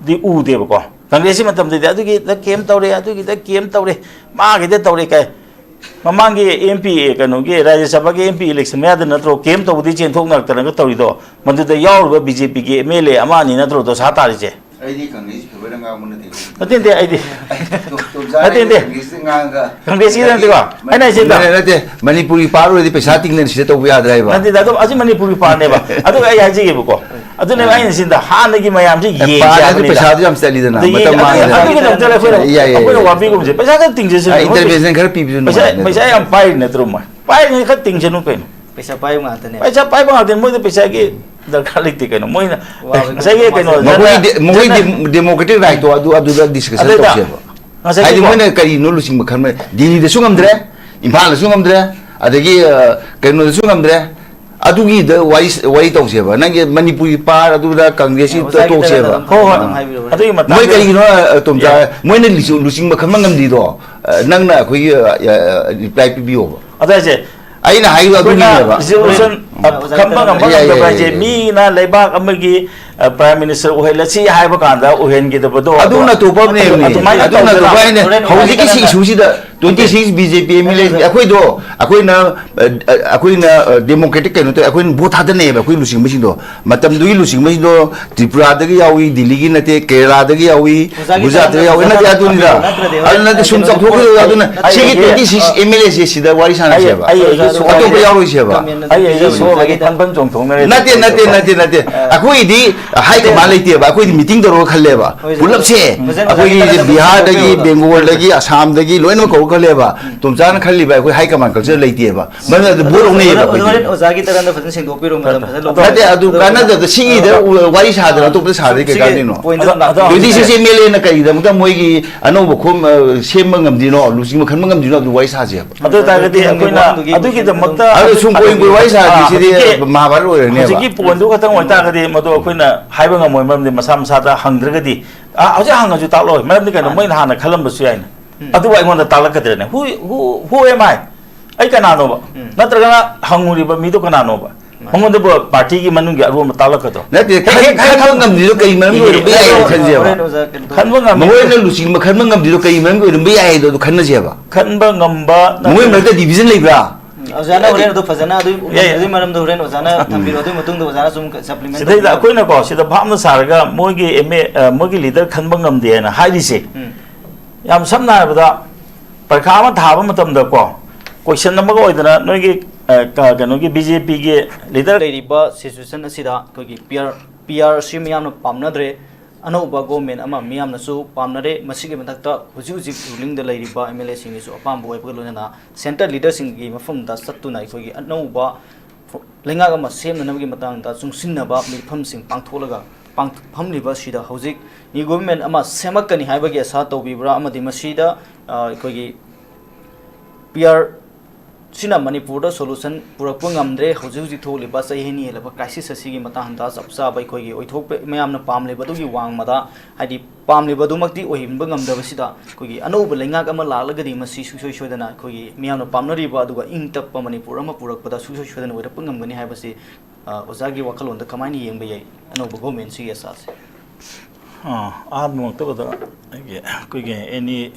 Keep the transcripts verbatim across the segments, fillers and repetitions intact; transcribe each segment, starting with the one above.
ꯗꯤ ꯎꯗꯦꯕꯀꯣ꯫ ꯀꯪꯒ꯭ꯔꯦꯁꯀꯤ ꯃꯇꯝꯗꯗꯤ ꯑꯗꯨꯒꯤꯗ ꯀꯦꯝ ꯇꯧꯔꯦ, ꯑꯗꯨꯒꯤꯗ ꯀꯦꯝ ꯇꯧꯔꯦ, ꯃꯥꯒꯤꯗ ꯇꯧꯔꯦ ꯀꯥꯏ꯫ ꯃꯃꯥꯡꯒꯤ ꯑꯦꯝ ꯄꯤ, ꯀꯩꯅꯣꯒꯤ ꯔꯥꯖ꯭ꯌ ꯁꯚꯥꯒꯤ ꯑꯦꯝ ꯄꯤ ꯏꯂꯦꯛꯁꯟ ꯃꯌꯥꯗ ꯅꯠꯇ꯭ꯔꯣ ꯀꯦꯝ ꯇꯧꯕꯗꯤ ꯆꯦꯟꯊꯣꯛꯅꯔꯛꯇꯅꯒ ꯇꯧꯔꯤꯗꯣ? ꯃꯗꯨꯗ ꯌꯥꯎꯔꯤꯕ ꯕꯤ ꯖꯦ ꯄꯤꯒꯤ ꯑꯦꯝ ꯑꯦꯜ ꯑꯦ ꯑꯃ ꯑꯅꯤ ꯅꯠꯇ꯭ꯔꯣ ꯗꯣꯁꯥ ꯇꯥꯔꯤꯁꯦ? ꯑꯩꯗꯤ ꯀꯪꯒ꯭ꯔꯦꯁꯀꯤ ꯐꯦꯚꯔꯗ ꯉꯥꯡꯕ ꯅꯠꯇꯦ꯫ ꯅꯠꯇꯦ, ꯅꯠꯇꯦ, ꯑꯩꯗꯤ꯫ ꯇꯣꯝ-, ꯇꯣꯝꯆꯥ ꯅꯠꯇꯦ, ꯅꯠꯇꯦ꯫ ꯀꯪꯒ꯭ꯔꯦꯁꯇ ꯉꯥꯡꯉꯒ ꯀꯪꯒ꯭ꯔꯦꯁꯀꯤꯗ ꯅꯠꯇꯦꯀꯣ꯫ ꯑꯩꯅ ꯍꯥꯏꯁꯤꯗ꯫ ꯅꯠꯇꯦ, ꯅꯠꯇꯦ꯫ ꯃꯅꯤꯄꯨꯔꯒꯤ ꯄꯥꯔ ꯑꯣꯏꯔꯗꯤ ꯄꯩꯁꯥ ꯇꯤꯡꯗꯅ ꯁꯤꯗ ꯇꯧꯕ ꯌꯥꯗ꯭ꯔꯥ ꯍꯥꯏꯕ? ꯅꯠꯇꯦꯗ, ꯑꯗꯨꯝ ꯑꯁꯤ ꯃꯅꯤꯄꯨꯔꯒꯤ ꯄꯥꯔꯅꯦꯕ꯫ ꯑꯗꯨꯒ ꯑꯩ ꯍꯥꯏꯖꯒꯦꯕꯀꯣ꯫ ꯑꯗꯨꯅꯦꯕ ꯑꯩꯅ ꯁꯤꯗ ꯍꯥꯟꯅꯒꯤ ꯃꯌꯥꯝꯁꯤ ꯑꯦ, ꯌꯦꯡꯁꯦ ꯄꯥꯔꯗꯤ ꯍꯥꯏꯕꯅꯤꯗ꯫ ꯄꯩꯁꯥꯗꯨ ꯌꯥꯝ ꯆꯠꯂꯤꯗꯅ, ꯑꯗꯒꯤ ꯃꯇꯝ ꯑꯗꯨꯒꯤ, ꯃꯥꯡꯉꯤꯗꯅ꯫ ꯑꯗꯨꯒꯤꯗꯃꯛꯇ ꯑꯩꯈꯣꯏꯅ, ꯌꯥꯏ, ꯌꯥꯏ, ꯑꯩꯈꯣꯏꯅ ꯌꯥꯏ꯫ ꯋꯥꯕꯤꯒꯨꯝꯁꯦ꯫ ꯄꯩꯁꯥ ꯈꯔ ꯇꯤꯡꯖꯁꯅꯨ꯫ ꯑ, ꯃꯣꯏ intervention ꯈꯔ ꯄꯤꯕꯤꯁꯨ ꯄꯩꯁꯥ, ꯅꯨꯡꯉꯥꯏꯕꯅꯦ ꯄꯩꯁꯥ ꯑꯗꯨꯝ꯫ ꯌꯥꯝ ꯄꯥꯏꯔꯤ ꯅꯠꯇ꯭ꯔꯣ ꯃꯣꯏ? ꯄꯥꯏꯔꯤꯉꯩ ꯈꯔ ꯇꯤꯡꯖꯅꯨ ꯀꯩꯅꯣ꯫ ꯄꯩꯁꯥ ꯄꯥꯏꯕ ꯉꯥꯛꯇꯅꯦꯕ꯫ ꯄꯩꯁꯥ ꯄꯥꯏꯕ ꯉꯥꯛꯇꯅꯤ꯫ ꯃꯣꯏꯗ ꯄꯩꯁꯥꯒꯤ ꯗꯔꯀꯥꯔ ꯂꯩꯇꯦ ꯀꯩꯅꯣ꯫ ꯃꯣꯏꯅ ꯋꯥꯕ ꯉꯁꯥꯏꯒꯤ ꯀꯩꯅꯣ, ꯃꯈꯣꯏꯒꯤ ꯗꯦ-, ꯃꯈꯣꯏꯒꯤ ꯖꯅ-, ꯗꯦ-, democratic rightꯇꯣ ꯑꯗꯨ, ꯑꯗꯨꯗ discussion ꯑꯗꯨꯗ ꯇꯧꯁꯦꯕ꯫ ꯉꯁꯥꯏꯒꯤ ꯍꯥꯏꯗꯤ ꯀꯣ-, ꯃꯣꯏꯅ ꯀꯔꯤꯅꯣ ꯂꯨꯆꯤꯡꯕ ꯈꯟꯕ, ꯗꯤꯜꯂꯤꯗꯁꯨ ꯉꯝꯗ꯭ꯔꯦ, ꯏꯝꯐꯥꯜꯗꯁꯨ ꯉꯝꯗ꯭ꯔꯦ, ꯑꯗꯒꯤ, ꯑ, ꯀꯩꯅꯣꯗꯁꯨ ꯉꯝꯗ꯭ꯔꯦ꯫ ꯑꯗꯨꯒꯤꯗ ꯋꯥꯔꯤ, ꯋꯥꯔꯤ ꯇꯧꯁꯦꯕ꯫ ꯅꯪꯒꯤ ꯃꯅꯤꯄꯨꯔꯒꯤ ꯄꯥꯔ ꯑꯗꯨꯗ ꯀꯪꯒ꯭ꯔꯦꯁꯀꯤ ꯑꯣꯖꯥꯒꯤ ꯇꯣꯛꯁꯦꯕ꯫ ꯇꯔꯟꯗ ꯑꯗꯨꯝ ꯍꯣꯏ, ꯍꯣꯏ꯫ ꯑꯗꯨꯝ ꯍꯥꯏꯕꯤꯔꯛꯑꯣ꯫ ꯑꯗꯨꯒꯤ ꯃꯇꯥꯡꯗ ꯃꯣꯏ ꯀꯔꯤꯒꯤꯅꯣ, ꯑ, ꯇꯣꯝꯆꯥ, ꯌꯥꯏ꯫ ꯃꯣꯏꯅ ꯂꯨꯆꯤꯡ-, ꯂꯨꯆꯤꯡꯕ ꯈꯟꯕ ꯉꯝꯗ꯭ꯔꯤꯗꯣ, ꯑ, ꯅꯪꯅ ꯑꯩꯈꯣꯏꯒꯤ, ꯑ, ꯑ, reply ꯄꯤꯕꯤꯌꯣꯕ꯫ ꯑꯗꯨ ꯍꯥꯏꯁꯦ, ꯑꯩꯅ ꯍꯥꯏꯔꯤꯕ ꯑꯩꯈꯣꯏꯅ ꯑꯗꯨꯒꯤꯅꯦꯕ꯫ Resolution, ꯎꯝ, ꯑ, ꯑꯣꯖꯥꯒꯤ ꯈꯟꯕ ꯇꯔꯟꯗ ꯉꯝꯕ ꯌꯥꯏ, ꯌꯥꯏ, ꯉꯝꯗꯕ ꯌꯥꯏ, ꯍꯥꯏꯁꯦ, ꯌꯥꯏ꯫ ꯃꯤꯅ ꯂꯩꯕꯥꯛ ꯑꯃꯒꯤ, ꯑ, Prime Minister ꯑꯣꯏꯍꯜꯂꯁꯤ ꯍꯥꯏꯕ ꯀꯥꯟꯗ ꯑꯣꯏꯍꯟꯒꯗꯕꯗꯣ, ꯑꯗꯨꯅ ꯑꯗꯨ, ꯑꯇꯣꯞꯄ ꯑꯃꯅꯦꯕꯅꯦ꯫ ꯑꯗꯨꯃꯥꯏꯅ ꯑꯗꯨꯅ ꯑꯇꯣꯞꯄ ꯇꯧꯗꯅ ꯍꯥꯏꯅꯦ꯫ ꯍꯣꯔꯦꯟ ꯍꯧꯖꯤꯛꯀꯤ ꯁꯤ ꯏꯁꯨꯁꯤꯗ twenty six B J P M L A ꯑꯩꯈꯣꯏꯗꯣ, ꯑꯩꯈꯣꯏꯅ, ꯑ, ꯑ, ꯑꯩꯈꯣꯏꯅ, ꯑ, democratic ꯀꯩꯅꯣ ꯇꯧꯋꯦ, ꯑꯩꯈꯣꯏꯅ vote ꯊꯥꯗꯅꯩꯌꯦꯕ ꯑꯩꯈꯣꯏ ꯂꯨꯆꯤꯡꯕꯁꯤꯡꯗꯣ꯫ ꯃꯇꯝꯗꯨꯒꯤ ꯂꯨꯆꯤꯡꯕꯁꯤꯡꯗꯣ ꯇ꯭ꯔꯤꯄꯨꯔꯥꯗꯒꯤ ꯌꯥꯎꯏ, ꯗꯤꯜꯂꯤꯒꯤ ꯅꯠꯇꯦ, ꯀꯦꯔꯂꯥꯗꯒꯤ ꯌꯥꯎꯏ, ꯑꯣꯖꯥꯒꯤ ꯒꯨꯖꯔꯥꯠꯇꯒꯤ ꯇꯔꯟꯗ ꯌꯥꯎꯏ, ꯅꯠꯇꯦ, ꯑꯗꯨꯅꯤꯗ꯫ ꯅꯠꯇ꯭ꯔꯗꯤ ꯍꯣꯔꯦꯟ ꯑꯗꯨ ꯅꯠꯇꯦ, ꯁꯨꯝ ꯀꯩꯅꯣ ꯆꯥꯎꯊꯣꯛꯈꯤꯗꯣꯏ ꯑꯗꯨꯅ ꯑꯩ ꯁꯤꯒꯤ ꯑꯩ twenty six M L A ꯁꯦ ꯁꯤꯗ ꯋꯥꯔꯤ ꯁꯥꯟꯅꯁꯦꯕ꯫ ꯑꯩ, ꯑꯩ ꯑꯇꯣꯞꯄ ꯁꯣꯝꯗꯒꯤ ꯌꯥꯎꯔꯣꯏꯁꯦꯕ꯫ ꯀꯃꯦꯟ ꯑꯗꯨꯝ ꯑꯩ, ꯑꯩ ꯄꯤꯖꯕꯅꯦ꯫ ꯁꯣꯝꯗꯒꯤ ꯈꯟꯐꯝ ꯆꯣꯡꯊꯣꯛꯅꯔꯦ꯫ ꯅꯠꯇꯦ, ꯅꯠꯇꯦ, ꯅꯠꯇꯦ, ꯅꯠꯇꯦ꯫ ꯑ, ꯑꯩꯈꯣꯏꯗꯤ high command ꯂꯩꯇꯦꯕ꯫ ꯑꯩꯈꯣꯏꯗꯤ meeting ꯇꯧꯔꯒ ꯈꯜꯂꯦꯕ꯫ ꯍꯣꯏ, ꯄꯨꯂꯞꯁꯦ꯫ ꯐꯖꯅ ꯑꯩꯈꯣꯏꯒꯤ ꯐꯖꯅ ꯕꯤꯍꯥꯔꯗꯒꯤ, ꯐꯖꯅ ꯕꯦꯡꯒꯣꯜꯗꯒꯤ, ꯑꯁꯥꯝꯗꯒꯤ ꯂꯣꯏꯅꯃꯛ ꯀꯧꯔꯒ ꯈꯜꯂꯦꯕ꯫ ꯎꯝ꯫ ꯇꯣꯝꯆꯥꯅ ꯈꯜꯂꯤꯕ ꯑꯩꯈꯣꯏ high command culture ꯂꯩꯇꯦꯕ꯫ ꯃꯔꯝꯗꯤ ꯑꯗꯨ vote ꯂꯧꯅꯩꯌꯦꯕ ꯍꯣꯔꯦꯟ, ꯑꯩꯈꯣꯏꯗꯤ꯫ ꯍꯣꯔꯦꯟ ꯑꯣꯖꯥꯒꯤ ꯇꯔꯟꯗ ꯐꯖꯅ ꯁꯦꯡꯗꯣꯛꯄꯤꯔꯣ, ꯃꯇꯝ ꯐꯖꯅ ꯂꯧꯕꯤꯔꯣ꯫ ꯅꯠꯇꯦ, ꯑꯗꯨ ꯑꯗꯣ ꯀꯥꯟꯅꯗꯕꯗ ꯁꯤꯒꯤꯗ ꯑꯗꯣ ꯎ-, ꯋꯥꯔꯤ ꯁꯥꯗꯅ ꯑꯇꯣꯞꯄꯗ ꯁꯥꯔꯗꯤ ꯀꯩ ꯁꯤꯒꯤ ꯀꯥꯟꯗꯣꯏꯅꯣ? Pointꯇꯣ ꯑꯗꯣ, ꯑꯗꯣ ꯇ꯭ꯋꯦꯟꯇꯤ ꯁꯤꯛꯁ ꯍꯧꯖꯤꯛ ꯑꯦꯝ ꯑꯦꯜ ꯑꯦꯅ ꯀꯔꯤꯒꯤꯗꯃꯛꯇ ꯃꯣꯏꯒꯤ ꯑꯅꯧꯕ ꯈꯣꯝ, ꯑ, ꯁꯦꯝꯕ ꯉꯝꯗ꯭ꯔꯤꯅꯣ, ꯂꯨꯆꯤꯡꯕ ꯈꯟꯕ ꯉꯝꯗ꯭ꯔꯤꯅꯣ? ꯑꯗꯨ ꯋꯥꯔꯤ ꯁꯥꯁꯦꯕ꯫ ꯑꯗꯨ ꯑꯣꯏꯇꯥꯔꯒꯗꯤ ꯑꯗꯨꯒꯤ ꯑꯩꯈꯣꯏꯅ ꯋꯥꯐꯝꯗꯨꯒꯤ ꯑꯗꯨꯒꯤꯗꯃꯛꯇ ꯑꯗꯣ ꯁꯨꯝ ꯀꯣꯏ ꯀꯣꯏ ꯋꯥꯔꯤ ꯁꯥꯔꯗꯤ ꯑꯥ, ꯁꯤꯗꯤ ꯍꯧꯖꯤꯛꯀꯤ, ꯃꯍꯥꯚꯥꯔꯠ ꯑꯣꯏꯔꯅꯦꯕ꯫ ꯍꯧꯖꯤꯛꯀꯤ pointꯗꯨ ꯈꯛꯇꯪ ꯑꯣꯏꯇꯥꯔꯒꯗꯤ ꯃꯗꯨ ꯑꯩꯈꯣꯏꯅ ꯍꯥꯏꯕ ꯉꯝꯃꯣꯏ, ꯃꯔꯝꯗꯤ ꯃꯁꯥ ꯃꯁꯥꯗ ꯍꯪꯗ꯭ꯔꯒꯗꯤ, ꯑꯥ, ꯍꯧꯖꯤꯛ ꯍꯪꯉꯁꯨ ꯇꯥꯛꯂꯣꯏ, ꯃꯔꯝꯗꯤ ꯀꯩꯅꯣ, ꯃꯥꯅꯦ꯫ ꯃꯣꯏꯅ ꯍꯥꯟꯅ ꯈꯜꯂꯝꯕꯁꯨ ꯌꯥꯏꯅ꯫ ꯎꯝ꯫ ꯑꯗꯨꯕꯨ ꯑꯩꯉꯣꯟꯗ ꯇꯥꯛꯂꯛꯀꯗ꯭ꯔꯅꯦ? Who, who, who am I? ꯑꯩ ꯀꯅꯥꯅꯣꯕ? ꯎꯝ꯫ ꯅꯠꯇ꯭ꯔꯒꯅ ꯍꯪꯉꯨꯔꯤꯕ ꯃꯤꯗꯣ ꯀꯅꯥꯅꯣꯕ? ꯃꯉꯣꯟꯗꯕꯨ ꯄꯥꯔꯇꯤꯒꯤ ꯃꯅꯨꯡꯒꯤ ꯑꯔꯣꯟꯕ ꯇꯥꯛꯂꯛꯀꯗ꯭ꯔꯣ? ꯅꯠꯇꯦ, ꯈꯟ- ꯈꯟꯕ ꯉꯝꯗ꯭ꯔꯤꯗꯣ ꯀꯔꯤ ꯃꯔꯝꯒꯤ ꯑꯣꯏꯔꯝꯕ ꯌꯥꯏ ꯍꯥꯏꯅ ꯈꯟꯁꯦꯕ꯫ ꯈꯟꯕ ꯉꯝꯃꯤ꯫ ꯃꯈꯣꯏꯅ ꯂꯨꯆꯤꯡꯕ ꯈꯟꯕ ꯉꯝꯗ꯭ꯔꯤꯗꯣ ꯀꯔꯤ ꯃꯔꯝꯒꯤ ꯑꯣꯏꯔꯝꯕ ꯌꯥꯏ ꯍꯥꯏꯗꯣ ꯑꯗꯨ ꯈꯟꯅꯁꯦꯕ꯫ ꯈꯟꯕ ꯉꯝꯕ ꯃꯈꯣꯏ ꯃꯔꯛꯇ ꯗꯤꯚꯤꯖꯟ ꯂꯩꯕ꯭ꯔꯥ? ꯑꯣꯖꯥꯅ ꯍꯣꯔꯦꯟ ꯑꯗꯨ ꯐꯖꯅ ꯑꯗꯨ ꯌꯥꯏ, ꯌꯥꯏ꯫ ꯑꯗꯨꯒꯤ ꯃꯔꯝꯗꯣ ꯍꯣꯔꯦꯟ ꯑꯣꯖꯥꯅ ꯊꯝꯕꯤꯔꯣ꯫ ꯑꯗꯨꯒꯤ ꯃꯇꯨꯡꯗ ꯑꯣꯖꯥꯅ ꯁꯨꯝ ꯁꯄ꯭ꯂꯤꯃꯦꯟ ꯁꯤꯗꯩꯗ ꯑꯩꯈꯣꯏꯅꯀꯣ ꯁꯤꯗ ꯚꯥꯞꯅ ꯁꯥꯔꯒ ꯃꯣꯏꯒꯤ ꯑꯦꯝ ꯑꯦ ꯃꯣꯏꯒꯤ ꯂꯤꯗꯔ ꯈꯟꯕ ꯉꯝꯗꯦ ꯍꯥꯏꯅ ꯍꯥꯏꯔꯤꯁꯦ, ꯌꯥꯝ ꯁꯝꯅ ꯍꯥꯏꯔꯕꯗ ꯄꯔꯤꯈꯥ ꯑꯃ ꯊꯥꯕ ꯃꯇꯝꯗꯀꯣ ꯀꯣꯏꯁꯟ ꯑꯃꯒ ꯑꯣꯏꯗꯅ ꯅꯣꯏꯒꯤ ꯑ, ꯀ- ꯀꯩꯅꯣꯒꯤ ꯕꯤ ꯖꯦ ꯄꯤꯒꯤ ꯂꯤꯗꯔ ꯂꯩꯔꯤꯕ ꯁꯤꯆꯨꯋꯦꯁꯟ ꯑꯁꯤꯗ ꯑꯩꯈꯣꯏꯒꯤ P R P R C ꯃꯤꯌꯥꯝꯅ ꯄꯥꯝꯅꯗ꯭ꯔꯦ꯫ ꯑꯅꯧꯕ ꯒꯣꯔꯃꯦꯟ ꯑꯃ ꯃꯤꯌꯥꯝꯅꯁꯨ ꯄꯥꯝꯅꯔꯦ꯫ ꯃꯁꯤꯒꯤ ꯃꯊꯛꯇ ꯍꯧꯖꯤꯛ ꯍꯧꯖꯤꯛ ꯔꯨꯂꯤꯡꯗ ꯂꯩꯔꯤꯕ ꯑꯦꯝ ꯑꯦꯜ ꯑꯦꯁꯤꯡꯒꯤꯁꯨ ꯑꯄꯥꯝꯕ ꯑꯣꯏꯕꯒ ꯂꯣꯏꯅꯅ ꯁꯦꯟꯇꯔ ꯂꯤꯗꯔꯁꯤꯡꯒꯤ ꯃꯐꯝꯗ ꯆꯠꯇꯨꯅ ꯑꯩꯈꯣꯏꯒꯤ ꯑꯅꯧꯕ ꯂꯩꯉꯥꯛ ꯑꯃ ꯁꯦꯝꯅꯅꯕꯒꯤ ꯃꯇꯥꯡꯗ ꯆꯨꯡꯁꯤꯟꯅꯕ ꯃꯤꯐꯝꯁꯤꯡ ꯄꯥꯡꯊꯣꯛꯂꯒ ꯄꯥꯡ- ꯐꯝꯂꯤꯕ ꯑꯁꯤꯗ ꯍꯧꯖꯤꯛ ꯅ꯭ꯌꯨ ꯒꯣꯔꯃꯦꯟ ꯑꯃ ꯁꯦꯝꯃꯛꯀꯅꯤ ꯍꯥꯏꯕꯒꯤ ꯑꯁꯥ ꯇꯧꯕꯤꯕ꯭ꯔꯥ? ꯑꯃꯗꯤ ꯃꯁꯤꯗ ꯑ, ꯑꯩꯈꯣꯏꯒꯤ ꯄꯤ ꯑꯥꯔ ꯁꯤꯅ ꯃꯅꯤꯄꯨꯔꯗ ꯁꯣꯂꯨꯁꯟ ꯄꯨꯔꯛꯄ ꯉꯝꯗ꯭ꯔꯦ꯫ ꯍꯧꯖꯤꯛ ꯍꯧꯖꯤꯛ ꯊꯣꯛꯂꯤꯕ ꯆꯍꯤ ꯑꯅꯤ ꯍꯦꯜꯂꯕ ꯀ꯭ꯔꯥꯏꯁꯤꯁ ꯑꯁꯤꯒꯤ ꯃꯇꯥꯡꯗ ꯆꯞ ꯆꯥꯕ ꯑꯩꯈꯣꯏꯒꯤ ꯑꯣꯏꯊꯣꯛꯄ ꯃꯌꯥꯝꯅ ꯄꯥꯝꯂꯤꯕꯗꯨꯒꯤ ꯋꯥꯡꯃꯗ, ꯍꯥꯏꯗꯤ ꯄꯥꯝꯂꯤꯕꯗꯨꯃꯛꯇꯤ ꯑꯣꯏꯍꯟꯕ ꯉꯝꯗꯕꯁꯤꯗ ꯑꯩꯈꯣꯏꯒꯤ ꯑꯅꯧꯕ ꯂꯩꯉꯥꯛ ꯑꯃ ꯂꯥꯛꯂꯒꯗꯤ ꯃꯁꯤ ꯁꯨꯡꯁꯣꯏ ꯁꯣꯏꯗꯅ ꯑꯩꯈꯣꯏꯒꯤ ꯃꯤꯌꯥꯝꯅ ꯄꯥꯝꯅꯔꯤꯕ ꯑꯗꯨꯒ ꯏꯪ ꯇꯞꯄ ꯃꯅꯤꯄꯨꯔ ꯑꯃ ꯄꯨꯔꯛꯄꯗ ꯁꯨꯡꯁꯣꯏ ꯁꯣꯏꯗꯅ ꯑꯣꯏꯔꯛꯄ ꯉꯝꯒꯅꯤ ꯍꯥꯏꯕꯁꯤ, ꯑ, ꯑꯣꯖꯥꯒꯤ ꯋꯥꯈꯜꯂꯣꯟꯗ ꯀꯃꯥꯏꯅ ꯌꯦꯡꯕ ꯌꯥꯏ ꯑꯅꯧꯕ ꯒꯣꯔꯃꯦꯟꯁꯤꯒꯤ ꯑꯁꯥꯁꯦ? ꯑꯥ, ꯑꯍꯥꯟꯕꯃꯛꯇꯕꯗ ꯑꯩꯒꯤ ꯑꯩꯈꯣꯏꯒꯤ ꯑꯦꯅꯤ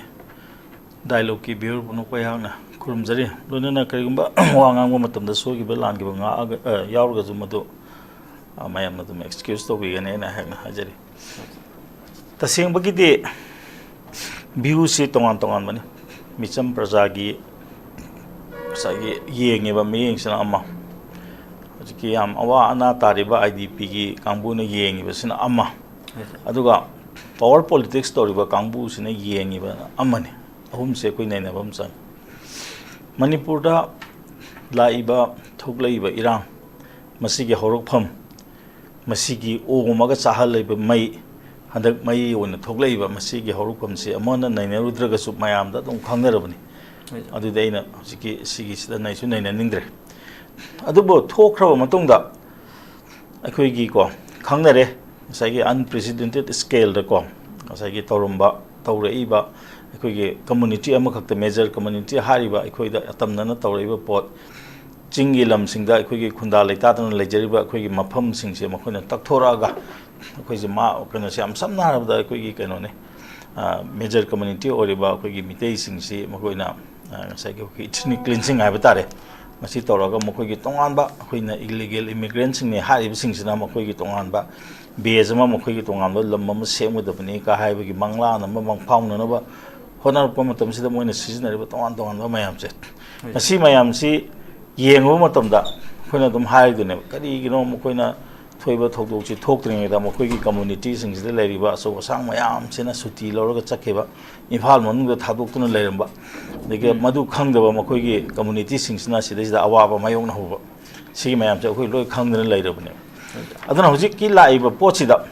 ꯗꯥꯏꯂꯣꯒꯀꯤ ꯚ꯭ꯌꯨꯋꯔ ꯄꯨꯝꯅꯃꯛꯄꯨ ꯑꯩꯍꯥꯛꯅ ꯈꯨꯔꯨꯝꯖꯔꯤ꯫ ꯂꯣꯏꯅꯅ ꯀꯔꯤꯒꯨꯝꯕ ꯋꯥ ꯉꯥꯡꯕ ꯃꯇꯝꯗ ꯁꯣꯏꯈꯤꯕ ꯂꯥꯟꯈꯤꯕ ꯉꯥꯛꯑꯒ, ꯑ, ꯌꯥꯎꯔꯒꯁꯨ ꯃꯗꯨ, ꯑ, ꯃꯌꯥꯝꯅ ꯑꯗꯨꯝ ꯑꯦꯛꯁꯀ꯭ꯌꯨꯁ ꯇꯧꯕꯤꯒꯅꯤ ꯍꯥꯏꯅ ꯑꯩꯍꯥꯛꯅ ꯍꯥꯏꯖꯔꯤ꯫ ꯇꯁꯦꯡꯕꯒꯤꯗꯤ ꯚ꯭ꯌꯨꯁꯤ ꯇꯣꯉꯥꯟ ꯇꯣꯉꯥꯟꯕꯅꯤ꯫ ꯃꯤꯆꯝ ꯄ꯭ꯔꯖꯥꯒꯤ ꯉꯁꯥꯏꯒꯤ ꯌꯦꯡꯉꯤꯕ ꯃꯤꯠꯌꯦꯡꯁꯤꯅ ꯑꯃ, ꯍꯧꯖꯤꯛꯀꯤ ꯌꯥꯝ ꯑꯋꯥ ꯑꯅꯥ ꯇꯥꯔꯤꯕ ꯑꯥꯏ ꯗꯤ ꯄꯤꯒꯤ ꯀꯥꯡꯕꯨꯅ ꯌꯦꯡꯉꯤꯕꯁꯤꯅ ꯑꯃ, ꯑꯗꯨꯒ ꯄꯋꯥꯔ ꯄꯣꯂꯤꯇꯤꯛꯁ ꯇꯧꯔꯤꯕ ꯀꯥꯡꯕꯨꯁꯤꯅ ꯌꯦꯡꯉꯤꯕ ꯑꯃꯅꯤ꯫ ꯑꯍꯨꯝꯁꯦ ꯑꯩꯈꯣꯏ ꯅꯩꯅꯕ ꯑꯃ ꯆꯪꯉꯤ꯫ ꯃꯅꯤꯄꯨꯔꯗ ꯂꯥꯛꯏꯕ, ꯊꯣꯛꯂꯛꯏꯕ ꯏꯔꯥꯡ, ꯃꯁꯤꯒꯤ ꯍꯧꯔꯛꯐꯝ, ꯃꯁꯤꯒꯤ ꯑꯣꯝꯃꯒ ꯆꯥꯍꯜꯂꯤꯕ ꯃꯩ, ꯍꯟꯗꯛ ꯃꯩ ꯑꯣꯏꯅ ꯊꯣꯛꯂꯛꯏꯕ ꯃꯁꯤꯒꯤ ꯍꯧꯔꯛꯐꯝꯁꯤ ꯑꯃꯅ ꯅꯩꯅꯔꯨꯗ꯭ꯔꯒꯁꯨ ꯃꯌꯥꯝꯗ ꯑꯗꯨꯝ ꯈꯪꯅꯔꯕꯅꯤ꯫ ꯑꯗꯨꯗꯤ ꯑꯩꯅ ꯍꯧꯖꯤꯛꯀꯤ ꯁꯤꯒꯤꯁꯤꯗ ꯅꯩꯁꯨ ꯅꯩꯅꯅꯤꯡꯗ꯭ꯔꯦ꯫ ꯑꯗꯨꯕꯨ ꯊꯣꯛꯈ꯭ꯔꯕ ꯃꯇꯨꯡꯗ ꯑꯩꯈꯣꯏꯒꯤꯀꯣ, ꯈꯪꯅꯔꯦ, ꯉꯁꯥꯏꯒꯤ ꯑꯟꯄ꯭ꯔꯦꯁꯤꯗꯦꯟꯇꯦꯠ ꯁ꯭ꯀꯦꯜꯗꯀꯣ ꯉꯁꯥꯏꯒꯤ ꯇꯧꯔꯝꯕ, ꯇꯧꯔꯛꯏꯕ ꯑꯩꯈꯣꯏꯒꯤ ꯀꯝꯃꯨꯅꯤꯇꯤ ꯑꯃꯈꯛꯇ, ꯃꯦꯖꯔ ꯀꯝꯃꯨꯅꯤꯇꯤ ꯍꯥꯏꯔꯤꯕ ꯑꯩꯈꯣꯏꯗ ꯑꯇꯝꯅꯅ ꯇꯧꯔꯛꯏꯕ ꯄꯣꯠ, ꯆꯤꯡꯒꯤ ꯂꯝꯁꯤꯡꯗ ꯑꯩꯈꯣꯏꯒꯤ ꯈꯨꯟꯗꯥ ꯂꯩꯇꯥꯗꯅ ꯂꯩꯖꯔꯤꯕ ꯑꯩꯈꯣꯏꯒꯤ ꯃꯐꯝꯁꯤꯡꯁꯦ ꯃꯈꯣꯏꯅ ꯇꯛꯊꯣꯔꯛꯑꯒ, ꯑꯩꯈꯣꯏꯁꯦ ꯃꯥ ꯀꯩꯅꯣꯁꯦ ꯌꯥꯝ ꯁꯝꯅ ꯍꯥꯏꯔꯕꯗ ꯑꯩꯈꯣꯏꯒꯤ ꯀꯩꯅꯣꯅꯦ, ꯃꯦꯖꯔ ꯀꯝꯃ꯭ꯌꯨꯅꯤꯇꯤ ꯑꯣꯏꯔꯤꯕ ꯑꯩꯈꯣꯏꯒꯤ ꯃꯤꯇꯩꯁꯤꯡꯁꯤ ꯃꯈꯣꯏꯅ, ꯑ, ꯉꯁꯥꯏꯒꯤ ꯑꯩꯈꯣꯏꯒꯤ ꯏꯊꯅꯤꯛ ꯀ꯭ꯂꯤꯟꯁꯤꯡ ꯍꯥꯏꯕ ꯇꯥꯔꯦ, ꯃꯁꯤ ꯇꯧꯔꯒ ꯃꯈꯣꯏꯒꯤ ꯇꯣꯉꯥꯟꯕ ꯑꯩꯈꯣꯏꯅ ꯏꯂꯤꯒꯦꯜ ꯏꯃꯤꯒ꯭ꯔꯦꯟꯁꯤꯡꯅꯤ ꯍꯥꯏꯔꯤꯕꯁꯤꯡꯁꯤꯅ ꯃꯈꯣꯏꯒꯤ ꯇꯣꯉꯥꯟꯕ ꯕꯦꯖ ꯑꯃ, ꯃꯈꯣꯏꯒꯤ ꯇꯣꯉꯥꯟꯕ ꯂꯝ ꯑꯃ ꯁꯦꯝꯒꯗꯕꯅꯤ ꯀ ꯍꯥꯏꯕꯒꯤ ꯃꯪꯂꯥꯟ ꯑꯃ ꯃꯪꯐꯥꯎꯅꯅꯕ ꯍꯣꯠꯅꯔꯛꯄ ꯃꯇꯝꯁꯤꯗ ꯃꯣꯏꯅ ꯁꯤꯖꯤꯟꯅꯔꯤꯕ ꯇꯣꯉꯥꯟ ꯇꯣꯉꯥꯟꯕ ꯃꯌꯥꯝꯁꯦ, ꯃꯁꯤ ꯃꯌꯥꯝꯁꯤ ꯌꯦꯡꯉꯨꯕ ꯃꯇꯝꯗ ꯑꯩꯈꯣꯏꯅ ꯑꯗꯨꯝ ꯍꯥꯏꯔꯤꯗꯨꯅꯦꯕ, ꯀꯔꯤꯒꯤꯅꯣ ꯃꯈꯣꯏꯅ ꯊꯣꯛꯏꯕ ꯊꯧꯗꯣꯛꯁꯤ ꯊꯣꯛꯇ꯭ꯔꯤꯉꯩꯗ ꯃꯈꯣꯏꯒꯤ ꯀꯝꯃ꯭ꯌꯨꯅꯤꯇꯤꯁꯤꯡꯁꯤꯗ ꯂꯩꯔꯤꯕ ꯑꯆꯧ ꯑꯁꯥꯡ ꯃꯌꯥꯝꯁꯤꯅ ꯁꯨꯇꯤ ꯂꯧꯔꯒ ꯆꯠꯈꯤꯕ, ꯏꯝꯐꯥꯜ ꯃꯅꯨꯡꯗ ꯊꯥꯗꯣꯛꯇꯨꯅ ꯂꯩꯔꯝꯕ, ꯑꯗꯒꯤ ꯃꯗꯨ ꯈꯪꯗꯕ ꯃꯈꯣꯏꯒꯤ ꯀꯝꯃ꯭ꯌꯨꯅꯤꯇꯤꯁꯤꯡꯁꯤꯅ ꯁꯤꯗꯩꯁꯤꯗ ꯑꯋꯥꯕ ꯃꯥꯌꯣꯛꯅꯍꯧꯕ, ꯁꯤꯒꯤ ꯃꯌꯥꯝꯁꯦ ꯑꯩꯈꯣꯏ ꯂꯣꯏ ꯈꯪꯗꯅ ꯂꯩꯔꯕꯅꯦꯕ꯫ ꯑꯗꯨꯅ ꯍꯧꯖꯤꯛꯀꯤ ꯂꯥꯛꯏꯕ ꯄꯣꯠꯁꯤꯗ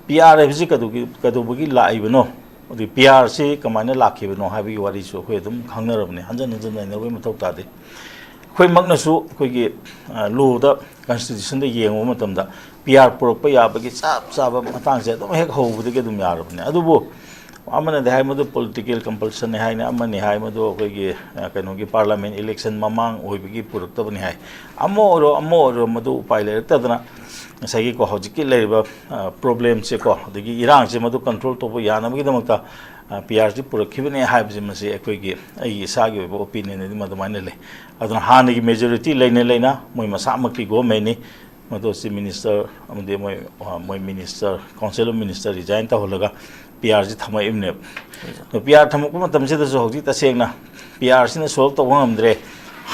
ꯄꯤ ꯑꯥꯔ ꯍꯥꯏꯕꯁꯤ ꯀꯩꯗꯧꯒꯤ-, ꯀꯩꯗꯧꯕꯒꯤ ꯂꯥꯛꯏꯕꯅꯣ, ꯑꯗꯒꯤ ꯄꯤ ꯑꯥꯔꯁꯤ ꯀꯃꯥꯏꯅ ꯂꯥꯛꯈꯤꯕꯅꯣ ꯍꯥꯏꯕꯒꯤ ꯋꯥꯔꯤꯁꯨ ꯑꯩꯈꯣꯏ ꯑꯗꯨꯝ ꯈꯪꯅꯔꯕꯅꯤ, ꯍꯟꯖꯟ ꯍꯟꯖꯟ ꯅꯩꯅꯕꯒꯤ ꯃꯊꯧ ꯇꯥꯗꯦ꯫ ꯑꯩꯈꯣꯏꯃꯛꯅꯁꯨ ꯑꯩꯈꯣꯏꯒꯤ, ꯑ, ꯂꯣꯗ, ꯀꯟꯁꯇꯤꯇ꯭ꯌꯨꯁꯟꯗ ꯌꯦꯡꯉꯨꯕ ꯃꯇꯝꯗ ꯄꯤ ꯑꯥꯔ ꯄꯨꯔꯛꯄ ꯌꯥꯕꯒꯤ ꯆꯞ ꯆꯥꯕ ꯃꯇꯥꯡꯁꯦ ꯑꯗꯨꯝ ꯍꯦꯛ ꯍꯧꯕꯗꯒꯤ ꯑꯗꯨꯝ ꯌꯥꯔꯕꯅꯦ꯫ ꯑꯗꯨꯕꯨ ꯑꯃꯅꯗꯤ ꯍꯥꯏ, ꯃꯗꯨ ꯄꯣꯂꯤꯇꯤꯀꯦꯜ ꯀꯝꯄꯜꯁꯟꯅꯤ ꯍꯥꯏꯅꯤ, ꯑꯃꯅꯤ ꯍꯥꯏ, ꯃꯗꯨ ꯑꯩꯈꯣꯏꯒꯤ, ꯑ, ꯀꯩꯅꯣꯒꯤ ꯄꯥꯔꯂꯥꯃꯦꯟ ꯏꯂꯦꯛꯁꯟ ꯃꯃꯥꯡ ꯑꯣꯏꯕꯒꯤ ꯄꯨꯔꯛꯇꯕꯅꯤ ꯍꯥꯏ꯫ ꯑꯃ ꯑꯣꯏꯔꯣ ꯑꯃ ꯑꯣꯏꯔꯣ, ꯃꯗꯨ ꯎꯄꯥꯏ ꯂꯩꯔꯛꯇꯗꯅ ꯉꯁꯥꯏꯒꯤꯀꯣ ꯍꯧꯖꯤꯛꯀꯤ ꯂꯩꯔꯤꯕ, ꯑ, ꯄ꯭ꯔꯣꯕ꯭ꯂꯦꯝꯁꯦꯀꯣ, ꯑꯗꯒꯤ ꯏꯔꯥꯡꯁꯦ ꯃꯗꯨ ꯀꯟꯇ꯭ꯔꯣꯜ ꯇꯧꯕ ꯌꯥꯅꯕꯒꯤꯗꯃꯛꯇ, ꯑ, ꯄꯤ ꯑꯥꯔꯁꯤ ꯄꯨꯔꯛꯈꯤꯕꯅꯤ ꯍꯥꯏꯕꯁꯤ ꯃꯁꯤ ꯑꯩꯈꯣꯏꯒꯤ, ꯑꯩꯒꯤ ꯏꯁꯥꯒꯤ ꯑꯣꯏꯕ ꯑꯣꯄꯤꯅꯤꯌꯟꯗꯗꯤ ꯃꯗꯨꯃꯥꯏꯅ ꯂꯩ꯫ ꯑꯗꯨꯅ ꯍꯥꯟꯅꯒꯤ ꯃꯦꯖꯣꯔꯤꯇꯤ ꯂꯩꯅ ꯂꯩꯅ ꯃꯣꯏ ꯃꯁꯥꯃꯛꯀꯤ ꯒꯣꯚꯔꯟꯃꯦꯟꯅꯤ, ꯃꯗꯨ ꯆꯤꯐ ꯃꯤꯅꯤꯁꯇꯔ ꯑꯃꯗꯤ ꯃꯣꯏ, ꯑ, ꯃꯣꯏ minister, council of minister resign ꯇꯧꯍꯜꯂꯒ ꯄꯤ ꯑꯥꯔꯁꯤ ꯊꯝꯃꯛꯏꯕꯅꯦꯕ꯫ ꯑꯗꯣ ꯄꯤ ꯑꯥꯔ ꯊꯝꯃꯛꯄ ꯃꯇꯝꯁꯤꯗꯁꯨ ꯍꯧꯖꯤꯛ ꯇꯁꯦꯡꯅ ꯄꯤ ꯑꯥꯔꯁꯤꯅ ꯁꯣꯜꯕ ꯇꯧꯕ ꯉꯝꯗ꯭ꯔꯦ,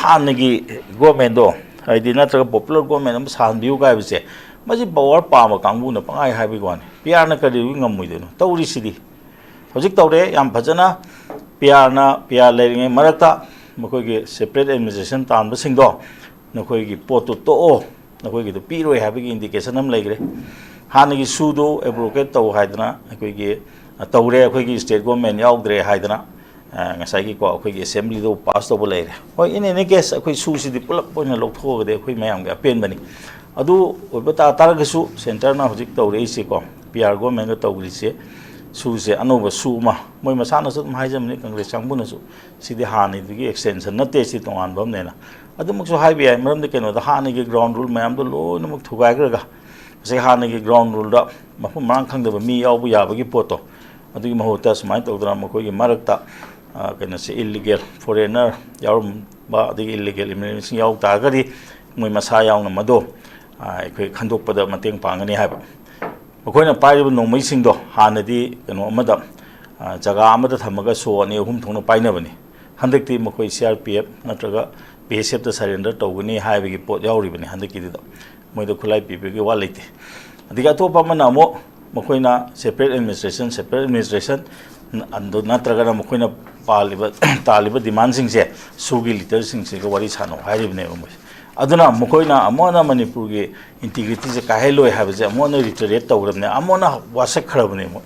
ꯍꯥꯟꯅꯒꯤ ꯒꯣꯚꯔꯟꯃꯦꯟꯗꯣ, ꯍꯥꯏꯗꯤ ꯅꯠꯇ꯭ꯔꯒ ꯄꯣꯄꯨꯂꯔ ꯒꯣꯚꯔꯟꯃꯦꯟ ꯑꯃ ꯁꯥꯍꯟꯕꯤꯌꯨ ꯀꯥꯏꯕꯁꯦ, ꯃꯁꯤ ꯄꯋꯥꯔ ꯄꯥꯝꯕ ꯀꯥꯡꯕꯨꯅ ꯄꯪꯍꯥꯏ ꯍꯥꯏꯕꯒꯤ ꯋꯥꯅꯤ꯫ ꯄꯤ ꯑꯥꯔꯅ ꯀꯔꯤꯗꯧꯕꯒꯤ ꯉꯝꯃꯣꯏꯗꯣꯏꯅꯣ? ꯇꯧꯔꯤꯁꯤꯗꯤ ꯍꯧꯖꯤꯛ ꯇꯧꯔꯦ, ꯌꯥꯝ ꯐꯖꯅ꯫ ꯄꯤ ꯑꯥꯔꯅ, ꯄꯤ ꯑꯥꯔ ꯂꯩꯔꯤꯉꯩ ꯃꯔꯛꯇ ꯃꯈꯣꯏꯒꯤ ꯁꯦꯄꯔꯦꯠ ꯑꯦꯗꯃꯤꯅꯤꯁꯇ꯭ꯔꯦꯁꯟ ꯇꯥꯟꯕꯁꯤꯡꯗꯣ, ꯅꯈꯣꯏꯒꯤ ꯄꯣꯠꯇꯨ ꯇꯣꯛꯑꯣ, ꯅꯈꯣꯏꯒꯤꯗꯨ ꯄꯤꯔꯣꯏ ꯍꯥꯏꯕꯒꯤ ꯏꯟꯗꯤꯀꯦꯁꯟ ꯑꯃ ꯂꯩꯈ꯭ꯔꯦ꯫ ꯍꯥꯟꯅꯒꯤ ꯁꯨꯗꯨ ꯑꯦꯕ꯭ꯔꯣꯒꯦꯠ ꯇꯧ ꯍꯥꯏꯗꯅ ꯑꯩꯈꯣꯏꯒꯤ, ꯑ, ꯇꯧꯔꯦ, ꯑꯩꯈꯣꯏꯒꯤ ꯁ꯭ꯇꯦꯠ ꯒꯣꯚꯔꯟꯃꯦꯟ ꯌꯥꯎꯗ꯭ꯔꯦ ꯍꯥꯏꯗꯅ, ꯑ, ꯉꯁꯥꯏꯒꯤꯀꯣ ꯑꯩꯈꯣꯏꯒꯤ ꯑꯦꯁꯦꯝꯕ꯭ꯂꯤꯗꯣ ꯄꯥꯁ ꯇꯧꯕ ꯂꯩꯔꯦ꯫ ꯍꯣꯏ, in any case, ꯑꯩꯈꯣꯏ ꯁꯨꯁꯤꯗꯤ ꯄꯨꯂꯞ ꯑꯣꯏꯅ ꯂꯧꯊꯣꯛꯑꯒꯗꯤ ꯑꯩꯈꯣꯏ ꯃꯌꯥꯝꯒꯤ ꯑꯄꯦꯟꯕꯅꯤ꯫ ꯑꯗꯨ ꯑꯣꯏꯕ ꯇꯥ ꯇꯥꯔꯒꯁꯨ ꯁꯦꯟꯇꯔꯅ ꯍꯧꯖꯤꯛ ꯇꯧꯔꯛꯏꯁꯦꯀꯣ, ꯄꯤ ꯑꯥꯔ ꯒꯣꯚꯔꯟꯃꯦꯟꯒ ꯇꯧꯔꯤꯁꯦ, ꯁꯨꯁꯦ ꯑꯅꯧꯕ ꯁꯨ ꯑꯃ, ꯃꯣꯏ ꯃꯁꯥꯅꯁꯨ ꯑꯗꯨꯝ ꯍꯥꯏꯖꯕꯅꯤ, ꯀꯪꯒ꯭ꯔꯦꯁ ꯀꯥꯡꯕꯨꯅꯁꯨ, ꯁꯤꯗꯤ ꯍꯥꯟꯅꯗꯨꯒꯤ ꯑꯦꯛꯁꯇꯦꯟꯁꯟ ꯅꯠꯇꯦ, ꯁꯤ ꯇꯣꯉꯥꯟꯕ ꯑꯃꯅꯦꯅ꯫ ꯑꯗꯨꯃꯛꯁꯨ ꯍꯥꯏꯕ ꯌꯥꯏ, ꯃꯔꯝꯗꯤ ꯀꯩꯅꯣꯗ, ꯍꯥꯟꯅꯒꯤ ꯒ꯭ꯔꯥꯎꯟ ꯔꯨꯜ ꯃꯌꯥꯝꯗꯣ ꯂꯣꯏꯅꯃꯛ ꯊꯨꯒꯥꯏꯈ꯭ꯔꯒ, ꯉꯁꯥꯏ ꯍꯥꯟꯅꯒꯤ ꯒ꯭ꯔꯥꯎꯟ ꯔꯨꯜꯗ ꯃꯐꯝ ꯃꯔꯥꯡ ꯈꯪꯗꯕ ꯃꯤ ꯌꯥꯎꯕ ꯌꯥꯕꯒꯤ ꯄꯣꯠꯇꯣ, ꯑꯗꯨꯒꯤ ꯃꯍꯨꯠꯇ ꯁꯨꯃꯥꯏꯅ ꯇꯧꯗꯅ ꯃꯈꯣꯏꯒꯤ ꯃꯔꯛꯇ, ꯑ, ꯀꯩꯅꯣꯁꯦ, ꯏꯜꯂꯤꯒꯦꯜ ꯐꯣꯔꯦꯟꯅꯔ ꯌꯥꯎꯔꯝꯕ, ꯑꯗꯒꯤ ꯏꯜꯂꯤꯒꯦꯜ ꯏꯃꯤꯒ꯭ꯔꯦꯟꯁꯤꯡ ꯌꯥꯎ ꯇꯥꯔꯒꯗꯤ, ꯃꯣꯏ ꯃꯁꯥ ꯌꯥꯎꯅ ꯃꯗꯣ, ꯑ, ꯑꯩꯈꯣꯏ ꯈꯟꯗꯣꯛꯄꯗ ꯃꯇꯦꯡ ꯄꯥꯡꯒꯅꯤ ꯍꯥꯏꯕ꯫ ꯃꯈꯣꯏꯅ ꯄꯥꯏꯔꯤꯕ ꯅꯣꯡꯃꯩꯁꯤꯡꯗꯣ ꯍꯥꯟꯅꯗꯤ ꯀꯩꯅꯣ ꯑꯃꯗ, ꯑ, ꯖꯒꯥ ꯑꯃꯗ ꯊꯝꯃꯒ ꯁꯣ ꯑꯅꯤ ꯑꯍꯨꯝ ꯊꯣꯛꯅ ꯄꯥꯏꯅꯕꯅꯤ꯫ ꯍꯟꯗꯛꯇꯤ ꯃꯈꯣꯏ ꯁꯤ ꯑꯥꯔ ꯄꯤ ꯑꯦꯐ ꯅꯠꯇ꯭ꯔꯒ ꯕꯤ ꯑꯦꯁ ꯑꯦꯐꯇ ꯁꯔꯦꯟꯗꯔ ꯇꯧꯒꯅꯤ ꯍꯥꯏꯕꯒꯤ ꯄꯣꯠ ꯌꯥꯎꯔꯤꯕꯅꯤ ꯍꯟꯗꯛꯀꯤꯗꯨꯗ꯫ ꯃꯣꯏꯗ ꯈꯨꯠꯂꯥꯏ ꯄꯤꯕꯒꯤ ꯋꯥ ꯂꯩꯇꯦ꯫ ꯑꯗꯒꯤ ꯑꯇꯣꯞꯄ ꯑꯃꯅ ꯑꯃꯨꯛ ꯃꯈꯣꯏꯅ separate administration, separate administration, ꯑꯗꯨ ꯅꯠꯇ꯭ꯔꯒꯅ ꯃꯈꯣꯏꯅ ꯄꯥꯜꯂꯤꯕ, ꯇꯥꯜꯂꯤꯕ ꯗꯤꯃꯥꯟꯁꯤꯡꯁꯦ ꯁꯨꯒꯤ ꯂꯤꯗꯔꯁꯤꯡꯁꯤꯒ ꯋꯥꯔꯤ ꯁꯥꯟꯅꯧ ꯍꯥꯏꯔꯤꯕꯅꯦꯕ ꯃꯣꯏꯁꯦ꯫ ꯑꯗꯨꯅ ꯃꯈꯣꯏꯅ ꯑꯃꯨꯛ ꯍꯟꯅ ꯃꯅꯤꯄꯨꯔꯒꯤ ꯏꯟꯇꯤꯒ꯭ꯔꯤꯇꯤꯁꯦ ꯀꯥꯏꯍꯜꯂꯣꯏ ꯍꯥꯏꯕꯁꯦ ꯑꯃꯨꯛ ꯍꯟꯅ ꯔꯤꯇꯔꯦꯠ ꯇꯧꯈ꯭ꯔꯕꯅꯦ, ꯑꯃꯨꯛ ꯍꯟꯅ ꯋꯥꯁꯛꯈ꯭ꯔꯕꯅꯦ ꯃꯣꯏ꯫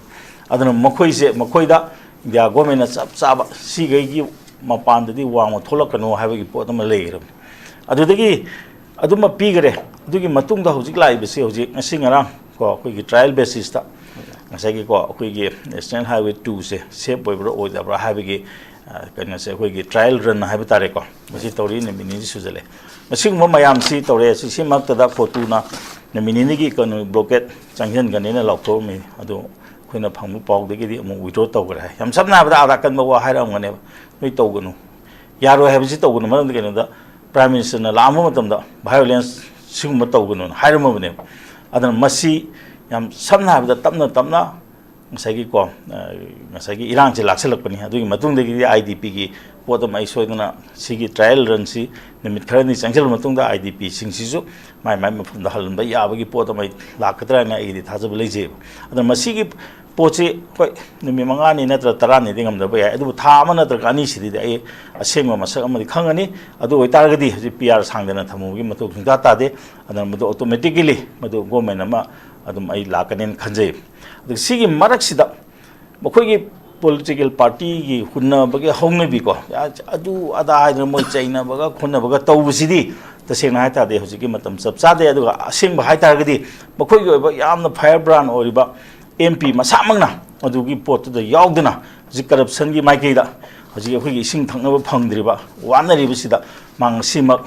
ꯑꯗꯨꯅ ꯃꯈꯣꯏꯁꯦ, ꯃꯈꯣꯏꯗ ꯏꯟꯗꯤꯌꯥ ꯒꯣꯔꯃꯦꯟꯅ ꯆꯞ ꯆꯥꯕ ꯁꯤꯈꯩꯒꯤ ꯃꯄꯥꯟꯗꯗꯤ ꯋꯥꯡꯃ ꯊꯣꯛꯂꯛꯀꯅꯨ ꯍꯥꯏꯕꯒꯤ ꯄꯣꯠ ꯑꯃ ꯂꯩꯈ꯭ꯔꯕꯅꯤ꯫ ꯑꯗꯨꯗꯒꯤ ꯑꯗꯨꯃ ꯄꯤꯈꯔꯦ꯫ ꯑꯗꯨꯒꯤ ꯃꯇꯨꯡꯗ ꯍꯧꯖꯤꯛ ꯂꯥꯛꯏꯕꯁꯤ, ꯍꯧꯖꯤꯛ ꯉꯁꯤ ꯉꯔꯥꯡ ꯀꯣ, ꯑꯩꯈꯣꯏꯒꯤ ꯇ꯭ꯔꯥꯏꯌꯦꯜ ꯕꯦꯁꯤꯁꯇ ꯉꯁꯥꯏꯒꯤꯀꯣ, ꯑꯩꯈꯣꯏꯒꯤ ꯅꯦꯁꯅꯦꯜ ꯍꯥꯏꯋꯦ ꯇꯨꯁꯦ ꯁꯦꯐ ꯑꯣꯏꯕ꯭ꯔꯥ ꯑꯣꯏꯗꯕ꯭ꯔꯥ ꯍꯥꯏꯕꯒꯤ, ꯑ, ꯀꯩꯅꯣꯁꯦ, ꯑꯩꯈꯣꯏꯒꯤ ꯇ꯭ꯔꯥꯏꯌꯦꯜ ꯔꯟ ꯍꯥꯏꯕ ꯇꯥꯔꯦꯀꯣ, ꯃꯁꯤ ꯇꯧꯔꯤ, ꯅꯨꯃꯤꯠ ꯅꯤꯅꯤ ꯁꯨꯖꯜꯂꯦ꯫ ꯃꯁꯤꯒꯨꯝꯕ ꯃꯌꯥꯝꯁꯤ ꯇꯧꯔꯦ꯫ ꯑꯁꯤ, ꯁꯤꯃꯛꯇꯗ ꯀꯣꯇꯨꯅ ꯅꯨꯃꯤꯠ ꯅꯤꯅꯤꯒꯤ ꯀꯩꯅꯣ ꯕ꯭ꯂꯣꯀꯦꯠ ꯆꯪꯁꯤꯟꯒꯅꯤꯅ ꯂꯥꯎꯊꯣꯛꯑꯝꯃꯤ꯫ ꯑꯗꯨ ꯑꯩꯈꯣꯏꯅ ꯐꯪꯕ ꯄꯥꯎꯗꯒꯤꯗꯤ ꯑꯃꯨꯛ ꯋꯤꯗ꯭ꯔꯣ ꯇꯧꯈ꯭ꯔꯦ ꯍꯥꯏ꯫ ꯌꯥꯝ ꯁꯝꯅ ꯍꯥꯏꯔꯕꯗ ꯑꯥꯗ ꯑꯀꯟꯕ ꯋꯥ ꯍꯥꯏꯔꯝꯒꯅꯦꯕ, "ꯅꯣꯏ ꯇꯧꯒꯅꯨ, ꯌꯥꯔꯣꯏ ꯍꯥꯏꯕꯁꯤ ꯇꯧꯒꯅꯨ", ꯃꯔꯝꯗꯤ ꯀꯩꯅꯣꯗ, ꯄ꯭ꯔꯥꯏꯝ ꯃꯤꯅꯤꯁꯇꯔꯅ ꯂꯥꯛꯑꯝꯕ ꯃꯇꯝꯗ ꯚꯥꯏꯑꯣꯂꯦꯟꯁ ꯁꯤꯒꯨꯝꯕ ꯇꯧꯒꯅꯨꯅ ꯍꯥꯏꯔꯝꯃꯕꯅꯦꯕ꯫ ꯑꯗꯨꯅ ꯃꯁꯤ ꯌꯥꯝ ꯁꯝꯅ ꯍꯥꯏꯔꯕꯗ ꯇꯞꯅ ꯇꯞꯅ ꯉꯁꯥꯏꯒꯤꯀꯣ, ꯑ, ꯉꯁꯥꯏꯒꯤ ꯏꯔꯥꯡꯁꯦ ꯂꯥꯛꯁꯜꯂꯛꯄꯅꯤ꯫ ꯑꯗꯨꯒꯤ ꯃꯇꯨꯡꯗꯒꯤꯗꯤ ꯑꯥꯏ ꯗꯤ ꯄꯤꯒꯤ ꯄꯣꯠ ꯑꯃ ꯑꯩ ꯁꯣꯏꯗꯅ, ꯁꯤꯒꯤ ꯇ꯭ꯔꯥꯏꯌꯦꯜ ꯔꯟꯁꯤ ꯅꯨꯃꯤꯠ ꯈꯔꯅꯤ ꯆꯪꯁꯤꯜꯂ ꯃꯇꯨꯡꯗ ꯑꯥꯏ ꯗꯤ ꯄꯤꯁꯤꯡꯁꯤꯁꯨ ꯃꯥꯏ ꯃꯥꯏ ꯃꯐꯝꯗ ꯍꯜꯍꯟꯕ ꯌꯥꯕꯒꯤ ꯄꯣꯠ ꯑꯃ ꯑꯩ ꯂꯥꯛꯀꯗ꯭ꯔꯥ ꯍꯥꯏꯅ ꯑꯩꯒꯤꯗꯤ ꯊꯥꯖꯕ ꯂꯩꯖꯩꯕ꯫ ꯑꯗꯨꯅ ꯃꯁꯤꯒꯤ ꯄꯣꯠꯁꯤ, ꯍꯣꯏ, ꯅꯨꯃꯤꯠ ꯃꯉꯥꯅꯤ ꯅꯠꯇ꯭ꯔ ꯇꯔꯥꯅꯤꯗꯤ ꯉꯝꯗꯕ ꯌꯥꯏ, ꯑꯗꯨꯕꯨ ꯊꯥ ꯑꯃ ꯅꯠꯇ꯭ꯔꯒ ꯑꯅꯤꯁꯤꯗꯗꯤ ꯑꯩ ꯑꯁꯦꯡꯕ ꯃꯁꯛ ꯑꯃꯗꯤ ꯈꯪꯒꯅꯤ꯫ ꯑꯗꯨ ꯑꯣꯏꯇꯥꯔꯒꯗꯤ ꯍꯧꯖꯤꯛ ꯄꯤ ꯑꯥꯔ ꯁꯥꯡꯗꯅ ꯊꯝꯃꯨꯕꯒꯤ ꯃꯊꯧ ꯁꯨꯡꯇꯥ ꯇꯥꯗꯦ꯫ ꯑꯗꯨꯅ ꯃꯗꯨ ꯑꯣꯇꯣꯃꯦꯇꯤꯀꯦꯂꯤ ꯃꯗꯨ ꯒꯣꯔꯃꯦꯟ ꯑꯃ ꯑꯗꯨꯝ ꯑꯩ ꯂꯥꯛꯀꯅꯦꯅ ꯈꯟꯖꯩ꯫ ꯑꯗꯨꯒ ꯁꯤꯒꯤ ꯃꯔꯛꯁꯤꯗ ꯃꯈꯣꯏꯒꯤ ꯄꯣꯂꯤꯇꯤꯀꯦꯜ ꯄꯥꯔꯇꯤꯒꯤ ꯍꯨꯟꯅꯕꯒꯤ ꯍꯧꯅꯕꯤꯀꯣ, ꯑꯗꯨ ꯑꯗꯥ ꯍꯥꯏꯗꯅ ꯃꯣꯏ ꯆꯩꯅꯕꯒ ꯈꯣꯠꯅꯕꯒ ꯇꯧꯕꯁꯤꯗꯤ, ꯇꯁꯦꯡꯅ ꯍꯥꯏ ꯇꯥꯔꯗꯤ, ꯍꯧꯖꯤꯛꯀꯤ ꯃꯇꯝ ꯆꯞ ꯆꯥꯗꯦ꯫ ꯑꯗꯨꯒ ꯑꯁꯦꯡꯕ ꯍꯥꯏ ꯇꯥꯔꯒꯗꯤ, ꯃꯈꯣꯏꯒꯤ ꯑꯣꯏꯕ ꯌꯥꯝꯅ ꯐꯥꯏꯌꯔ ꯕ꯭ꯔꯥꯟ ꯑꯣꯏꯔꯤꯕ ꯑꯦꯝ ꯄꯤ ꯃꯁꯥꯃꯛꯅ ꯑꯗꯨꯒꯤ ꯄꯣꯠꯇꯨꯗ ꯌꯥꯎꯗꯅ ꯍꯧꯖꯤꯛ ꯀꯔꯞꯁꯟꯒꯤ ꯃꯥꯏꯀꯩꯗ ꯍꯧꯖꯤꯛ ꯑꯩꯈꯣꯏꯒꯤ ꯏꯁꯤꯡ ꯊꯛꯅꯕ ꯐꯪꯗ꯭ꯔꯤꯕ ꯋꯥꯅꯔꯤꯕꯁꯤꯗ ꯃꯥ ꯉꯁꯤꯃꯛ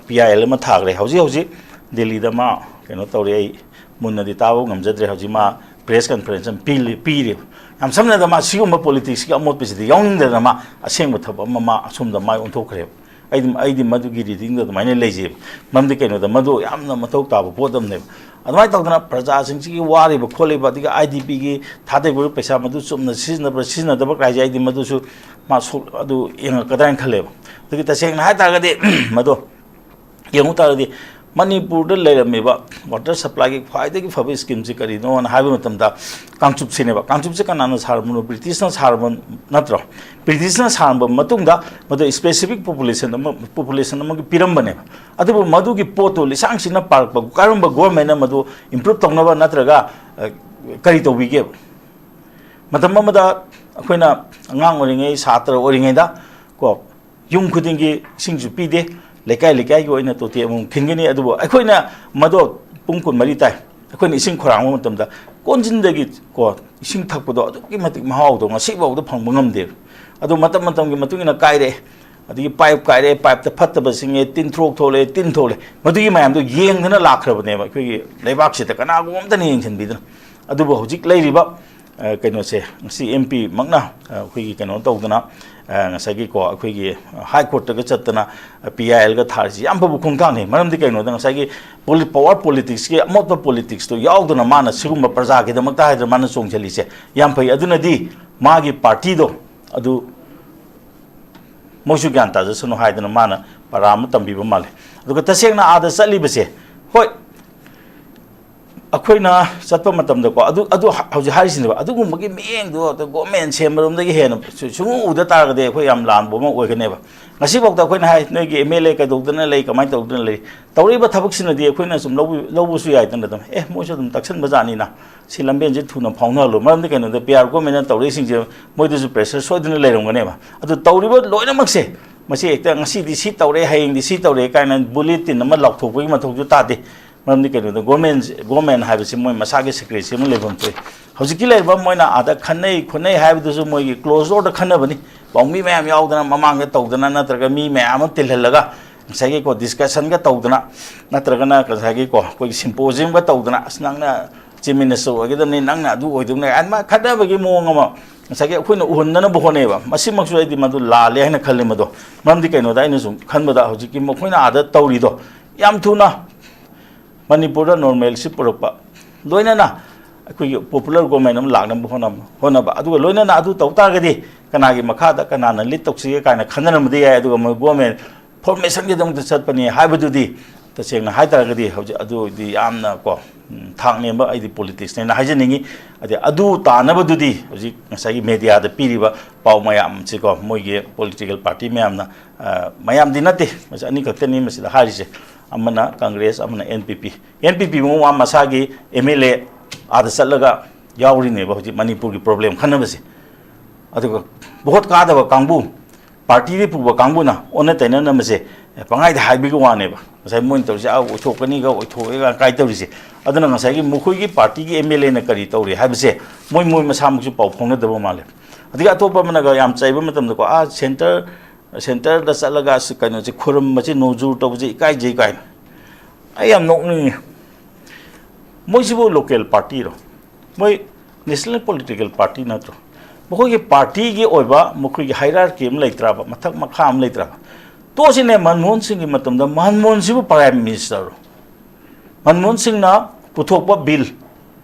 ꯄꯤ ꯑꯥꯏ ꯑꯦꯜ ꯑꯃ ꯊꯥꯈ꯭ꯔꯦ꯫ ꯍꯧꯖꯤꯛ ꯍꯧꯖꯤꯛ ꯗꯦꯜꯂꯤꯗ ꯃꯥ ꯀꯩꯅꯣ ꯇꯧꯔꯦ, ꯑꯩ ꯃꯨꯟꯅꯗꯤ ꯇꯥꯕ ꯉꯝꯖꯗ꯭ꯔꯦ꯫ ꯍꯧꯖꯤꯛ ꯃꯥ ꯄ꯭ꯔꯦꯁ ꯀꯟꯐꯔꯦꯟꯁ ꯑꯃ ꯄꯤꯔꯤ꯫ ꯌꯥꯝ ꯁꯝꯅꯗ ꯃꯥ ꯁꯤꯒꯨꯝꯕ ꯄꯣꯂꯤꯇꯤꯛꯁꯀꯤ ꯑꯃꯣꯠꯄꯁꯤꯗꯤ ꯌꯥꯎꯅꯤꯡꯗꯗꯅ ꯃꯥ ꯑꯁꯦꯡꯕ ꯊꯕꯛ ꯑꯃ ꯃꯥ ꯑꯁꯣꯝꯗ ꯃꯥꯏ ꯑꯣꯟꯊꯣꯛꯈ꯭ꯔꯦꯕ꯫ ꯑꯩꯗꯤ ꯑꯩꯗꯤ ꯃꯗꯨꯒꯤ ꯔꯤꯗꯤꯡꯗꯣ ꯑꯗꯨꯃꯥꯏꯅ ꯂꯩꯖꯩꯕ꯫ ꯃꯔꯝꯗꯤ ꯀꯩꯅꯣꯗ ꯃꯗꯨ ꯌꯥꯝꯅ ꯃꯊꯧ ꯇꯥꯕ ꯄꯣꯠ ꯑꯃꯅꯦꯕ꯫ ꯑꯗꯨꯃꯥꯏꯅ ꯇꯧꯗꯅ ꯄ꯭ꯔꯖꯥꯁꯤꯡꯁꯤꯒꯤ ꯋꯥꯔꯤꯕ ꯈꯣꯠꯂꯤꯕ, ꯑꯗꯒꯤ ꯑꯥꯏ ꯗꯤ ꯄꯤꯒꯤ ꯊꯥꯗꯈꯤꯕ ꯄꯩꯁꯥ ꯃꯗꯨ ꯆꯨꯝꯅ ꯁꯤꯖꯤꯟꯅꯕ꯭ꯔꯥ ꯁꯤꯖꯤꯟꯅꯗꯕ꯭ꯔꯥ ꯀꯥꯏꯁꯦ ꯑꯩꯗꯤ ꯃꯗꯨꯁꯨ ꯃꯥ ꯁꯣꯛ-, ꯑꯗꯨ ꯌꯦꯡꯉꯛꯀꯗ꯭ꯔꯥ ꯍꯥꯏꯅ ꯈꯜꯂꯦꯕ꯫ ꯑꯗꯒꯤ ꯇꯁꯦꯡꯅ ꯍꯥꯏ ꯇꯥꯔꯒꯗꯤ ꯃꯗꯣ ꯌꯦꯡꯉꯨ ꯇꯥꯔꯒꯗꯤ ꯃꯅꯤꯄꯨꯔꯗ ꯂꯩꯔꯝꯃꯤꯕ ꯋꯥꯇꯔ ꯁꯄ꯭ꯂꯥꯏꯒꯤ ꯈ꯭ꯋꯥꯏꯗꯒꯤ ꯐꯕ ꯁ꯭ꯀꯤꯝꯁꯤ ꯀꯔꯤꯅꯣꯅ ꯍꯥꯏꯕ ꯃꯇꯝꯗ ꯀꯥꯡꯆꯨꯞꯁꯤꯅꯦꯕ꯫ ꯀꯥꯡꯆꯨꯞꯁꯤ ꯀꯅꯥꯅ ꯁꯥꯔꯝꯕꯅꯣ? ꯕ꯭ꯔꯤꯇꯤꯁꯅ ꯁꯥꯔꯝꯕ ꯅꯠꯇ꯭ꯔꯣ? ꯕ꯭ꯔꯤꯇꯤꯁꯅ ꯁꯥꯔꯝꯕ ꯃꯇꯨꯡꯗ ꯃꯗꯨ ꯁ꯭ꯄꯦꯁꯤꯐꯤꯛ ꯄꯣꯄꯨꯂꯦꯁꯟ ꯑꯃ, ꯄꯣꯄꯨꯂꯦꯁꯟ ꯑꯃꯒꯤ ꯄꯤꯔꯝꯕꯅꯦꯕ꯫ ꯑꯗꯨꯕꯨ ꯃꯗꯨꯒꯤ ꯄꯣꯠꯇꯨ ꯂꯤꯁꯥꯡ ꯁꯤꯠꯅ ꯄꯥꯔꯛꯄ ꯀꯔꯝꯕ ꯒꯣꯔꯃꯦꯟꯅ ꯃꯗꯨ ꯏꯝꯄ꯭ꯔꯨꯞ ꯇꯧꯅꯕ ꯅꯠꯇ꯭ꯔꯒ, ꯑ, ꯀꯔꯤ ꯇꯧꯕꯤꯒꯦꯕ? ꯃꯇꯝ ꯑꯃꯗ ꯑꯩꯈꯣꯏꯅ ꯑꯉꯥꯡ ꯑꯣꯏꯔꯤꯉꯩ, ꯁꯥꯇ꯭ꯔ ꯑꯣꯏꯔꯤꯉꯩꯗ ꯀꯣ, ꯌꯨꯝ ꯈꯨꯗꯤꯡꯒꯤ ꯏꯁꯤꯡꯁꯨ ꯄꯤꯗꯦ, ꯂꯩꯀꯥꯏ ꯂꯩꯀꯥꯏꯒꯤ ꯑꯣꯏꯅ ꯇꯣꯇꯤ ꯑꯃꯃꯝ ꯈꯤꯟꯒꯅꯤ꯫ ꯑꯗꯨꯕꯨ ꯑꯩꯈꯣꯏꯅ ꯃꯗꯣ ꯄꯨꯡ ꯀꯨꯟꯃꯔꯤ ꯇꯥꯏ, ꯑꯩꯈꯣꯏꯅ ꯏꯁꯤꯡ ꯈꯣꯏꯔꯥꯡꯕ ꯃꯇꯝꯗ ꯀꯣꯟꯖꯤꯟꯗꯒꯤ ꯀꯣ ꯏꯁꯤꯡ ꯊꯛꯄꯗꯣ ꯑꯗꯨꯛꯀꯤ ꯃꯇꯤꯛ ꯃꯍꯥꯎꯗꯣ ꯉꯁꯤꯐꯥꯎꯗ ꯐꯪꯕ ꯉꯝꯗꯦꯕ꯫ ꯑꯗꯨ ꯃꯇꯝ ꯃꯇꯝꯒꯤ ꯃꯇꯨꯡ ꯏꯟꯅ ꯀꯥꯏꯔꯛꯑꯦ꯫ ꯑꯗꯒꯤ ꯄꯥꯏꯞ ꯀꯥꯏꯔꯛꯑꯦ, ꯄꯥꯏꯞꯇ ꯐꯠꯇꯕꯁꯤꯡꯉꯦ, ꯇꯤꯟ ꯊ꯭ꯔꯣꯛ ꯊꯣꯛꯂꯛꯑꯦ, ꯇꯤꯟ ꯊꯣꯛꯂꯛꯑꯦ, ꯃꯗꯨꯒꯤ ꯃꯌꯥꯝꯗꯣ ꯌꯦꯡꯗꯅ ꯂꯥꯛꯈ꯭ꯔꯕꯅꯦꯕ ꯑꯩꯈꯣꯏꯒꯤ ꯂꯩꯕꯥꯛꯁꯤꯗ ꯀꯅꯥꯒꯨꯝꯕ ꯑꯝꯇꯅ ꯌꯦꯡꯁꯤꯟꯕꯤꯗꯅ꯫ ꯑꯗꯨꯕꯨ ꯍꯧꯖꯤꯛ ꯂꯩꯔꯤꯕ, ꯑ, ꯀꯩꯅꯣꯁꯦ, ꯉꯁꯤ ꯑꯦꯝ ꯄꯤ ꯃꯛꯅ, ꯑ, ꯑꯩꯈꯣꯏꯒꯤ ꯀꯩꯅꯣ ꯇꯧꯗꯅ, ꯑ, ꯉꯁꯥꯏꯒꯤꯀꯣ ꯑꯩꯈꯣꯏꯒꯤ ꯍꯥꯏ ꯀꯣꯔꯠꯇꯒ ꯆꯠꯇꯅ, ꯑ, ꯄꯤ ꯑꯥꯏ ꯑꯦꯜꯒ ꯊꯥꯔꯤꯁꯤ ꯌꯥꯝ ꯐꯕ ꯈꯣꯡꯊꯥꯡꯅꯤ꯫ ꯃꯔꯝꯗꯤ ꯀꯩꯅꯣꯗ ꯉꯁꯥꯏꯒꯤ ꯄꯣꯂꯤ-, ꯄꯋꯥꯔ ꯄꯣꯂꯤꯇꯤꯛꯁꯀꯤ ꯑꯃꯣꯠꯄ ꯄꯣꯂꯤꯇꯤꯛꯁꯇꯣ ꯌꯥꯎꯗꯅ ꯃꯥꯅ ꯁꯤꯒꯨꯝꯕ ꯄ꯭ꯔꯖꯥꯒꯤꯗꯃꯛꯇ ꯍꯥꯏꯗꯅ ꯃꯥꯅ ꯆꯣꯡꯁꯤꯜꯂꯤꯁꯦ ꯌꯥꯝ ꯐꯩ꯫ ꯑꯗꯨꯅꯗꯤ ꯃꯥꯒꯤ ꯄꯥꯔꯇꯤꯗꯣ ꯑꯗꯨ ꯃꯣꯏꯁꯨ ꯒ꯭ꯌꯥꯟ ꯇꯥꯖꯁꯅꯨ ꯍꯥꯏꯗꯅ ꯃꯥꯅ ꯄꯔꯥ ꯑꯃ ꯇꯝꯕꯤꯕ ꯃꯥꯜꯂꯦ꯫ ꯑꯗꯨꯒ ꯇꯁꯦꯡꯅ ꯑꯥꯗ ꯆꯠꯂꯤꯕꯁꯦ, ꯍꯣꯏ, ꯑꯩꯈꯣꯏꯅ ꯆꯠꯄ ꯃꯇꯝꯗꯀꯣ, ꯑꯗꯨ, ꯑꯗꯨ ꯍ-, ꯍꯧꯖꯤꯛ ꯍꯥꯏꯔꯤꯁꯤꯅꯦꯕ, ꯑꯗꯨꯒꯨꯝꯕꯒꯤ ꯃꯤꯠꯌꯦꯡꯗꯣ ꯑꯗ ꯒꯣꯔꯃꯦꯟ ꯁꯦꯝꯕꯔꯣꯝꯗꯒꯤ ꯍꯦꯟꯅ ꯁꯨ-, ꯁꯨꯡꯎ ꯎꯗ ꯇꯥꯔꯒꯗꯤ ꯑꯩꯈꯣꯏ ꯌꯥꯝ ꯂꯥꯟꯕ ꯑꯃ ꯑꯣꯏꯒꯅꯦꯕ꯫ ꯉꯁꯤꯐꯥꯎꯗ ꯑꯩꯈꯣꯏꯅ ꯍꯥꯏ, "ꯅꯣꯏꯒꯤ ꯑꯦꯝ ꯑꯦꯜ ꯑꯦ ꯀꯩꯗꯧꯗꯅ ꯂꯩ, ꯀꯃꯥꯏꯅ ꯇꯧꯗꯅ ꯂꯩ?" ꯇꯧꯔꯤꯕ ꯊꯕꯛꯁꯤꯅꯗꯤ ꯑꯩꯈꯣꯏꯅ ꯁꯨꯝ ꯂꯧꯕ-, ꯂꯧꯕꯁꯨ ꯌꯥꯏꯗꯅ ꯑꯗꯨꯝ, "ꯑꯦ, ꯃꯣꯏꯁꯨ ꯑꯗꯨꯝ ꯇꯛꯁꯟꯕ ꯖꯥꯠꯅꯤꯅ, ꯁꯤ ꯂꯝꯕꯦꯟꯁꯦ ꯊꯨꯅ ꯐꯥꯎꯅꯍꯜꯂꯨ"꯫ ꯃꯔꯝꯗꯤ ꯀꯩꯅꯣꯗ ꯄꯤ ꯑꯥꯔ ꯒꯣꯔꯃꯦꯟꯅ ꯇꯧꯔꯛꯏꯁꯤꯡꯁꯦ ꯃꯣꯏꯗꯁꯨ ꯄ꯭ꯔꯦꯁꯔ ꯁꯣꯏꯗꯅ ꯂꯩꯔꯝꯒꯅꯦꯕ꯫ ꯑꯗꯨ ꯇꯧꯔꯤꯕ ꯂꯣꯏꯅꯃꯛꯁꯦ ꯃꯁꯤ ꯍꯦꯛꯇ ꯉꯁꯤꯗꯤ ꯁꯤ ꯇꯧꯔꯦ, ꯍꯌꯦꯡꯗꯤ ꯁꯤ ꯇꯧꯔꯦ ꯀꯥꯏꯅ ꯕꯨꯂꯦꯇꯤꯟ ꯑꯃ ꯂꯥꯎꯊꯣꯛꯄꯒꯤ ꯃꯊꯧꯁꯨ ꯇꯥꯗꯦ꯫ ꯃꯔꯝꯗꯤ ꯀꯩꯅꯣꯗ ꯒꯣꯔꯃꯦꯟ, ꯒꯣꯔꯃꯦꯟ ꯍꯥꯏꯕꯁꯤ ꯃꯣꯏ ꯃꯁꯥꯒꯤ ꯁꯦꯀ꯭ꯔꯦꯁꯤ ꯑꯃ ꯂꯩꯐꯝ ꯊꯣꯛꯏ꯫ ꯍꯧꯖꯤꯛꯀꯤ ꯂꯩꯔꯤꯕ ꯃꯣꯏꯅ ꯑꯥꯗ ꯈꯟꯅꯩ ꯈꯣꯠꯅꯩ ꯍꯥꯏꯕꯗꯨꯁꯨ ꯃꯣꯏꯒꯤ closed doorꯗ ꯈꯟꯅꯕꯅꯤ꯫ ꯄꯥꯎꯃꯤ ꯃꯌꯥꯝ ꯌꯥꯎꯗꯅ, ꯃꯃꯥꯡꯗ ꯇꯧꯗꯅ, ꯅꯠꯇ꯭ꯔꯒ ꯃꯤ ꯃꯌꯥꯝ ꯑꯃ ꯇꯤꯜꯍꯜꯂꯒ, ꯉꯁꯥꯏꯒꯤꯀꯣ, discussionꯒ ꯇꯧꯗꯅ, ꯅꯠꯇ꯭ꯔꯒꯅ ꯉꯁꯥꯏꯒꯤꯀꯣ, ꯑꯩꯈꯣꯏꯒꯤ symposiumꯒ ꯇꯧꯗꯅ, "ꯑꯁ, ꯅꯪꯅ Chief Minister ꯑꯣꯏꯒꯗꯕꯅꯤ, ꯅꯪꯅ ꯑꯗꯨ ꯑꯣꯏꯗꯕꯅꯤ" ꯑꯗꯨꯃꯥꯏꯅ ꯈꯠꯅꯕꯒꯤ ꯃꯑꯣꯡ ꯑꯃ ꯉꯁꯥꯏꯒꯤ ꯑꯩꯈꯣꯏꯅ ꯎꯍꯟꯗꯅꯕ ꯍꯣꯠꯅꯩꯕ꯫ ꯃꯁꯤꯃꯛꯁꯨ ꯑꯩꯗꯤ ꯃꯗꯨ ꯂꯥꯜꯂꯦ ꯍꯥꯏꯅ ꯈꯜꯂꯤ꯫ ꯃꯗꯣ ꯃꯔꯝꯗꯤ ꯀꯩꯅꯣꯗ, ꯑꯩꯅ ꯁꯨꯝ ꯈꯟꯕꯗ, ꯍꯧꯖꯤꯛꯀꯤ ꯃꯈꯣꯏꯅ ꯑꯥꯗ ꯇꯧꯔꯤꯗꯣ ꯌꯥꯝ ꯊꯨꯅ ꯃꯅꯤꯄꯨꯔꯗ normalcy ꯄꯨꯔꯛꯄ, ꯂꯣꯏꯅꯅ ꯑꯩꯈꯣꯏꯒꯤ popular government ꯑꯃ ꯂꯥꯛꯅꯕ ꯍꯣꯠꯅꯕ, ꯍꯣꯠꯅꯕ, ꯑꯗꯨꯒ ꯂꯣꯏꯅꯅ ꯑꯗꯨ ꯇꯧ ꯇꯥꯔꯒꯗꯤ ꯀꯅꯥꯒꯤ ꯃꯈꯥꯗ ꯀꯅꯥꯅ lead ꯇꯧꯁꯤꯒꯦ ꯀꯥꯏꯅ ꯈꯟꯅꯔꯝꯕꯗꯤ ꯌꯥꯏ꯫ ꯑꯗꯨꯒ ꯃꯣꯏ government formationꯒꯤꯗꯃꯛꯇ ꯆꯠꯄꯅꯤ ꯍꯥꯏꯕꯗꯨꯗꯤ, ꯇꯁꯦꯡꯅ ꯍꯥꯏ ꯇꯥꯔꯒꯗꯤ, ꯍꯧꯖꯤꯛ ꯑꯗꯨꯗꯤ ꯌꯥꯝꯅ ꯀꯣ, ꯎꯝ, ꯊꯥꯛ ꯅꯦꯝꯕ ꯑꯩꯗꯤ politicsꯅꯦꯅ ꯍꯥꯏꯖꯅꯤꯡꯉꯤ꯫ ꯑꯗꯩ ꯑꯗꯨ ꯇꯥꯅꯕꯗꯨꯗꯤ ꯍꯧꯖꯤꯛ ꯉꯁꯥꯏꯒꯤ mediaꯗ ꯄꯤꯔꯤꯕ ꯄꯥꯎ ꯃꯌꯥꯝꯁꯤꯀꯣ, ꯃꯣꯏꯒꯤ political party ꯃꯌꯥꯝꯅ, ꯑ, ꯃꯌꯥꯝꯗꯤ ꯅꯠꯇꯦ, ꯃꯁꯤ ꯑꯅꯤꯈꯛꯇꯅꯤ ꯃꯁꯤꯗ ꯍꯥꯏꯔꯤꯁꯦ, ꯑꯃꯅ Congress, ꯑꯃꯅ NPP꯫ NPP ꯃꯨꯛ ꯃꯥ ꯃꯁꯥꯒꯤ MLA ꯑꯥꯗ ꯆꯠꯂꯒ ꯌꯥꯎꯔꯤꯅꯦꯕ ꯍꯧꯖꯤꯛ ꯃꯅꯤꯄꯨꯔꯒꯤ problem ꯈꯟꯅꯕꯁꯦ꯫ ꯑꯗꯨꯒ vote ꯀꯥꯗꯕ ꯀꯥꯡꯕꯨ, partyꯗꯤ ꯄꯨꯕ ꯀꯥꯡꯕꯨꯅ ꯑꯣꯟꯅ ꯇꯩꯅꯅꯕꯁꯦ ꯄꯪꯍꯥꯏꯗ ꯍꯥꯏꯕꯤꯕ ꯋꯥꯅꯦꯕ꯫ ꯉꯁꯥꯏ ꯃꯣꯏꯅ ꯇꯧꯔꯤꯁꯦ, "ꯑꯥ, ꯑꯣꯏꯊꯣꯛꯀꯅꯤꯒ, ꯑꯣꯏꯊꯣꯛꯑꯦꯒ" ꯀꯥꯏ ꯇꯧꯔꯤꯁꯦ꯫ ꯑꯗꯨꯅ ꯉꯁꯥꯏꯒꯤ ꯃꯈꯣꯏꯒꯤ partyꯒꯤ MLAꯅ ꯀꯔꯤ ꯇꯧꯔꯤ ꯍꯥꯏꯕꯁꯦ ꯃꯣꯏ, ꯃꯣꯏ ꯃꯁꯥꯃꯛꯁꯨ ꯄꯥꯎ ꯐꯥꯎꯅꯗꯕ ꯃꯥꯜꯂꯦ꯫ ꯑꯗꯒꯤ ꯑꯇꯣꯞꯄ ꯑꯃꯅꯒ ꯌꯥꯝ ꯆꯩꯕ ꯃꯇꯝꯗꯀꯣ, "ꯑꯥ, centre, centreꯗ ꯆꯠꯂꯒ ꯑꯁ ꯀꯩꯅꯣꯁꯦ ꯈꯨꯔꯨꯝꯕꯁꯦ, ꯅꯣꯡꯖꯨ ꯇꯧꯕꯁꯦ ꯏꯀꯥꯏꯖꯩ" ꯀꯥꯏꯅ꯫ ꯑꯩ ꯌꯥꯝ ꯅꯣꯛꯅꯤꯡꯉꯤ꯫ ꯃꯣꯏꯁꯤꯕꯨ local partyꯔꯣ? ꯃꯣꯏ national political party ꯅꯠꯇ꯭ꯔꯣ? ꯃꯈꯣꯏꯒꯤ partyꯒꯤ ꯑꯣꯏꯕ ꯃꯈꯣꯏꯒꯤ hierarchy ꯑꯃ ꯂꯩꯇ꯭ꯔꯕ, ꯃꯊꯛ ꯃꯈꯥ ꯑꯃ ꯂꯩꯇ꯭ꯔꯕ? ꯇꯣꯛꯑꯁꯤꯅꯦ, ꯃꯟꯃꯣꯍꯟ ꯁꯤꯡꯒꯤ ꯃꯇꯝꯗ ꯃꯟꯃꯣꯍꯟ ꯁꯤꯕꯨ Prime Ministerꯔꯣ? ꯃꯟꯃꯣꯍꯟ ꯁꯤꯡꯅ ꯄꯨꯊꯣꯛꯄ bill,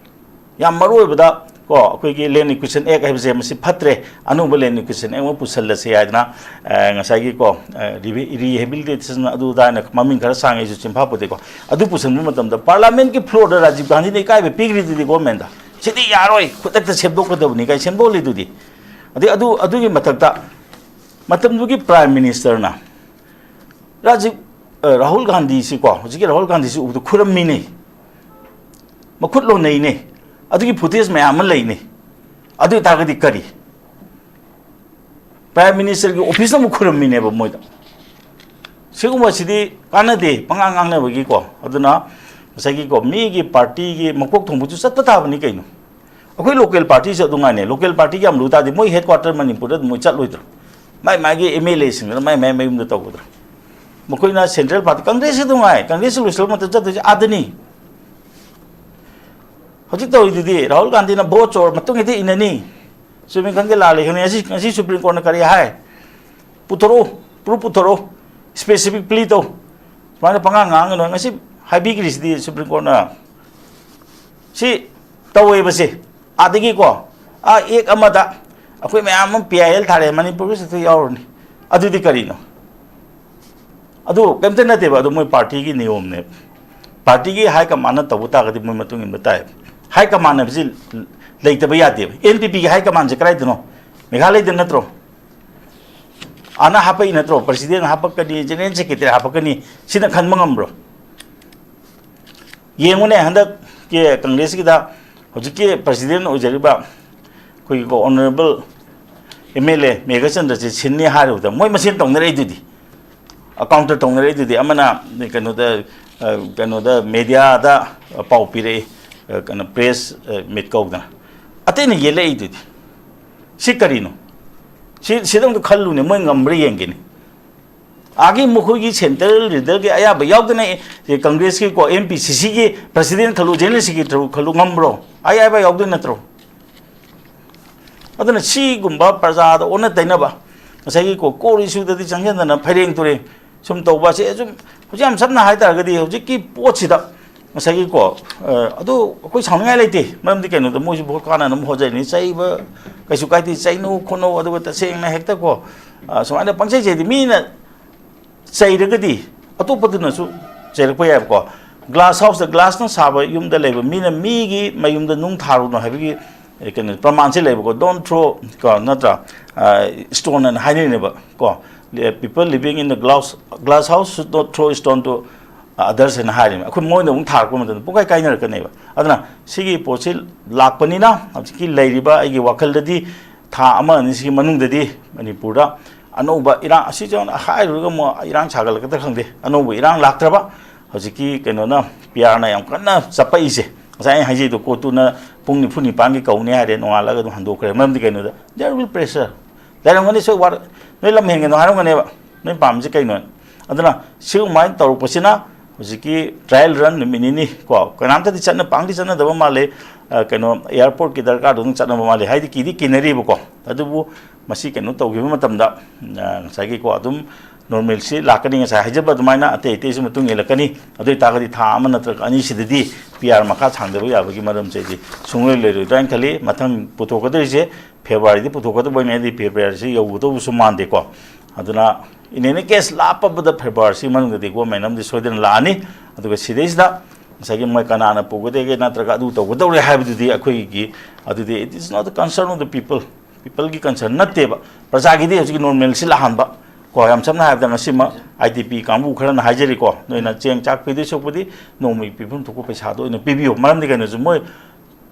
ꯌꯥꯝ ꯃꯔꯨ ꯑꯣꯏꯕꯗ ꯀꯣ, ꯑꯩꯈꯣꯏꯒꯤ Land Acquisition Act ꯍꯥꯏꯕꯁꯦ ꯃꯁꯤ ꯐꯠꯇ꯭ꯔꯦ, ꯑꯅꯧꯕ Land Acquisition Act ꯑꯃ ꯄꯨꯁꯜꯂꯁꯦ ꯍꯥꯏꯗꯅ, ꯑ, ꯉꯁꯥꯏꯒꯤ ꯀꯣ, ꯑ, ꯔꯤꯍꯦ-, rehabilitation ꯑꯗꯨ ꯑꯗꯥ ꯍꯥꯏꯅ ꯃꯃꯤꯡ ꯈꯔ ꯁꯥꯡꯉꯦ, ꯑꯩꯁꯨ ꯆꯤꯟꯐꯥ ꯄꯨꯗꯦꯀꯣ꯫ ꯑꯗꯨ ꯄꯨꯁꯟꯕ ꯃꯇꯝꯗ parliamentꯀꯤ floorꯗ ꯔꯥꯖꯤꯕ ꯒꯥꯟꯙꯤꯅ ꯏꯀꯥꯏꯕ ꯄꯤꯈ꯭ꯔꯤꯗꯨꯗꯤ governmentꯗ, "ꯁꯤꯗꯤ ꯌꯥꯔꯣꯏ, ꯈꯨꯗꯛꯇ ꯁꯦꯝꯗꯣꯛꯀꯗꯕꯅꯤ" ꯀꯥꯏ ꯁꯦꯝꯗꯣꯛꯂꯤꯗꯨꯗꯤ꯫ ꯑꯗꯩ ꯑꯗꯨ, ꯑꯗꯨꯒꯤ ꯃꯊꯛꯇ ꯃꯇꯝꯗꯨꯒꯤ Prime Ministerꯅ ꯔꯥꯖꯤꯕ, ꯑ, ꯔꯥꯍꯨꯜ ꯒꯥꯟꯙꯤꯁꯤꯀꯣ, ꯍꯧꯖꯤꯛꯀꯤ ꯔꯥꯍꯨꯜ ꯒꯥꯟꯙꯤꯁꯤ ꯎꯕꯗ ꯈꯨꯔꯝꯃꯤꯅꯦ, ꯃꯈꯨꯠ ꯂꯣꯟꯅꯩꯅꯦ, ꯑꯗꯨꯒꯤ footage ꯃꯌꯥꯝ ꯑꯃ ꯂꯩꯅꯦ꯫ ꯑꯗꯨ ꯑꯣꯏꯇꯥꯔꯒꯗꯤ ꯀꯔꯤ? Prime Ministerꯒꯤ officeꯅ ꯑꯃꯨꯛ ꯈꯨꯔꯝꯃꯤꯅꯦꯕ ꯃꯣꯏꯗ꯫ ꯁꯤꯒꯨꯝꯕꯁꯤꯗꯤ ꯀꯥꯟꯅꯗꯦ, ꯄꯉꯥꯡ ꯉꯥꯡꯅꯕꯒꯤꯀꯣ꯫ ꯑꯗꯨꯅ ꯉꯁꯥꯏꯒꯤꯀꯣ, ꯃꯤꯒꯤ partyꯒꯤ ꯃꯀꯣꯛ ꯊꯣꯡꯕꯁꯨ ꯆꯠꯄ ꯇꯥꯕꯅꯤ ꯀꯩꯅꯣ꯫ ꯑꯩꯈꯣꯏ ꯂꯣꯀꯦꯜ ꯄꯥꯔꯇꯤꯁꯨ ꯑꯗꯨ ꯉꯥꯏꯅꯦ꯫ ꯂꯣꯀꯦꯜ ꯄꯥꯔꯇꯤꯒꯤ ꯌꯥꯝ ꯂꯨ ꯇꯥꯔꯗꯤ ꯃꯣꯏ ꯍꯦꯗ ꯀ꯭ꯋꯥꯇꯔ ꯃꯅꯤꯄꯨꯔꯗ ꯑꯗꯨꯝ ꯃꯣꯏ ꯆꯠꯂꯣꯏꯗ꯭ꯔꯣ? ꯃꯥꯏ ꯃꯥꯒꯤ ꯑꯦꯝ ꯑꯦꯜ ꯑꯦꯁꯤꯡꯗꯨꯅ ꯃꯥꯏ ꯃꯥꯏ ꯃꯌꯨꯝꯗ ꯇꯧꯒꯗ꯭ꯔꯣ? ꯃꯈꯣꯏꯅ ꯁꯦꯟꯇ꯭ꯔꯦꯜ ꯄꯥꯔꯇꯤ, ꯀꯪꯒ꯭ꯔꯦꯁꯁꯨ ꯑꯗꯨꯝ ꯉꯥꯏ, ꯀꯪꯒ꯭ꯔꯦꯁꯁꯨ ꯂꯣꯏꯁꯤꯜꯂ ꯃꯇꯝ ꯆꯠꯇꯣꯏꯁꯦ ꯑꯥꯗꯅꯤ꯫ ꯍꯧꯖꯤꯛ ꯇꯧꯔꯤꯗꯨꯗꯤ ꯔꯥꯍꯨꯜ ꯒꯥꯟꯙꯤꯅ ꯚꯣꯠ ꯆꯣꯔ ꯃꯇꯨꯡ ꯍꯦꯛꯇ ꯏꯟꯅꯅꯤ꯫ ꯆꯨꯝꯃꯤ ꯈꯪꯗꯦ ꯂꯥꯜꯂꯤ ꯈꯪꯗꯦ꯫ ꯉꯁꯤ, ꯉꯁꯤ ꯁꯨꯄ꯭ꯔꯤꯝ ꯀꯣꯔꯠꯅ ꯀꯔꯤ ꯍꯥꯏ? ꯄꯨꯊꯣꯔꯛꯎ, ꯄ꯭ꯔꯨꯐ ꯄꯨꯊꯣꯔꯛꯎ, ꯁ꯭ꯄꯦꯁꯤꯐꯤꯛ ꯄ꯭ꯂꯤ ꯇꯧ꯫ ꯁꯨꯃꯥꯏꯅ ꯄꯉꯥꯡ ꯉꯥꯡꯒꯅꯨ꯫ ꯉꯁꯤ ꯍꯥꯏꯕꯤꯈ꯭ꯔꯤꯁꯤꯗꯤ ꯁꯨꯄ꯭ꯔꯤꯝ ꯀꯣꯔꯠꯅ꯫ ꯁꯤ ꯇꯧꯋꯦꯕꯁꯦ꯫ ꯑꯥꯗꯒꯤꯀꯣ, ꯑꯥ ꯑꯦꯛ ꯑꯃꯗ ꯑꯩꯈꯣꯏ ꯃꯌꯥꯝ ꯑꯃ ꯄꯤ ꯑꯥꯏ ꯑꯦꯜ ꯊꯥꯔꯛꯑꯦ, ꯃꯅꯤꯄꯨꯔꯒꯤꯁꯨ ꯌꯥꯎꯔꯅꯤ꯫ ꯑꯗꯨꯗꯤ ꯀꯔꯤꯅꯣ? ꯑꯗꯨ ꯀꯩꯝꯇ ꯅꯠꯇꯦꯕ, ꯑꯗꯨ ꯃꯣꯏ ꯄꯥꯔꯇꯤꯒꯤ ꯅꯤꯌꯣꯝꯅꯦ꯫ ꯄꯥꯔꯇꯤꯒꯤ ꯍꯥꯏ ꯀꯃꯥꯟꯅ ꯇꯧꯕ ꯇꯥꯔꯒꯗꯤ ꯃꯣꯏ ꯃꯇꯨꯡ ꯏꯟꯕ ꯇꯥꯏ꯫ ꯍꯥꯏ ꯀꯃꯥꯟ ꯍꯥꯏꯕꯁꯤ ꯂꯩꯇꯕ ꯌꯥꯗꯦꯕ꯫ ꯑꯦꯟ ꯄꯤ ꯄꯤꯒꯤ ꯍꯥꯏ ꯀꯃꯥꯟꯁꯦ ꯀꯗꯥꯏꯗꯅꯣ? ꯃꯦꯘꯥꯂꯌꯗ ꯅꯠꯇ꯭ꯔꯣ? ꯑꯥꯅ ꯍꯥꯄꯛꯏ ꯅꯠꯇ꯭ꯔꯣ? ꯄ꯭ꯔꯁꯤꯗꯦꯟ ꯍꯥꯄꯛꯀꯅꯤ, ꯖꯦꯅꯔꯦꯜ ꯁꯦꯀ꯭ꯔꯦꯇꯔꯤ ꯍꯥꯄꯛꯀꯅꯤ, ꯁꯤꯅ ꯈꯟꯕ ꯉꯝꯕ꯭ꯔꯣ? ꯌꯦꯡꯉꯨꯅꯦ, ꯍꯟꯗꯛꯀꯤ ꯀꯪꯒ꯭ꯔꯦꯁꯀꯤꯗ ꯍꯧꯖꯤꯛꯀꯤ ꯄ꯭ꯔꯁꯤꯗꯦꯟ ꯑꯣꯏꯖꯔꯤꯕ ꯑꯩꯈꯣꯏꯒꯤ ꯑꯣꯅꯔꯦꯕꯜ ꯑꯦꯝ ꯑꯦꯜ ꯑꯦ ꯃꯦꯘꯆꯟꯗ꯭ꯔꯁꯦ ꯁꯤꯟꯅꯤ ꯍꯥꯏꯔꯨꯕꯗ ꯃꯣꯏ ꯃꯁꯦꯟ ꯇꯧꯅꯔꯛꯏꯗꯨꯗꯤ, ꯀꯥꯎꯟꯇꯔ ꯇꯧꯅꯔꯛꯏꯗꯨꯗꯤ꯫ ꯑꯃꯅ ꯀꯩꯅꯣꯗ, ꯑ, ꯀꯩꯅꯣꯗ, ꯃꯦꯗꯤꯌꯥꯗ ꯄꯥꯎ ꯄꯤꯔꯛꯏ, ꯑ, ꯀꯩꯅꯣ, ꯄ꯭ꯔꯦꯁ, ꯑ, ꯃꯤꯠ ꯀꯧꯗꯅ꯫ ꯑꯇꯩꯅ ꯌꯦꯠꯂꯛꯏꯗꯨꯗꯤ꯫ ꯁꯤ ꯀꯔꯤꯅꯣ? ꯁꯤ, ꯁꯤꯗꯪꯗ ꯈꯜꯂꯨꯅꯦ, ꯃꯣꯏ ꯉꯝꯕ꯭ꯔꯥ ꯌꯦꯡꯒꯦꯅꯦ꯫ ꯑꯥꯒꯤ ꯃꯈꯣꯏꯒꯤ ꯁꯦꯟꯇ꯭ꯔꯦꯜ ꯂꯤꯗꯔꯒꯤ ꯑꯌꯥꯕ ꯌꯥꯎꯗꯅ, ꯑꯦ, ꯀꯪꯒ꯭ꯔꯦꯁꯀꯤꯀꯣ, ꯑꯦꯝ ꯄꯤ ꯁꯤ ꯁꯤꯒꯤ ꯄ꯭ꯔꯁꯤꯗꯦꯟ ꯈꯜꯂꯨ, ꯖꯦꯅꯔꯦꯜ ꯁꯦꯀ꯭ꯔꯦꯇꯔꯤ ꯈꯜꯂꯨ ꯉꯝꯕ꯭ꯔꯣ? ꯑꯌꯥꯕ ꯌꯥꯎꯗꯣꯏ ꯅꯠꯇ꯭ꯔꯣ? ꯑꯗꯨꯅ ꯁꯤꯒꯨꯝꯕ ꯄ꯭ꯔꯖꯥꯗ ꯑꯣꯟꯅ ꯇꯩꯅꯕ, ꯉꯁꯥꯏꯒꯤ ꯀꯣ-, ꯀꯣꯔ ꯏꯁꯨꯗꯗꯤ ꯆꯪꯁꯤꯟꯗꯅ ꯐꯩꯔꯦꯡ ꯇꯨꯔꯦꯡ ꯁꯨꯝ ꯇꯧꯕ ꯑꯁꯦ ꯁꯨꯝ, ꯍꯧꯖꯤꯛ ꯌꯥꯝ ꯁꯝꯅ ꯍꯥꯏ ꯇꯥꯔꯒꯗꯤ ꯍꯧꯖꯤꯛꯀꯤ ꯄꯣꯠꯁꯤꯗ ꯉꯁꯥꯏꯒꯤ ꯀꯣ, ꯑ, ꯑꯗꯨ ꯑꯩꯈꯣꯏ ꯁꯥꯎꯅꯤꯡꯉꯥꯏ ꯂꯩꯇꯦ꯫ ꯃꯔꯝꯗꯤ ꯀꯩꯅꯣꯗ ꯃꯣꯏꯁꯨ ꯚꯣꯠ ꯀꯥꯟꯅꯅꯕ ꯍꯣꯠꯅꯔꯤꯅꯤ꯫ ꯆꯩꯕ ꯀꯩꯁꯨ ꯀꯥꯏꯗꯦ, ꯆꯩꯅꯧ ꯈꯣꯠꯅꯧ, ꯑꯗꯨꯒ ꯇꯁꯦꯡꯅ ꯍꯦꯛꯇ ꯀꯣ, ꯑ, ꯁꯨꯃꯥꯏꯅ ꯄꯪꯆꯩ ꯆꯩꯗꯤ ꯃꯤꯅ ꯆꯩꯔꯒꯗꯤ ꯑꯇꯣꯞꯄꯗꯨꯅꯁꯨ ꯆꯩꯔꯛꯄ ꯌꯥꯏꯕꯀꯣ꯫ ꯒ꯭ꯂꯥꯁ ꯍꯥꯎꯁꯇ, ꯒ꯭ꯂꯥꯁꯅ ꯁꯥꯕ ꯌꯨꯝꯗ ꯂꯩꯕ ꯃꯤꯅ ꯃꯤꯒꯤ ꯃꯌꯨꯝꯗ ꯅꯨꯡ ꯊꯥꯔꯨꯅꯨ ꯍꯥꯏꯕꯒꯤ, ꯑꯦ, ꯀꯩꯅꯣ, ꯄ꯭ꯔꯃꯥꯟꯁꯦ ꯂꯩꯕꯀꯣ, "Don't throw", ꯀꯣ, ꯅꯠꯇ꯭ꯔꯥ? ꯑ, stone ꯍꯥꯏꯅ ꯍꯥꯏꯅꯩꯅꯦꯕ ꯀꯣ꯫ "People living in the glass, glass house should not throw stone to others" ꯍꯥꯏꯅ ꯍꯥꯏꯔꯤꯕ꯫ ꯑꯩꯈꯣꯏ ꯃꯣꯏꯅ ꯑꯃꯨꯛ ꯊꯥꯔꯛꯄ ꯃꯇꯝꯗ ꯄꯨꯡꯀꯥꯏ ꯀꯥꯏꯅꯔꯛꯀꯅꯦꯕ꯫ ꯑꯗꯨꯅ ꯁꯤꯒꯤ ꯄꯣꯠꯁꯤ ꯂꯥꯛꯄꯅꯤꯅ ꯍꯧꯖꯤꯛꯀꯤ ꯂꯩꯔꯤꯕ ꯑꯩꯒꯤ ꯋꯥꯈꯜꯗꯗꯤ ꯊꯥ ꯑꯃ ꯑꯅꯤꯁꯤꯒꯤ ꯃꯅꯨꯡꯗꯗꯤ ꯃꯅꯤꯄꯨꯔꯗ ꯑꯅꯧꯕ ꯏꯔꯥꯡ, ꯑꯁꯤꯁꯨ ꯍꯥꯏꯔꯨꯔꯒ ꯑꯃꯨꯛ ꯏꯔꯥꯡ ꯁꯥꯒꯠꯂꯛꯀꯗ꯭ꯔꯥ ꯈꯪꯗꯦ, ꯑꯅꯧꯕ ꯏꯔꯥꯡ ꯂꯥꯛꯇ꯭ꯔꯕ, ꯍꯧꯖꯤꯛꯀꯤ ꯀꯩꯅꯣꯅ, ꯄꯤ ꯑꯥꯔꯅ ꯌꯥꯝ ꯀꯟꯅ ꯆꯞꯄꯛꯏꯁꯦ, ꯉꯁꯥꯏ ꯑꯩꯅ ꯍꯥꯏꯖꯩꯗꯣ, ꯀꯣꯔꯠꯇꯨꯅ ꯄꯨꯡ ꯅꯤꯐꯨ ꯅꯤꯄꯥꯟꯒꯤ ꯀꯧꯅꯤ ꯍꯥꯏꯔꯦ, ꯅꯣꯡꯉꯥꯜꯂꯒ ꯑꯗꯨꯝ ꯍꯟꯗꯣꯛꯈ꯭ꯔꯦ꯫ ꯃꯔꯝꯗꯤ ꯀꯩꯅꯣꯗ, there will pressure ꯂꯩꯔꯝꯒꯅꯤ, ꯁꯣꯏ ꯋꯥꯔ-, ꯅꯣꯏ ꯂꯝ ꯍꯦꯟꯒꯅꯣ ꯍꯥꯏꯔꯝꯒꯅꯦꯕ, ꯅꯣꯏ ꯄꯥꯝꯃꯤꯁꯦ ꯀꯩꯅꯣ? ꯑꯗꯨꯅ ꯁꯤꯒꯨꯃꯥꯏꯅ ꯇꯧꯔꯛꯄꯁꯤꯅ ꯍꯧꯖꯤꯛꯀꯤ trial run ꯅꯨꯃꯤꯠ ꯅꯤꯅꯤ ꯀꯣ, ꯀꯅꯥꯝꯇꯗꯤ ꯆꯠꯅ, ꯄꯥꯡꯗꯤ ꯆꯠꯅꯗꯕ ꯃꯥꯜꯂꯦ꯫ ꯑ, ꯀꯩꯅꯣ, airport ꯀꯤ ꯗꯔꯀꯥꯔꯗꯨ ꯑꯗꯨꯝ ꯆꯠꯅꯕ ꯃꯥꯜꯂꯦ, ꯍꯥꯏꯗꯤ ꯀꯤꯗꯤ ꯀꯤꯅꯔꯤꯕꯀꯣ꯫ ꯑꯗꯨꯕꯨ ꯃꯁꯤ ꯀꯩꯅꯣ ꯇꯧꯈꯤꯕ ꯃꯇꯝꯗ, ꯑ, ꯉꯁꯥꯏꯒꯤꯀꯣ, ꯑꯗꯨꯝ normalcy ꯂꯥꯛꯀꯅꯤ, ꯉꯁꯥꯏ ꯍꯥꯏꯖꯕ ꯑꯗꯨꯃꯥꯏꯅ ꯑꯇꯩ ꯑꯇꯩꯁꯨ ꯃꯇꯨꯡ ꯏꯜꯂꯛꯀꯅꯤ꯫ ꯑꯗꯨ ꯑꯣꯏꯇꯥꯔꯒꯗꯤ ꯊꯥ ꯑꯃ ꯅꯠꯇ꯭ꯔꯒ ꯑꯅꯤꯁꯤꯗꯗꯤ P R ꯃꯈꯥ ꯁꯥꯡꯗꯕ ꯌꯥꯕꯒꯤ ꯃꯔꯝꯁꯦ ꯑꯩꯗꯤ ꯁꯨꯡꯂꯩ ꯂꯩꯔꯣꯏꯗ꯭ꯔꯥ ꯍꯥꯏꯅ ꯈꯜꯂꯤ꯫ ꯃꯊꯪ ꯄꯨꯊꯣꯛꯀꯗꯣꯏꯁꯦ February ꯗꯤ ꯄꯨꯊꯣꯛꯀꯗꯕꯅꯤ, ꯍꯥꯏꯗꯤ February ꯁꯤ ꯌꯧꯒꯗꯧꯕꯁꯨ ꯃꯥꯟꯗꯦꯀꯣ꯫ ꯑꯗꯨꯅ in any case ꯂꯥꯞꯄꯕꯗ February ꯁꯤ ꯃꯅꯨꯡꯗꯗꯤ government ꯑꯃꯗꯤ ꯁꯣꯏꯗꯅ ꯂꯥꯛꯑꯅꯤ꯫ ꯑꯗꯨꯒ ꯁꯤꯗꯩꯁꯤꯗ ꯉꯁꯥꯏꯒꯤ ꯃꯣꯏ ꯀꯅꯥꯅ ꯄꯨꯒꯗꯒꯦ ꯅꯠꯇ꯭ꯔꯒ ꯑꯗꯨ ꯇꯧꯒꯗꯧꯔꯦ ꯍꯥꯏꯕꯗꯨꯗꯤ ꯑꯩꯈꯣꯏꯒꯤ, ꯑꯗꯨꯗꯤ it is not the concern of the people, people ꯒꯤ concern ꯅꯠꯇꯦꯕ꯫ ꯄ꯭ꯔꯖꯥꯒꯤꯗꯤ ꯍꯧꯖꯤꯛꯀꯤ normalcy ꯂꯥꯛꯍꯟꯕ ꯀꯣ, ꯌꯥꯝ ꯁꯝꯅ ꯍꯥꯏꯔꯕꯗ ꯉꯁꯤꯃꯛ I D P ꯀꯥꯡꯕꯨ ꯈꯔꯅ ꯍꯥꯏꯖꯔꯤꯀꯣ, ꯅꯣꯏꯅ ꯆꯦꯡ ꯆꯥꯛ ꯄꯤꯗꯣꯏ ꯁꯔꯨꯛꯄꯨꯗꯤ ꯅꯣꯡꯃꯒꯤ ꯄꯤꯐꯝ ꯊꯣꯛꯄ ꯄꯩꯁꯥꯗꯣ ꯑꯣꯏꯅ ꯄꯤꯕꯤꯌꯨ꯫ ꯃꯔꯝꯗꯤ ꯀꯩꯅꯣꯁꯨ ꯃꯣꯏ,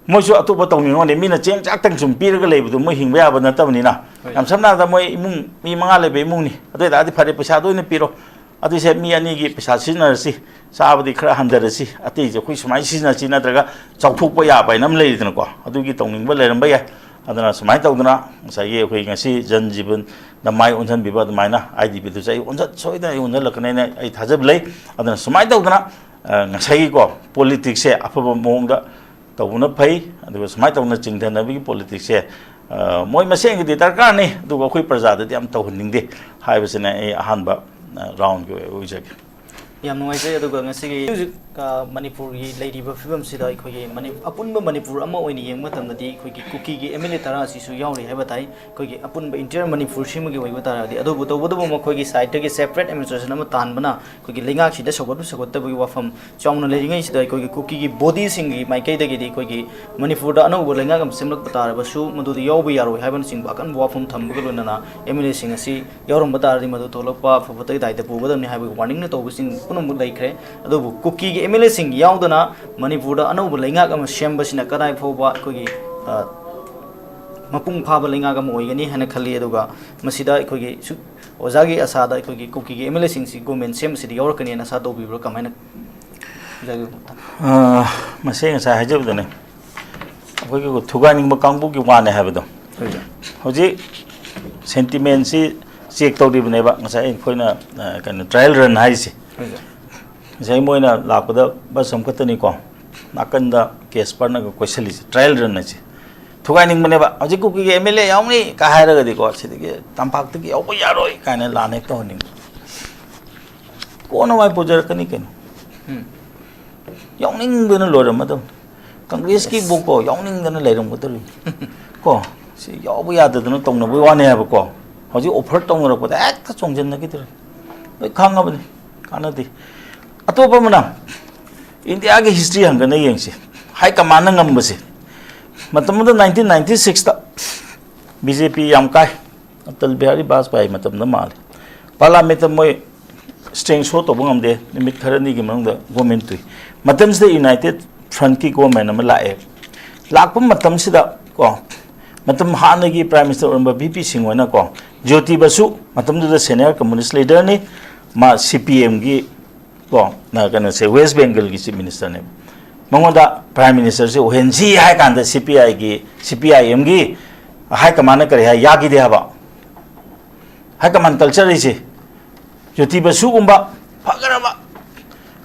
ꯃꯣꯏꯁꯨ ꯑꯇꯣꯞꯄ ꯇꯧꯅꯤꯡꯉꯣꯅꯦ, ꯃꯤꯅ ꯆꯦꯡ ꯆꯥꯛꯇꯪ ꯁꯨꯝ ꯄꯤꯔꯒ ꯂꯩꯕꯗꯣ ꯃꯣꯏ ꯍꯤꯡꯕ ꯌꯥꯕ ꯅꯠꯇꯕꯅꯤꯅ꯫ ꯍꯣꯏ꯫ ꯌꯥꯝ ꯁꯝꯅ ꯍꯥꯏꯔꯕꯗ ꯃꯣꯏ ꯏꯃꯨꯡ ꯃꯤ ꯃꯉꯥ ꯂꯩꯕ ꯏꯃꯨꯡꯅꯤ, ꯑꯗꯨ ꯑꯣꯏꯇꯥꯔꯗꯤ ꯐꯔꯦ, ꯄꯩꯁꯥꯗꯣ ꯑꯣꯏꯅ ꯄꯤꯔꯣ꯫ ꯑꯗꯨꯏꯁꯦ ꯃꯤ ꯑꯅꯤꯒꯤ ꯄꯩꯁꯥ ꯁꯤꯖꯤꯟꯅꯔꯁꯤ, ꯆꯥꯕꯗꯤ ꯈꯔ ꯍꯟꯊꯔꯁꯤ, ꯑꯇꯩꯁꯦ ꯑꯩꯈꯣꯏ ꯁꯨꯃꯥꯏꯅ ꯁꯤꯖꯤꯟꯅꯁꯤ, ꯅꯠꯇ꯭ꯔꯒ ꯆꯥꯎꯊꯣꯛꯄ ꯌꯥꯕ ꯍꯥꯏꯅ ꯑꯃ ꯂꯩꯔꯤꯗꯅꯀꯣ, ꯑꯗꯨꯒꯤ ꯇꯧꯅꯤꯡꯕ ꯂꯩꯔꯝꯕ ꯌꯥꯏ꯫ ꯑꯗꯨꯅ ꯁꯨꯃꯥꯏꯅ ꯇꯧꯗꯅ ꯉꯁꯥꯏꯒꯤ ꯑꯩꯈꯣꯏ ꯉꯁꯤ ꯖꯟ ꯖꯤꯕꯟꯗ ꯃꯥꯏ ꯑꯣꯟꯁꯤꯟꯕꯤꯕ ꯑꯗꯨꯃꯥꯏꯅ I D P ꯗꯨꯁꯨ ꯑꯩ ꯑꯣꯟꯁꯤꯟ-, ꯁꯣꯏꯗꯅ ꯑꯩ ꯑꯣꯟꯁꯤꯜꯂꯛꯀꯅꯦꯅ ꯑꯩ ꯊꯥꯖꯕ ꯂꯩ꯫ ꯑꯗꯨꯅ ꯁꯨꯃꯥꯏꯅ ꯇꯧꯗꯅ, ꯑ, ꯉꯁꯥꯏꯒꯤꯀꯣ, politics ꯁꯦ ꯑꯐꯕ ꯃꯑꯣꯡꯗ ꯇꯧꯕꯅ ꯐꯩ, ꯑꯗꯨꯒ ꯁꯨꯃꯥꯏꯅ ꯇꯧꯅ ꯆꯤꯡꯊꯅꯕꯒꯤ politics ꯁꯦ, ꯑ, ꯃꯣꯏ ꯃꯁꯦꯟꯒꯤꯗꯤ ꯗꯔꯀꯥꯔꯅꯤ, ꯑꯗꯨꯒ ꯑꯩꯈꯣꯏ ꯄ꯭ꯔꯖꯥꯗꯗꯤ ꯌꯥꯝ ꯇꯧꯍꯟꯅꯤꯡꯗꯦ ꯍꯥꯏꯕꯁꯤꯅ ꯑꯩ ꯑꯍꯥꯟꯕ, ꯑ, round ꯀꯤ ꯑꯣꯏꯖꯒꯦ꯫ ꯌꯥꯝ ꯅꯨꯡꯉꯥꯏꯖꯩ꯫ ꯑꯗꯨꯒ ꯉꯁꯤꯒꯤ ꯍꯧꯖꯤꯛ, ꯑ, ꯃꯅꯤꯄꯨꯔꯒꯤ ꯂꯩꯔꯤꯕ ꯐꯤꯕꯝꯁꯤꯗ ꯑꯩꯈꯣꯏꯒꯤ ꯃꯅꯤ-, ꯑꯄꯨꯟꯕ ꯃꯅꯤꯄꯨꯔ ꯑꯃ ꯑꯣꯏꯅ ꯌꯦꯡꯕ ꯃꯇꯝꯗꯗꯤ ꯑꯩꯈꯣꯏꯒꯤ ꯀꯨꯀꯤꯒꯤ M L A ꯇꯔꯥ ꯑꯁꯤꯁꯨ ꯌꯥꯎꯔꯤ ꯍꯥꯏꯕ ꯇꯥꯏ꯫ ꯑꯩꯈꯣꯏꯒꯤ ꯑꯄꯨꯟꯕ entire ꯃꯅꯤꯄꯨꯔ ꯁꯤꯃꯒꯤ ꯑꯣꯏꯕ ꯇꯥꯔꯒꯗꯤ, ꯑꯗꯨꯕꯨ ꯇꯧꯕꯇꯕꯨ ꯃꯈꯣꯏꯒꯤ side ꯇꯒꯤ separate administration ꯑꯃ ꯇꯥꯟꯕꯅ ꯑꯩꯈꯣꯏꯒꯤ ꯂꯩꯉꯥꯛꯁꯤꯗ ꯁꯧꯒꯠꯄ ꯁꯧꯒꯠꯇꯕꯒꯤ ꯋꯥꯐꯝ ꯆꯥꯎꯅ ꯂꯩꯔꯤꯉꯩꯁꯤꯗ ꯑꯩꯈꯣꯏꯒꯤ ꯀꯨꯀꯤꯒꯤ body ꯁꯤꯡꯒꯤ ꯃꯥꯏꯀꯩꯗꯒꯤꯗꯤ ꯑꯩꯈꯣꯏꯒꯤ ꯃꯅꯤꯄꯨꯔꯗ ꯑꯅꯧꯕ ꯂꯩꯉꯥꯛ ꯑꯃ ꯁꯦꯝꯂꯛꯄ ꯇꯥꯔꯕꯁꯨ ꯃꯗꯨꯗ ꯌꯥꯎꯕ ꯌꯥꯔꯣꯏ ꯍꯥꯏꯕꯅꯆꯤꯡꯕ ꯑꯀꯟꯕ ꯋꯥꯐꯝ ꯊꯝꯕꯒ ꯂꯣꯏꯅꯅ M L A ꯁꯤꯡ ꯑꯁꯤ ꯌꯥꯎꯔꯝꯕ ꯇꯥꯔꯗꯤ ꯃꯗꯨ ꯊꯣꯛꯂꯛꯄ ꯑꯐꯕꯇꯒꯤ ꯗꯥꯏꯗ ꯄꯨꯒꯗꯕꯅꯤ ꯍꯥꯏꯕꯒꯤ warning ꯅ ꯇꯧꯕꯁꯤꯡ ꯄꯨꯝꯅꯃꯛ ꯂꯩꯈ꯭ꯔꯦ꯫ ꯑꯗꯨꯕꯨ ꯀꯨꯀꯤꯒꯤ M L A ꯁꯤꯡ ꯌꯥꯎꯗꯅ ꯃꯅꯤꯄꯨꯔꯗ ꯑꯅꯧꯕ ꯂꯩꯉꯥꯛ ꯑꯃ ꯁꯦꯝꯕꯁꯤꯅ ꯀꯗꯥꯏ ꯐꯥꯎꯕ ꯑꯩꯈꯣꯏꯒꯤ, ꯑ, ꯃꯄꯨꯡ ꯐꯥꯕ ꯂꯩꯉꯥꯛ ꯑꯃ ꯑꯣꯏꯒꯅꯤ ꯍꯥꯏꯅ ꯈꯜꯂꯤ꯫ ꯑꯗꯨꯒ ꯃꯁꯤꯗ ꯑꯩꯈꯣꯏꯒꯤ ꯁꯨ-, ꯑꯣꯖꯥꯒꯤ ꯑꯁꯥꯗ ꯑꯩꯈꯣꯏꯒꯤ ꯀꯨꯀꯤꯒꯤ M L A ꯁꯤꯡꯁꯤ government ꯁꯦꯝꯕꯁꯤꯗ ꯌꯥꯎꯔꯛꯀꯅꯤ ꯍꯥꯏꯅ ꯑꯁꯥ ꯇꯧꯕꯤꯕ꯭ꯔꯥ? ꯀꯃꯥꯏꯅ? ꯑꯥ, ꯃꯁꯤ ꯉꯁꯥꯏ ꯍꯥꯏꯖꯕꯗꯨꯅꯦ, ꯑꯩꯈꯣꯏꯒꯤ ꯊꯨꯒꯥꯏꯅꯤꯡꯕ ꯀꯥꯡꯕꯨꯒꯤ ꯋꯥꯅꯦ ꯍꯥꯏꯕꯗꯣ꯫ ꯍꯧꯖꯤꯛ ꯁꯦꯟꯇꯤꯃꯦꯟꯁꯤ ꯆꯦꯛ ꯇꯧꯔꯤꯕꯅꯦꯕ ꯉꯁꯥꯏ ꯑꯩꯈꯣꯏꯅ, ꯑ, ꯀꯩꯅꯣ, ꯇ꯭ꯔꯥꯏꯌꯦꯜ ꯔꯟ ꯍꯥꯏꯔꯤꯁꯦ꯫ ꯉꯁꯥꯏ ꯃꯣꯏꯅ ꯂꯥꯛꯄꯗ ꯕꯁ ꯑꯃꯈꯛꯇꯅꯤꯀꯣ, ꯅꯥꯀꯟꯗ ꯀꯦꯁꯄꯔꯅꯒ ꯀꯣꯏꯁꯜꯂꯤꯁꯦ, ꯇ꯭ꯔꯥꯏꯌꯦꯜ ꯔꯟ ꯍꯥꯏꯁꯦ꯫ ꯊꯨꯒꯥꯏꯅꯤꯡꯕꯅꯦꯕ꯫ ꯍꯧꯖꯤꯛ ꯀꯨꯀꯤꯒꯤ ꯑꯦꯝ ꯑꯦꯜ ꯑꯦ ꯌꯥꯎꯅꯤ ꯀꯥ ꯍꯥꯏꯔꯒꯗꯤꯀꯣ, ꯁꯤꯗꯒꯤ ꯇꯝꯄꯥꯛꯇꯒꯤ ꯌꯥꯎꯕ ꯌꯥꯔꯣꯏ ꯀꯥꯏꯅ ꯂꯥꯟ ꯍꯦꯛ ꯇꯧꯍꯟꯅꯤꯡꯕ꯫ ꯀꯣꯟꯅ ꯃꯥꯏ ꯄꯨꯖꯔꯛꯀꯅꯤ ꯀꯩꯅꯣ꯫ ꯌꯥꯎꯅꯤꯡꯗꯅ ꯂꯣꯏꯔꯝꯃꯗꯕꯅꯤ꯫ ꯀꯪꯒ꯭ꯔꯦꯁꯀꯤꯕꯨꯀꯣ, ꯌꯥꯎꯅꯤꯡꯗꯅ ꯂꯩꯔꯝꯒꯗꯧꯔꯤꯅꯤ꯫ ꯀꯣ, ꯁꯤ ꯌꯥꯎꯕ ꯌꯥꯗꯗꯅ ꯇꯧꯅꯕꯒꯤ ꯋꯥꯅꯦ ꯍꯥꯏꯕꯀꯣ꯫ ꯍꯧꯖꯤꯛ ꯑꯣꯐꯔ ꯇꯧꯅꯔꯛꯄꯗ ꯍꯦꯛꯇ ꯆꯣꯡꯁꯤꯟꯅꯈꯤꯗꯣꯔꯤꯅꯤ꯫ ꯂꯣꯏ ꯈꯪꯉꯕꯅꯤ, ꯀꯥꯟꯅꯗꯦ꯫ ꯑꯇꯣꯞꯄ ꯑꯃꯅ, ꯏꯟꯗꯤꯌꯥꯒꯤ ꯍꯤꯁꯇ꯭ꯔꯤ ꯍꯪꯒꯠꯅ ꯌꯦꯡꯁꯤ꯫ ꯍꯥꯏ ꯀꯃꯥꯟꯅ ꯉꯝꯕꯁꯦ꯫ ꯃꯇꯝ ꯑꯃꯗ ꯅꯥꯏꯟꯇꯤꯟ ꯅꯥꯏꯟꯇꯤ ꯁꯤꯛꯁꯇ ꯕꯤ ꯖꯦ ꯄꯤ ꯌꯥꯝ ꯀꯥꯏ꯫ ꯑꯇꯜ ꯕꯤꯍꯥꯔꯤ ꯕꯥꯖꯄꯥꯏ ꯃꯇꯝꯗ ꯃꯥꯜꯂꯦ꯫ ꯄꯥꯔꯂꯥꯃꯦꯟꯠꯇ ꯃꯣꯏ ꯁ꯭ꯇꯔꯦꯡ ꯁꯣ ꯇꯧꯕ ꯉꯝꯗꯦ꯫ ꯅꯨꯃꯤꯠ ꯈꯔꯅꯤꯒꯤ ꯃꯅꯨꯡꯗ ꯒꯣꯔꯃꯦꯟ ꯇꯨꯏ꯫ ꯃꯇꯝꯁꯤꯗ ꯌꯨꯅꯥꯏꯇꯦꯗ ꯐ꯭ꯔꯟꯠꯀꯤ ꯒꯣꯔꯃꯦꯟ ꯑꯃ ꯂꯥꯛꯑꯦ꯫ ꯂꯥꯛꯄ ꯃꯇꯝꯁꯤꯗ ꯀꯣ, ꯃꯇꯝ ꯍꯥꯟꯅꯒꯤ ꯄ꯭ꯔꯥꯏꯝ ꯃꯤꯅꯤꯁꯇꯔ ꯑꯣꯏꯔꯝꯕ ꯚꯤ ꯄꯤ ꯁꯤꯡ ꯍꯣꯏꯅ ꯀꯣ, ꯖꯣꯇꯤ ꯕꯁꯨ, ꯃꯇꯝꯗꯨꯗ ꯁꯦꯅꯤꯌꯔ ꯀꯝꯃꯨꯅꯤꯁ ꯂꯤꯗꯔꯅꯤ, ꯃꯥ ꯁꯤ ꯄꯤ ꯑꯦꯝꯒꯤ ꯀꯣ, ꯅ-, ꯀꯩꯅꯣꯁꯦ, ꯋꯦꯁ ꯕꯦꯡꯒꯜꯒꯤ ꯆꯤꯐ ꯃꯤꯅꯤꯁꯇꯔꯅꯦꯕ꯫ ꯃꯉꯣꯟꯗ ꯄ꯭ꯔꯥꯏꯝ ꯃꯤꯅꯤꯁꯇꯔꯁꯦ ꯑꯣꯏꯍꯟꯁꯤ ꯍꯥꯏ ꯀꯥꯟꯗ ꯁꯤ ꯄꯤ ꯑꯥꯏꯒꯤ, ꯁꯤ ꯄꯤ ꯑꯥꯏ ꯑꯦꯝꯒꯤ ꯍꯥꯏ ꯀꯃꯥꯟꯅ ꯀꯔꯤ ꯍꯥꯏ, ꯌꯥꯈꯤꯗꯦ ꯍꯥꯏꯕ꯫ ꯍꯥꯏ ꯀꯃꯥꯟ ꯀꯜꯆꯔ ꯍꯥꯏꯁꯦ, ꯖꯣꯇꯤ ꯕꯁꯨꯒꯨꯝꯕ ꯐꯈ꯭ꯔꯕ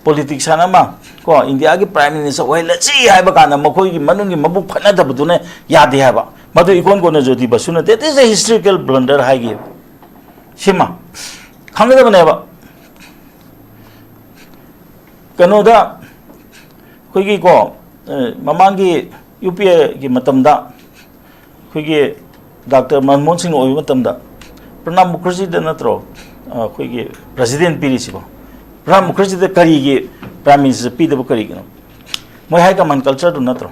ꯄꯣꯂꯤꯇꯤꯛꯁꯤꯌꯥꯟ ꯑꯃ ꯀꯣ, ꯏꯟꯗꯤꯌꯥꯒꯤ ꯄ꯭ꯔꯥꯏꯝ ꯃꯤꯅꯤꯁꯇꯔ ꯑꯣꯏꯍꯜꯂꯁꯤ ꯍꯥꯏꯕ ꯀꯥꯟꯗ ꯃꯈꯣꯏꯒꯤ ꯃꯅꯨꯡꯒꯤ ꯃꯕꯨꯛ ꯐꯠꯅꯗꯕꯗꯨꯅ ꯌꯥꯗꯦ ꯍꯥꯏꯕ꯫ ꯃꯗꯨ ꯏꯀꯣꯟ ꯀꯣꯟꯅ ꯖꯣꯇꯤ ꯕꯁꯨꯅ "That is a historical blunder" ꯍꯥꯏꯈꯤꯕ꯫ ꯁꯤꯃ ꯈꯪꯒꯗꯕꯅꯦꯕ꯫ ꯀꯩꯅꯣꯗ ꯑꯩꯈꯣꯏꯒꯤ ꯀꯣ, ꯑ, ꯃꯃꯥꯡꯒꯤ ꯌꯨ ꯄꯤ ꯑꯦꯒꯤ ꯃꯇꯝꯗ ꯑꯩꯈꯣꯏꯒꯤ ꯗꯥꯛꯇꯔ ꯃꯟꯃꯣꯍꯟ ꯁꯤꯡꯅ ꯑꯣꯏꯕ ꯃꯇꯝꯗ ꯄ꯭ꯔꯅꯥꯕ ꯃꯨꯈꯔꯖꯤꯗ ꯅꯠꯇ꯭ꯔꯣ, ꯑ, ꯑꯩꯈꯣꯏꯒꯤ ꯄ꯭ꯔꯦꯁꯤꯗꯦꯟꯠ ꯄꯤꯔꯤꯁꯤꯕꯣ? ꯄ꯭ꯔꯅꯥꯕ ꯃꯨꯈꯔꯖꯤꯗ ꯀꯔꯤꯒꯤ ꯄ꯭ꯔꯥꯏꯝ ꯃꯤꯅꯤꯁꯇꯔ ꯄꯤꯗꯕ ꯀꯔꯤꯒꯤꯅꯣ? ꯃꯣꯏ ꯍꯥꯏ ꯀꯃꯥꯟ ꯀꯜꯆꯔꯗꯨ ꯅꯠꯇ꯭ꯔꯣ?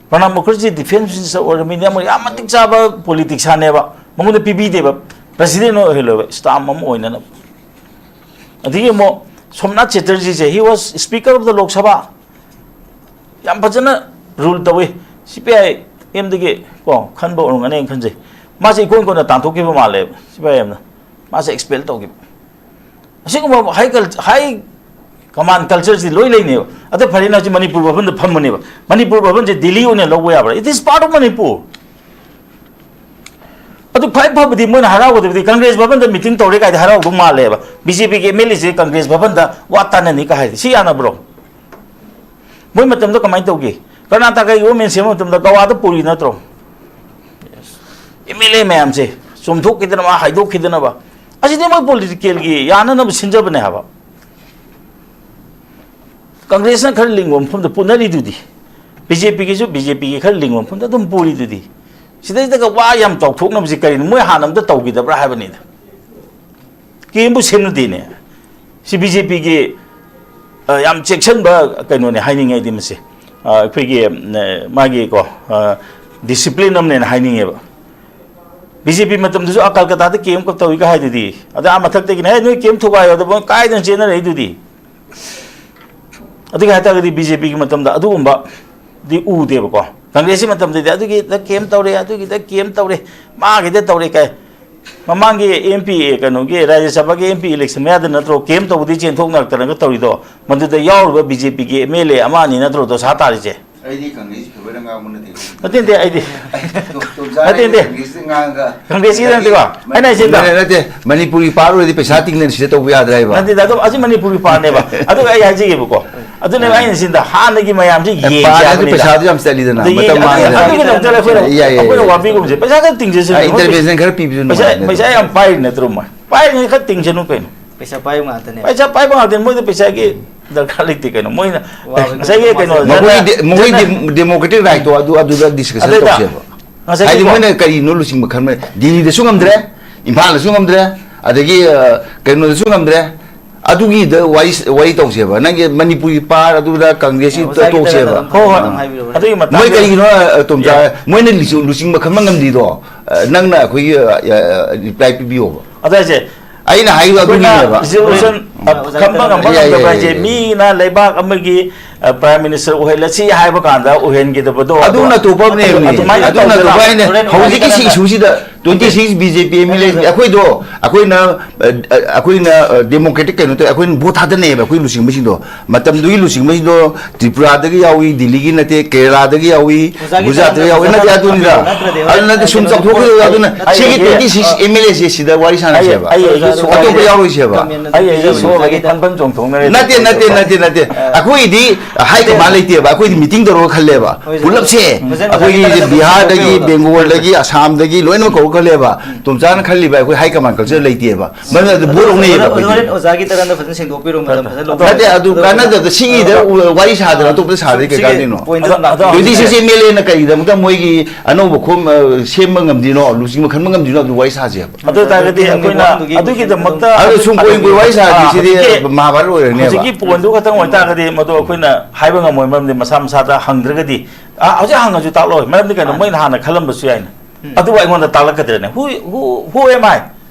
ꯄ꯭ꯔꯅꯥꯕ ꯃꯨꯈꯔꯖꯤ ꯗꯤꯐꯦꯟꯁ ꯃꯤꯅꯤꯁꯇꯔ ꯑꯣꯏꯔꯕꯅꯤꯅ ꯃꯣꯏ ꯌꯥꯝ ꯃꯇꯤꯛ ꯆꯥꯕ ꯄꯣꯂꯤꯇꯤꯛꯁꯤꯌꯥꯟꯅꯦꯕ, ꯃꯉꯣꯟꯗ ꯄꯤꯕꯤꯗꯦꯕ, ꯄ꯭ꯔꯦꯁꯤꯗꯦꯟꯠ ꯑꯣꯏꯍꯜꯂꯣꯏꯕ, ꯁ꯭ꯇꯥꯝ ꯑꯃ ꯑꯣꯏꯅꯅꯕ꯫ ꯑꯗꯒꯤ ꯑꯃꯨꯛ Somnath ꯆꯦꯇꯔꯖꯤꯁꯦ, he was speaker of the Lok Sabha, ꯌꯥꯝ ꯐꯖꯅ ꯔꯨꯜ ꯇꯧꯋꯤ꯫ ꯁꯤ ꯄꯤ ꯑꯥꯏ ꯑꯦꯝꯗꯒꯤ ꯀꯣ ꯈꯟꯕ ꯑꯣꯏꯔꯝꯒꯅꯦꯅ ꯈꯟꯖꯩ꯫ ꯃꯥꯁꯦ ꯏꯀꯣꯟ ꯀꯣꯟꯅ ꯇꯥꯟꯊꯣꯛꯈꯤꯕ ꯃꯥꯜꯂꯦꯕ ꯁꯤ ꯄꯤ ꯑꯥꯏ ꯑꯦꯝꯅ꯫ ꯃꯥꯁꯦ ꯑꯦꯛꯁꯄꯦꯜ ꯇꯧꯈꯤꯕ꯫ ꯑꯁꯤꯒꯨꯝꯕ ꯍꯥꯏ ꯀꯜ-, ꯍꯥꯏ ꯀꯃꯥꯟ ꯀꯜꯆꯔꯁꯤ ꯂꯣꯏ ꯂꯩꯅꯦꯕ꯫ ꯑꯗ ꯐꯔꯦꯅ ꯍꯧꯖꯤꯛ ꯃꯅꯤꯄꯨꯔ ꯚꯕꯟꯗ ꯐꯝꯕꯅꯦꯕ꯫ ꯃꯅꯤꯄꯨꯔ ꯚꯕꯟꯁꯦ ꯗꯤꯜꯂꯤ ꯑꯣꯏꯅ ꯂꯧꯕ ꯌꯥꯕ꯭ꯔꯥ? It is part of Manipur. ꯑꯗꯨ ꯈ꯭ꯋꯥꯏ ꯐꯕꯗꯤ ꯃꯣꯏꯅ ꯍꯔꯥꯎꯒꯗꯕꯗꯤ ꯀꯪꯒ꯭ꯔꯦꯁ ꯚꯕꯟꯗ ꯃꯤꯇꯤꯡ ꯇꯧꯔꯦ ꯀꯥꯏꯗꯤ ꯍꯔꯥꯎꯗꯧ ꯃꯥꯜꯂꯦꯕ꯫ ꯕꯤ ꯖꯦ ꯄꯤꯒꯤ ꯑꯦꯝ ꯑꯦꯜ ꯑꯦꯁꯦ ꯀꯪꯒ꯭ꯔꯦꯁ ꯚꯕꯟꯗ ꯋꯥ ꯇꯥꯅꯅꯤ ꯀꯥꯏ ꯍꯥꯏꯗꯤ ꯁꯤ ꯌꯥꯅꯕ꯭ꯔꯣ? ꯃꯣꯏ ꯃꯇꯝꯗ ꯀꯃꯥꯏꯅ ꯇꯧꯒꯦ? ꯀꯔꯅꯥꯇꯀꯥꯒꯤ ꯒꯣꯔꯃꯦꯟ ꯁꯦꯝꯕ ꯃꯇꯝꯗ ꯒꯋꯥꯗ ꯄꯨꯔꯤ ꯅꯠꯇ꯭ꯔꯣ? ꯑꯦꯝ ꯑꯦꯜ ꯑꯦ ꯃꯌꯥꯝꯁꯦ ꯆꯣꯝꯊꯣꯛꯈꯤꯗꯅꯕ, ꯍꯥꯏꯗꯣꯛꯈꯤꯗꯅꯕ꯫ ꯑꯁꯤꯗꯤ ꯃꯣꯏ ꯄꯣꯂꯤꯇꯤꯀꯦꯜꯒꯤ ꯌꯥꯅꯅꯕ ꯁꯤꯟꯖꯕꯅꯦ ꯍꯥꯏꯕ꯫ ꯀꯪꯒ꯭ꯔꯦꯁꯅ ꯈꯔ ꯂꯤꯡꯕ ꯃꯐꯝꯗ ꯄꯨꯅꯔꯤꯗꯨꯗꯤ, ꯕꯤ ꯖꯦ ꯄꯤꯒꯤꯁꯨ ꯕꯤ ꯖꯦ ꯄꯤꯒꯤ ꯈꯔ ꯂꯤꯡꯕ ꯃꯐꯝꯗ ꯑꯗꯨꯝ ꯄꯨꯔꯤꯗꯨꯗꯤ꯫ ꯁꯤꯗꯩꯗꯒ ꯋꯥ ꯌꯥꯝ ꯆꯥꯎꯊꯣꯛꯅꯕꯁꯤ ꯀꯔꯤꯅꯣ? ꯃꯣꯏ ꯍꯥꯟꯅ ꯑꯝꯇ ꯇꯧꯈꯤꯗꯕ꯭ꯔꯥ ꯍꯥꯏꯕꯅꯤꯗ꯫ ꯀꯦꯝꯕꯨ ꯁꯦꯝꯅꯗꯦꯅꯦ꯫ ꯁꯤ ꯕꯤ ꯖꯦ ꯄꯤꯒꯤ ꯌꯥꯝ ꯆꯦꯛꯁꯤꯟꯕ ꯀꯩꯅꯣꯅꯦ ꯍꯥꯏꯅꯤꯡꯉꯦ ꯑꯩꯗꯤ ꯃꯁꯤ꯫ ꯑ, ꯑꯩꯈꯣꯏꯒꯤ ꯎꯝ, ꯑ, ꯃꯥꯒꯤ ꯀꯣ, ꯑ, ꯗꯤꯁꯤꯄ꯭ꯂꯤꯟ ꯑꯃꯅꯦꯅ ꯍꯥꯏꯅꯤꯡꯉꯦꯕ꯫ ꯕꯤ ꯖꯦ ꯄꯤ ꯃꯇꯝꯗꯁꯨ ꯑ ꯀꯜꯀꯇꯥꯗ ꯀꯦꯝ ꯇꯧꯏꯒ ꯍꯥꯏꯗꯨꯗꯤ꯫ ꯑꯗ ꯑꯥ ꯃꯊꯛꯇꯒꯤꯅꯦ, "ꯍꯦ, ꯅꯣꯏ ꯀꯦꯝ ꯊꯨꯒꯥꯏꯌꯣ" ꯑꯗ ꯃꯣꯏ ꯀꯥꯏꯗꯅ ꯆꯦꯟꯅꯔꯛꯏꯗꯨꯗꯤ꯫ ꯑꯗꯨꯒꯤ ꯍꯥꯏꯇꯥꯔꯒꯗꯤ ꯕꯤ ꯖꯦ ꯄꯤꯒꯤ ꯃꯇꯝꯗ ꯑꯗꯨꯒꯨꯝꯕꯗꯤ ꯎꯗꯦꯕꯀꯣ꯫ ꯀꯪꯒ꯭ꯔꯦꯁꯀꯤ ꯃꯇꯝꯗꯗꯤ ꯑꯗꯨꯒꯤꯗ ꯀꯦꯝ ꯇꯧꯔꯦ, ꯑꯗꯨꯒꯤꯗ ꯀꯦꯝ ꯇꯧꯔꯦ, ꯃꯥꯒꯤꯗ ꯇꯧꯔꯦ ꯀꯥꯏ꯫ ꯃꯃꯥꯡꯒꯤ ꯑꯦꯝ ꯄꯤ ꯑꯦ, ꯀꯩꯅꯣꯒꯤ ꯔꯥꯖ꯭ꯌ ꯁꯚꯥꯒꯤ ꯑꯦꯝ ꯄꯤ ꯏꯂꯦꯛꯁꯟ ꯃꯌꯥꯗ ꯅꯠꯇ꯭ꯔꯣ ꯀꯦꯝ ꯇꯧꯕꯗꯤ ꯆꯦꯟꯊꯣꯛꯅꯔꯛꯇꯅꯒ ꯇꯧꯔꯤꯗꯣ? ꯃꯗꯨꯗ ꯌꯥꯎꯔꯤꯕ ꯕꯤ ꯖꯦ ꯄꯤꯒꯤ ꯑꯦꯝ ꯑꯦꯜ ꯑꯦ ꯑꯃ ꯑꯅꯤ ꯅꯠꯇ꯭ꯔꯣ ꯗꯣꯁꯥ ꯇꯥꯔꯤꯁꯦ? ꯑꯩꯗꯤ ꯀꯪꯒ꯭ꯔꯦꯁꯀꯤ ꯐꯦꯚꯔꯗ ꯉꯥꯡꯕ ꯅꯠꯇꯦ꯫ ꯅꯠꯇꯦ, ꯅꯠꯇꯦ, ꯑꯩꯗꯤ꯫ ꯇꯣꯝ-, ꯇꯣꯝꯆꯥ ꯅꯠꯇꯦ, ꯍꯥꯏꯗꯤ ꯅꯠꯇꯦ꯫ ꯀꯪꯒ꯭ꯔꯦꯁꯀꯤ ꯉꯥꯡꯉꯒ ꯀꯪꯒ꯭ꯔꯦꯁꯀꯤ ꯅꯠꯇꯦꯀꯣ? ꯑꯩꯅ ꯍꯥꯏꯁꯤꯗ꯫ ꯅꯠꯇꯦ, ꯅꯠꯇꯦ꯫ ꯃꯅꯤꯄꯨꯔꯒꯤ ꯄꯥꯔ ꯑꯣꯏꯔꯗꯤ ꯄꯩꯁꯥ ꯇꯤꯡꯗꯅ ꯁꯤꯗ ꯇꯧꯕ ꯌꯥꯗ꯭ꯔꯥ ꯍꯥꯏꯕ? ꯅꯠꯇꯦꯗ, ꯑꯗꯨꯝ ꯑꯁꯤ ꯃꯅꯤꯄꯨꯔꯒꯤ ꯄꯥꯔꯅꯦꯕ꯫ ꯑꯗꯨꯒ ꯑꯩ ꯍꯥꯏꯖꯒꯦꯕꯀꯣ꯫ ꯑꯗꯨꯅꯦꯕ ꯑꯩꯅ ꯁꯤꯗ ꯍꯥꯟꯅꯒꯤ ꯃꯌꯥꯝꯁꯤ ꯑꯦ, ꯌꯦꯡꯁꯤ ꯄꯥꯔꯗꯤ ꯍꯥꯏꯕꯅꯤꯗ꯫ ꯄꯩꯁꯥꯗꯨ ꯌꯥꯝ ꯆꯠꯂꯤꯗꯅ, ꯑꯗꯒꯤ ꯃꯇꯝ ꯑꯗꯨꯒꯤ, ꯃꯥꯡꯉꯤꯗꯅ꯫ ꯑꯗꯨꯒꯤꯗꯃꯛꯇ ꯑꯩꯈꯣꯏꯅ, ꯌꯥꯏ, ꯌꯥꯏ, ꯑꯩꯈꯣꯏꯅ ꯌꯥꯏ꯫ ꯋꯥꯕꯤꯒꯨꯝꯁꯦ꯫ ꯄꯩꯁꯥ ꯈꯔ ꯇꯤꯡꯖꯁꯅꯨ꯫ ꯑ, ꯃꯣꯏ ꯄꯩꯁꯥ, intervention ꯈꯔ ꯄꯤꯕꯁꯨ ꯄꯩꯁꯥ, ꯅꯨꯡꯉꯥꯏ ꯅꯠꯇ꯭ꯔꯣ? ꯄꯩꯁꯥ ꯌꯥꯝ ꯄꯥꯏꯔꯤ ꯅꯠꯇ꯭ꯔꯣ ꯃꯣꯏ? ꯄꯥꯏꯔꯤꯉꯩ ꯈꯔ ꯇꯤꯡꯖꯅꯨ ꯀꯩꯅꯣ꯫ ꯄꯩꯁꯥ ꯄꯥꯏꯕ ꯉꯥꯛꯇꯅꯦ꯫ ꯄꯩꯁꯥ ꯄꯥꯏꯕ ꯉꯥꯛꯇꯅꯤ, ꯃꯣꯏꯗ ꯄꯩꯁꯥꯒꯤ ꯗꯔꯀꯥꯔ ꯂꯩꯇꯦ ꯀꯩꯅꯣ꯫ ꯃꯣꯏꯅ ꯋꯥꯕ ꯉꯁꯥꯏꯒꯤ ꯀꯩꯅꯣ, ꯃꯣꯏꯒꯤ ꯅꯪꯅ, ꯗꯤ-, ꯃꯣꯏꯒꯤ ꯅꯪꯅ ꯗꯤ-, democratic right ꯇꯣ ꯑꯗꯨ, ꯑꯗꯨꯗ discussion ꯑꯗꯨꯗ ꯇꯧꯁꯦꯕ꯫ ꯉꯁꯥꯏꯒꯤ ꯍꯥꯏꯗꯤ ꯀꯣ ꯃꯣꯏꯅ ꯀꯔꯤꯅꯣ ꯂꯨꯆꯤꯡꯕ ꯈꯟꯕ, ꯗꯤꯜꯂꯤꯗꯁꯨ ꯉꯝꯗ꯭ꯔꯦ, ꯏꯝꯐꯥꯜꯗꯁꯨ ꯉꯝꯗ꯭ꯔꯦ, ꯑꯗꯒꯤ, ꯑ, ꯀꯩꯅꯣꯗꯁꯨ ꯉꯝꯗ꯭ꯔꯦ꯫ ꯑꯗꯨꯒꯤꯗ ꯋꯥꯔꯤ, ꯋꯥꯔꯤ ꯇꯧꯁꯦꯕ꯫ ꯅꯪꯒꯤ ꯃꯅꯤꯄꯨꯔꯒꯤ ꯄꯥꯔ ꯑꯗꯨꯗ ꯀꯪꯒ꯭ꯔꯦꯁꯀꯤ ꯑꯣꯖꯥꯒꯤꯗ ꯇꯣꯛꯁꯦꯕ꯫ ꯑꯗꯨꯝ ꯍꯣꯏ, ꯍꯣꯏ꯫ ꯍꯥꯏꯕꯤꯔꯨꯔꯣ꯫ ꯑꯗꯨꯒꯤ ꯃꯇꯥꯡꯗ ꯃꯣꯏ ꯀꯔꯤꯒꯤꯅꯣ, ꯑ, ꯇꯣꯝꯆꯥ, ꯌꯥꯏ꯫ ꯃꯣꯏꯅ ꯂꯨꯆꯤꯡ-, ꯂꯨꯆꯤꯡꯕ ꯈꯟꯕ ꯉꯝꯗ꯭ꯔꯤꯗꯣ, ꯑ, ꯅꯪꯅ ꯑꯩꯈꯣꯏꯒꯤ, ꯑ, ꯑ, reply ꯄꯤꯕꯤꯌꯣꯕ꯫ ꯑꯗꯨ ꯍꯥꯏꯁꯦ, ꯑꯩꯅ ꯍꯥꯏꯔꯤꯕ ꯑꯩꯈꯣꯏꯅ ꯑꯗꯨꯒꯤꯅꯦꯕ꯫ Resolution, ꯎꯝ꯫ ꯑ, ꯑꯣꯖꯥꯒꯤ ꯈꯟꯕ ꯉꯝꯕ ꯌꯥꯏ, ꯌꯥꯏ, ꯉꯝꯗꯕ ꯌꯥꯏ, ꯍꯥꯏꯁꯦ, ꯌꯥꯏ꯫ ꯃꯤꯅ ꯂꯩꯕꯥꯛ ꯑꯃꯒꯤ, ꯑ, Prime Minister ꯑꯣꯏꯍꯜꯂꯁꯤ ꯍꯥꯏꯕ ꯀꯥꯟꯗ ꯑꯣꯏꯍꯟꯒꯗꯕꯗꯣ, ꯑꯗꯨ ꯑꯗꯨꯅ ꯑꯇꯣꯞꯄ ꯑꯃꯅꯦ, ꯑꯗꯨꯃꯥꯏꯅ ꯑꯗꯨꯅ ꯇꯧꯗꯅ ꯑꯇꯣꯞꯄ ꯑꯃꯅꯦ꯫ ꯍꯣꯔꯦꯟ ꯍꯧꯖꯤꯛꯀꯤ ꯁꯤ ꯍꯣꯔꯦꯟ issue ꯁꯤꯗ twenty six B J P M L A ꯑꯩꯈꯣꯏꯗꯣ, ꯑꯩꯈꯣꯏꯅ ꯑ, ꯑ, ꯑꯩꯈꯣꯏꯅ ꯗꯦꯃꯣꯀ꯭ꯔꯦꯇꯤꯛ ꯀꯩꯅꯣ ꯇꯧꯋꯦ, ꯑꯩꯈꯣꯏꯅ ꯚꯣꯠ ꯊꯥꯗꯅꯩꯌꯦꯕ ꯑꯩꯈꯣꯏ ꯂꯨꯆꯤꯡꯕꯁꯤꯡꯗꯣ꯫ ꯃꯇꯝꯗꯨꯒꯤ ꯂꯨꯆꯤꯡꯕꯁꯤꯡꯗꯣ ꯇ꯭ꯔꯤꯄꯨꯔꯥꯗꯒꯤ ꯌꯥꯎꯏ, ꯗꯤꯜꯂꯤꯒꯤ ꯅꯠꯇꯦ, ꯀꯦꯔꯂꯥꯗꯒꯤ ꯌꯥꯎꯏ, ꯑꯣꯖꯥꯒꯤ ꯒꯨꯖꯔꯥꯠꯇꯒꯤ ꯌꯥꯎꯏ, ꯅꯠꯇꯦ, ꯑꯗꯨꯅꯤꯗ꯫ ꯅꯠꯇ꯭ꯔꯗꯤ ꯍꯣꯏ, ꯑꯗꯨꯅ ꯅꯠꯇꯦ, ꯁꯨꯝ ꯀꯩꯅꯣ ꯆꯥꯎꯊꯣꯛꯈꯤꯗꯣꯏ ꯑꯗꯨꯅ꯫ ꯑꯩ ꯁꯤꯒꯤ ꯑꯩ ꯇ꯭ꯋꯦꯟꯇꯤ ꯁꯤꯛꯁ ꯑꯦꯝ ꯑꯦꯜ ꯑꯦꯁꯦ ꯁꯤꯗ ꯋꯥꯔꯤ ꯁꯥꯟꯅꯁꯦꯕ꯫ ꯑꯩ ꯑꯩ ꯑꯇꯣꯞꯄ ꯌꯥꯎꯔꯣꯏꯁꯦꯕ꯫ ꯑꯩ ꯑꯩ ꯁꯣꯝꯗꯒꯤ ꯐꯟ ꯐꯟ ꯆꯣꯡꯊꯣꯛꯅꯔꯦ꯫ ꯅꯠꯇꯦ, ꯅꯠꯇꯦ, ꯅꯠꯇꯦ, ꯅꯠꯇꯦ꯫ ꯑꯩꯈꯣꯏꯗꯤ ꯍꯥꯏ ꯀꯃꯥꯟ ꯂꯩꯇꯦꯕ꯫ ꯑꯩꯈꯣꯏꯗꯤ ꯃꯤꯇꯤꯡ ꯇꯧꯔꯒ ꯈꯜꯂꯦꯕ꯫ ꯍꯣꯏ, ꯄꯨꯂꯞꯁꯦ꯫ ꯐꯖꯅ ꯑꯩꯈꯣꯏꯒꯤ ꯐꯖꯅ ꯕꯤꯍꯥꯔꯗꯒꯤ, ꯐꯖꯅ ꯕꯦꯡꯒꯣꯜꯗꯒꯤ, ꯑꯁꯥꯝꯗꯒꯤ ꯂꯣꯏꯅꯃꯛ ꯀꯧꯔꯒ ꯈꯜꯂꯦꯕ꯫ ꯇꯣꯝꯆꯥꯅ ꯈꯜꯂꯤꯕ ꯑꯩꯈꯣꯏ ꯍꯥꯏ ꯀꯃꯥꯟ ꯀꯜꯆꯔ ꯂꯩꯇꯦꯕ꯫ ꯃꯔꯝꯗꯤ ꯑꯗꯨ ꯚꯣꯠ ꯂꯧꯅꯩꯌꯦꯕ ꯑꯗꯣ ꯑꯩꯈꯣꯏꯗꯤ꯫ ꯍꯣꯔꯦꯟ ꯑꯣꯖꯥꯒꯤ ꯇꯔꯟꯗ ꯐꯖꯅ ꯁꯦꯡꯗꯣꯛꯄꯤꯔꯣ, ꯃꯇꯝ ꯐꯖꯅ ꯂꯧꯕꯤꯔꯣ꯫ ꯅꯠꯇꯦ, ꯑꯗꯨ ꯑꯗꯣ ꯀꯥꯟꯅꯗꯕꯗ ꯁꯤꯒꯤꯗ ꯋꯥꯔꯤ ꯁꯥꯗꯅ ꯑꯇꯣꯞꯄꯗ ꯁꯥꯔꯗꯤ ꯀꯩ ꯁꯤꯒꯤ ꯀꯥꯟꯗꯣꯏꯅꯣ? Point ꯑꯗꯣ, ꯑꯗꯣ, ꯇ꯭ꯋꯦꯟꯇꯤ ꯁꯤꯛꯁ ꯑꯦꯝ ꯑꯦꯜ ꯑꯦꯅ ꯀꯔꯤꯒꯤꯗꯃꯛꯇ ꯃꯣꯏꯒꯤ ꯑꯅꯧꯕ ꯈꯣꯝ, ꯑ, ꯁꯦꯝꯕ ꯉꯝꯗ꯭ꯔꯤꯅꯣ, ꯂꯨꯆꯤꯡꯕ ꯈꯟꯕ ꯉꯝꯗ꯭ꯔꯤꯅꯣ, ꯑꯗꯨ ꯋꯥꯔꯤ ꯁꯥꯁꯦꯕ꯫ ꯑꯗꯨ ꯑꯣꯏꯇꯥꯔꯒꯗꯤ ꯑꯗꯨꯒꯤ ꯑꯩꯈꯣꯏꯅ ꯋꯥꯐꯝꯗꯨꯒꯤ ꯑꯗꯨꯒꯤꯗꯃꯛꯇ ꯑꯗꯨ ꯁꯨꯝ ꯀꯣꯏ ꯀꯣꯏ ꯋꯥꯔꯤ ꯁꯥꯔꯗꯤ ꯑꯥ, ꯁꯤꯗꯤ ꯍꯧꯖꯤꯛꯀꯤ, ꯃꯍꯥꯚꯥꯔꯠ ꯑꯣꯏꯔꯅꯦꯕ꯫ ꯍꯧꯖꯤꯛꯀꯤ ꯄꯣꯏꯟꯗꯨ ꯈꯛꯇꯪ ꯑꯣꯏꯇꯥꯔꯒꯗꯤ ꯃꯗꯨ ꯑꯩꯈꯣꯏꯅ ꯍꯥꯏꯕ ꯉꯝꯃꯣꯏ, ꯃꯔꯝꯗꯤ ꯃꯁꯥ ꯃꯁꯥꯗ ꯍꯪꯗ꯭ꯔꯒꯗꯤ, ꯑꯥ, ꯍꯧꯖꯤꯛ ꯍꯪꯉꯁꯨ ꯇꯥꯛꯂꯣꯏ, ꯃꯔꯝꯗꯤ ꯀꯩꯅꯣ, ꯃꯥꯅꯤ꯫ ꯃꯣꯏꯅ ꯍꯥꯟꯅ ꯈꯜꯂꯝꯕꯁꯨ ꯌꯥꯏꯅ꯫ ꯎꯝ꯫ ꯑꯗꯨꯕꯨ ꯑꯩꯉꯣꯟꯗ ꯇꯥꯛꯂꯛꯀꯗ꯭ꯔꯅꯦ? Who, who, who am I?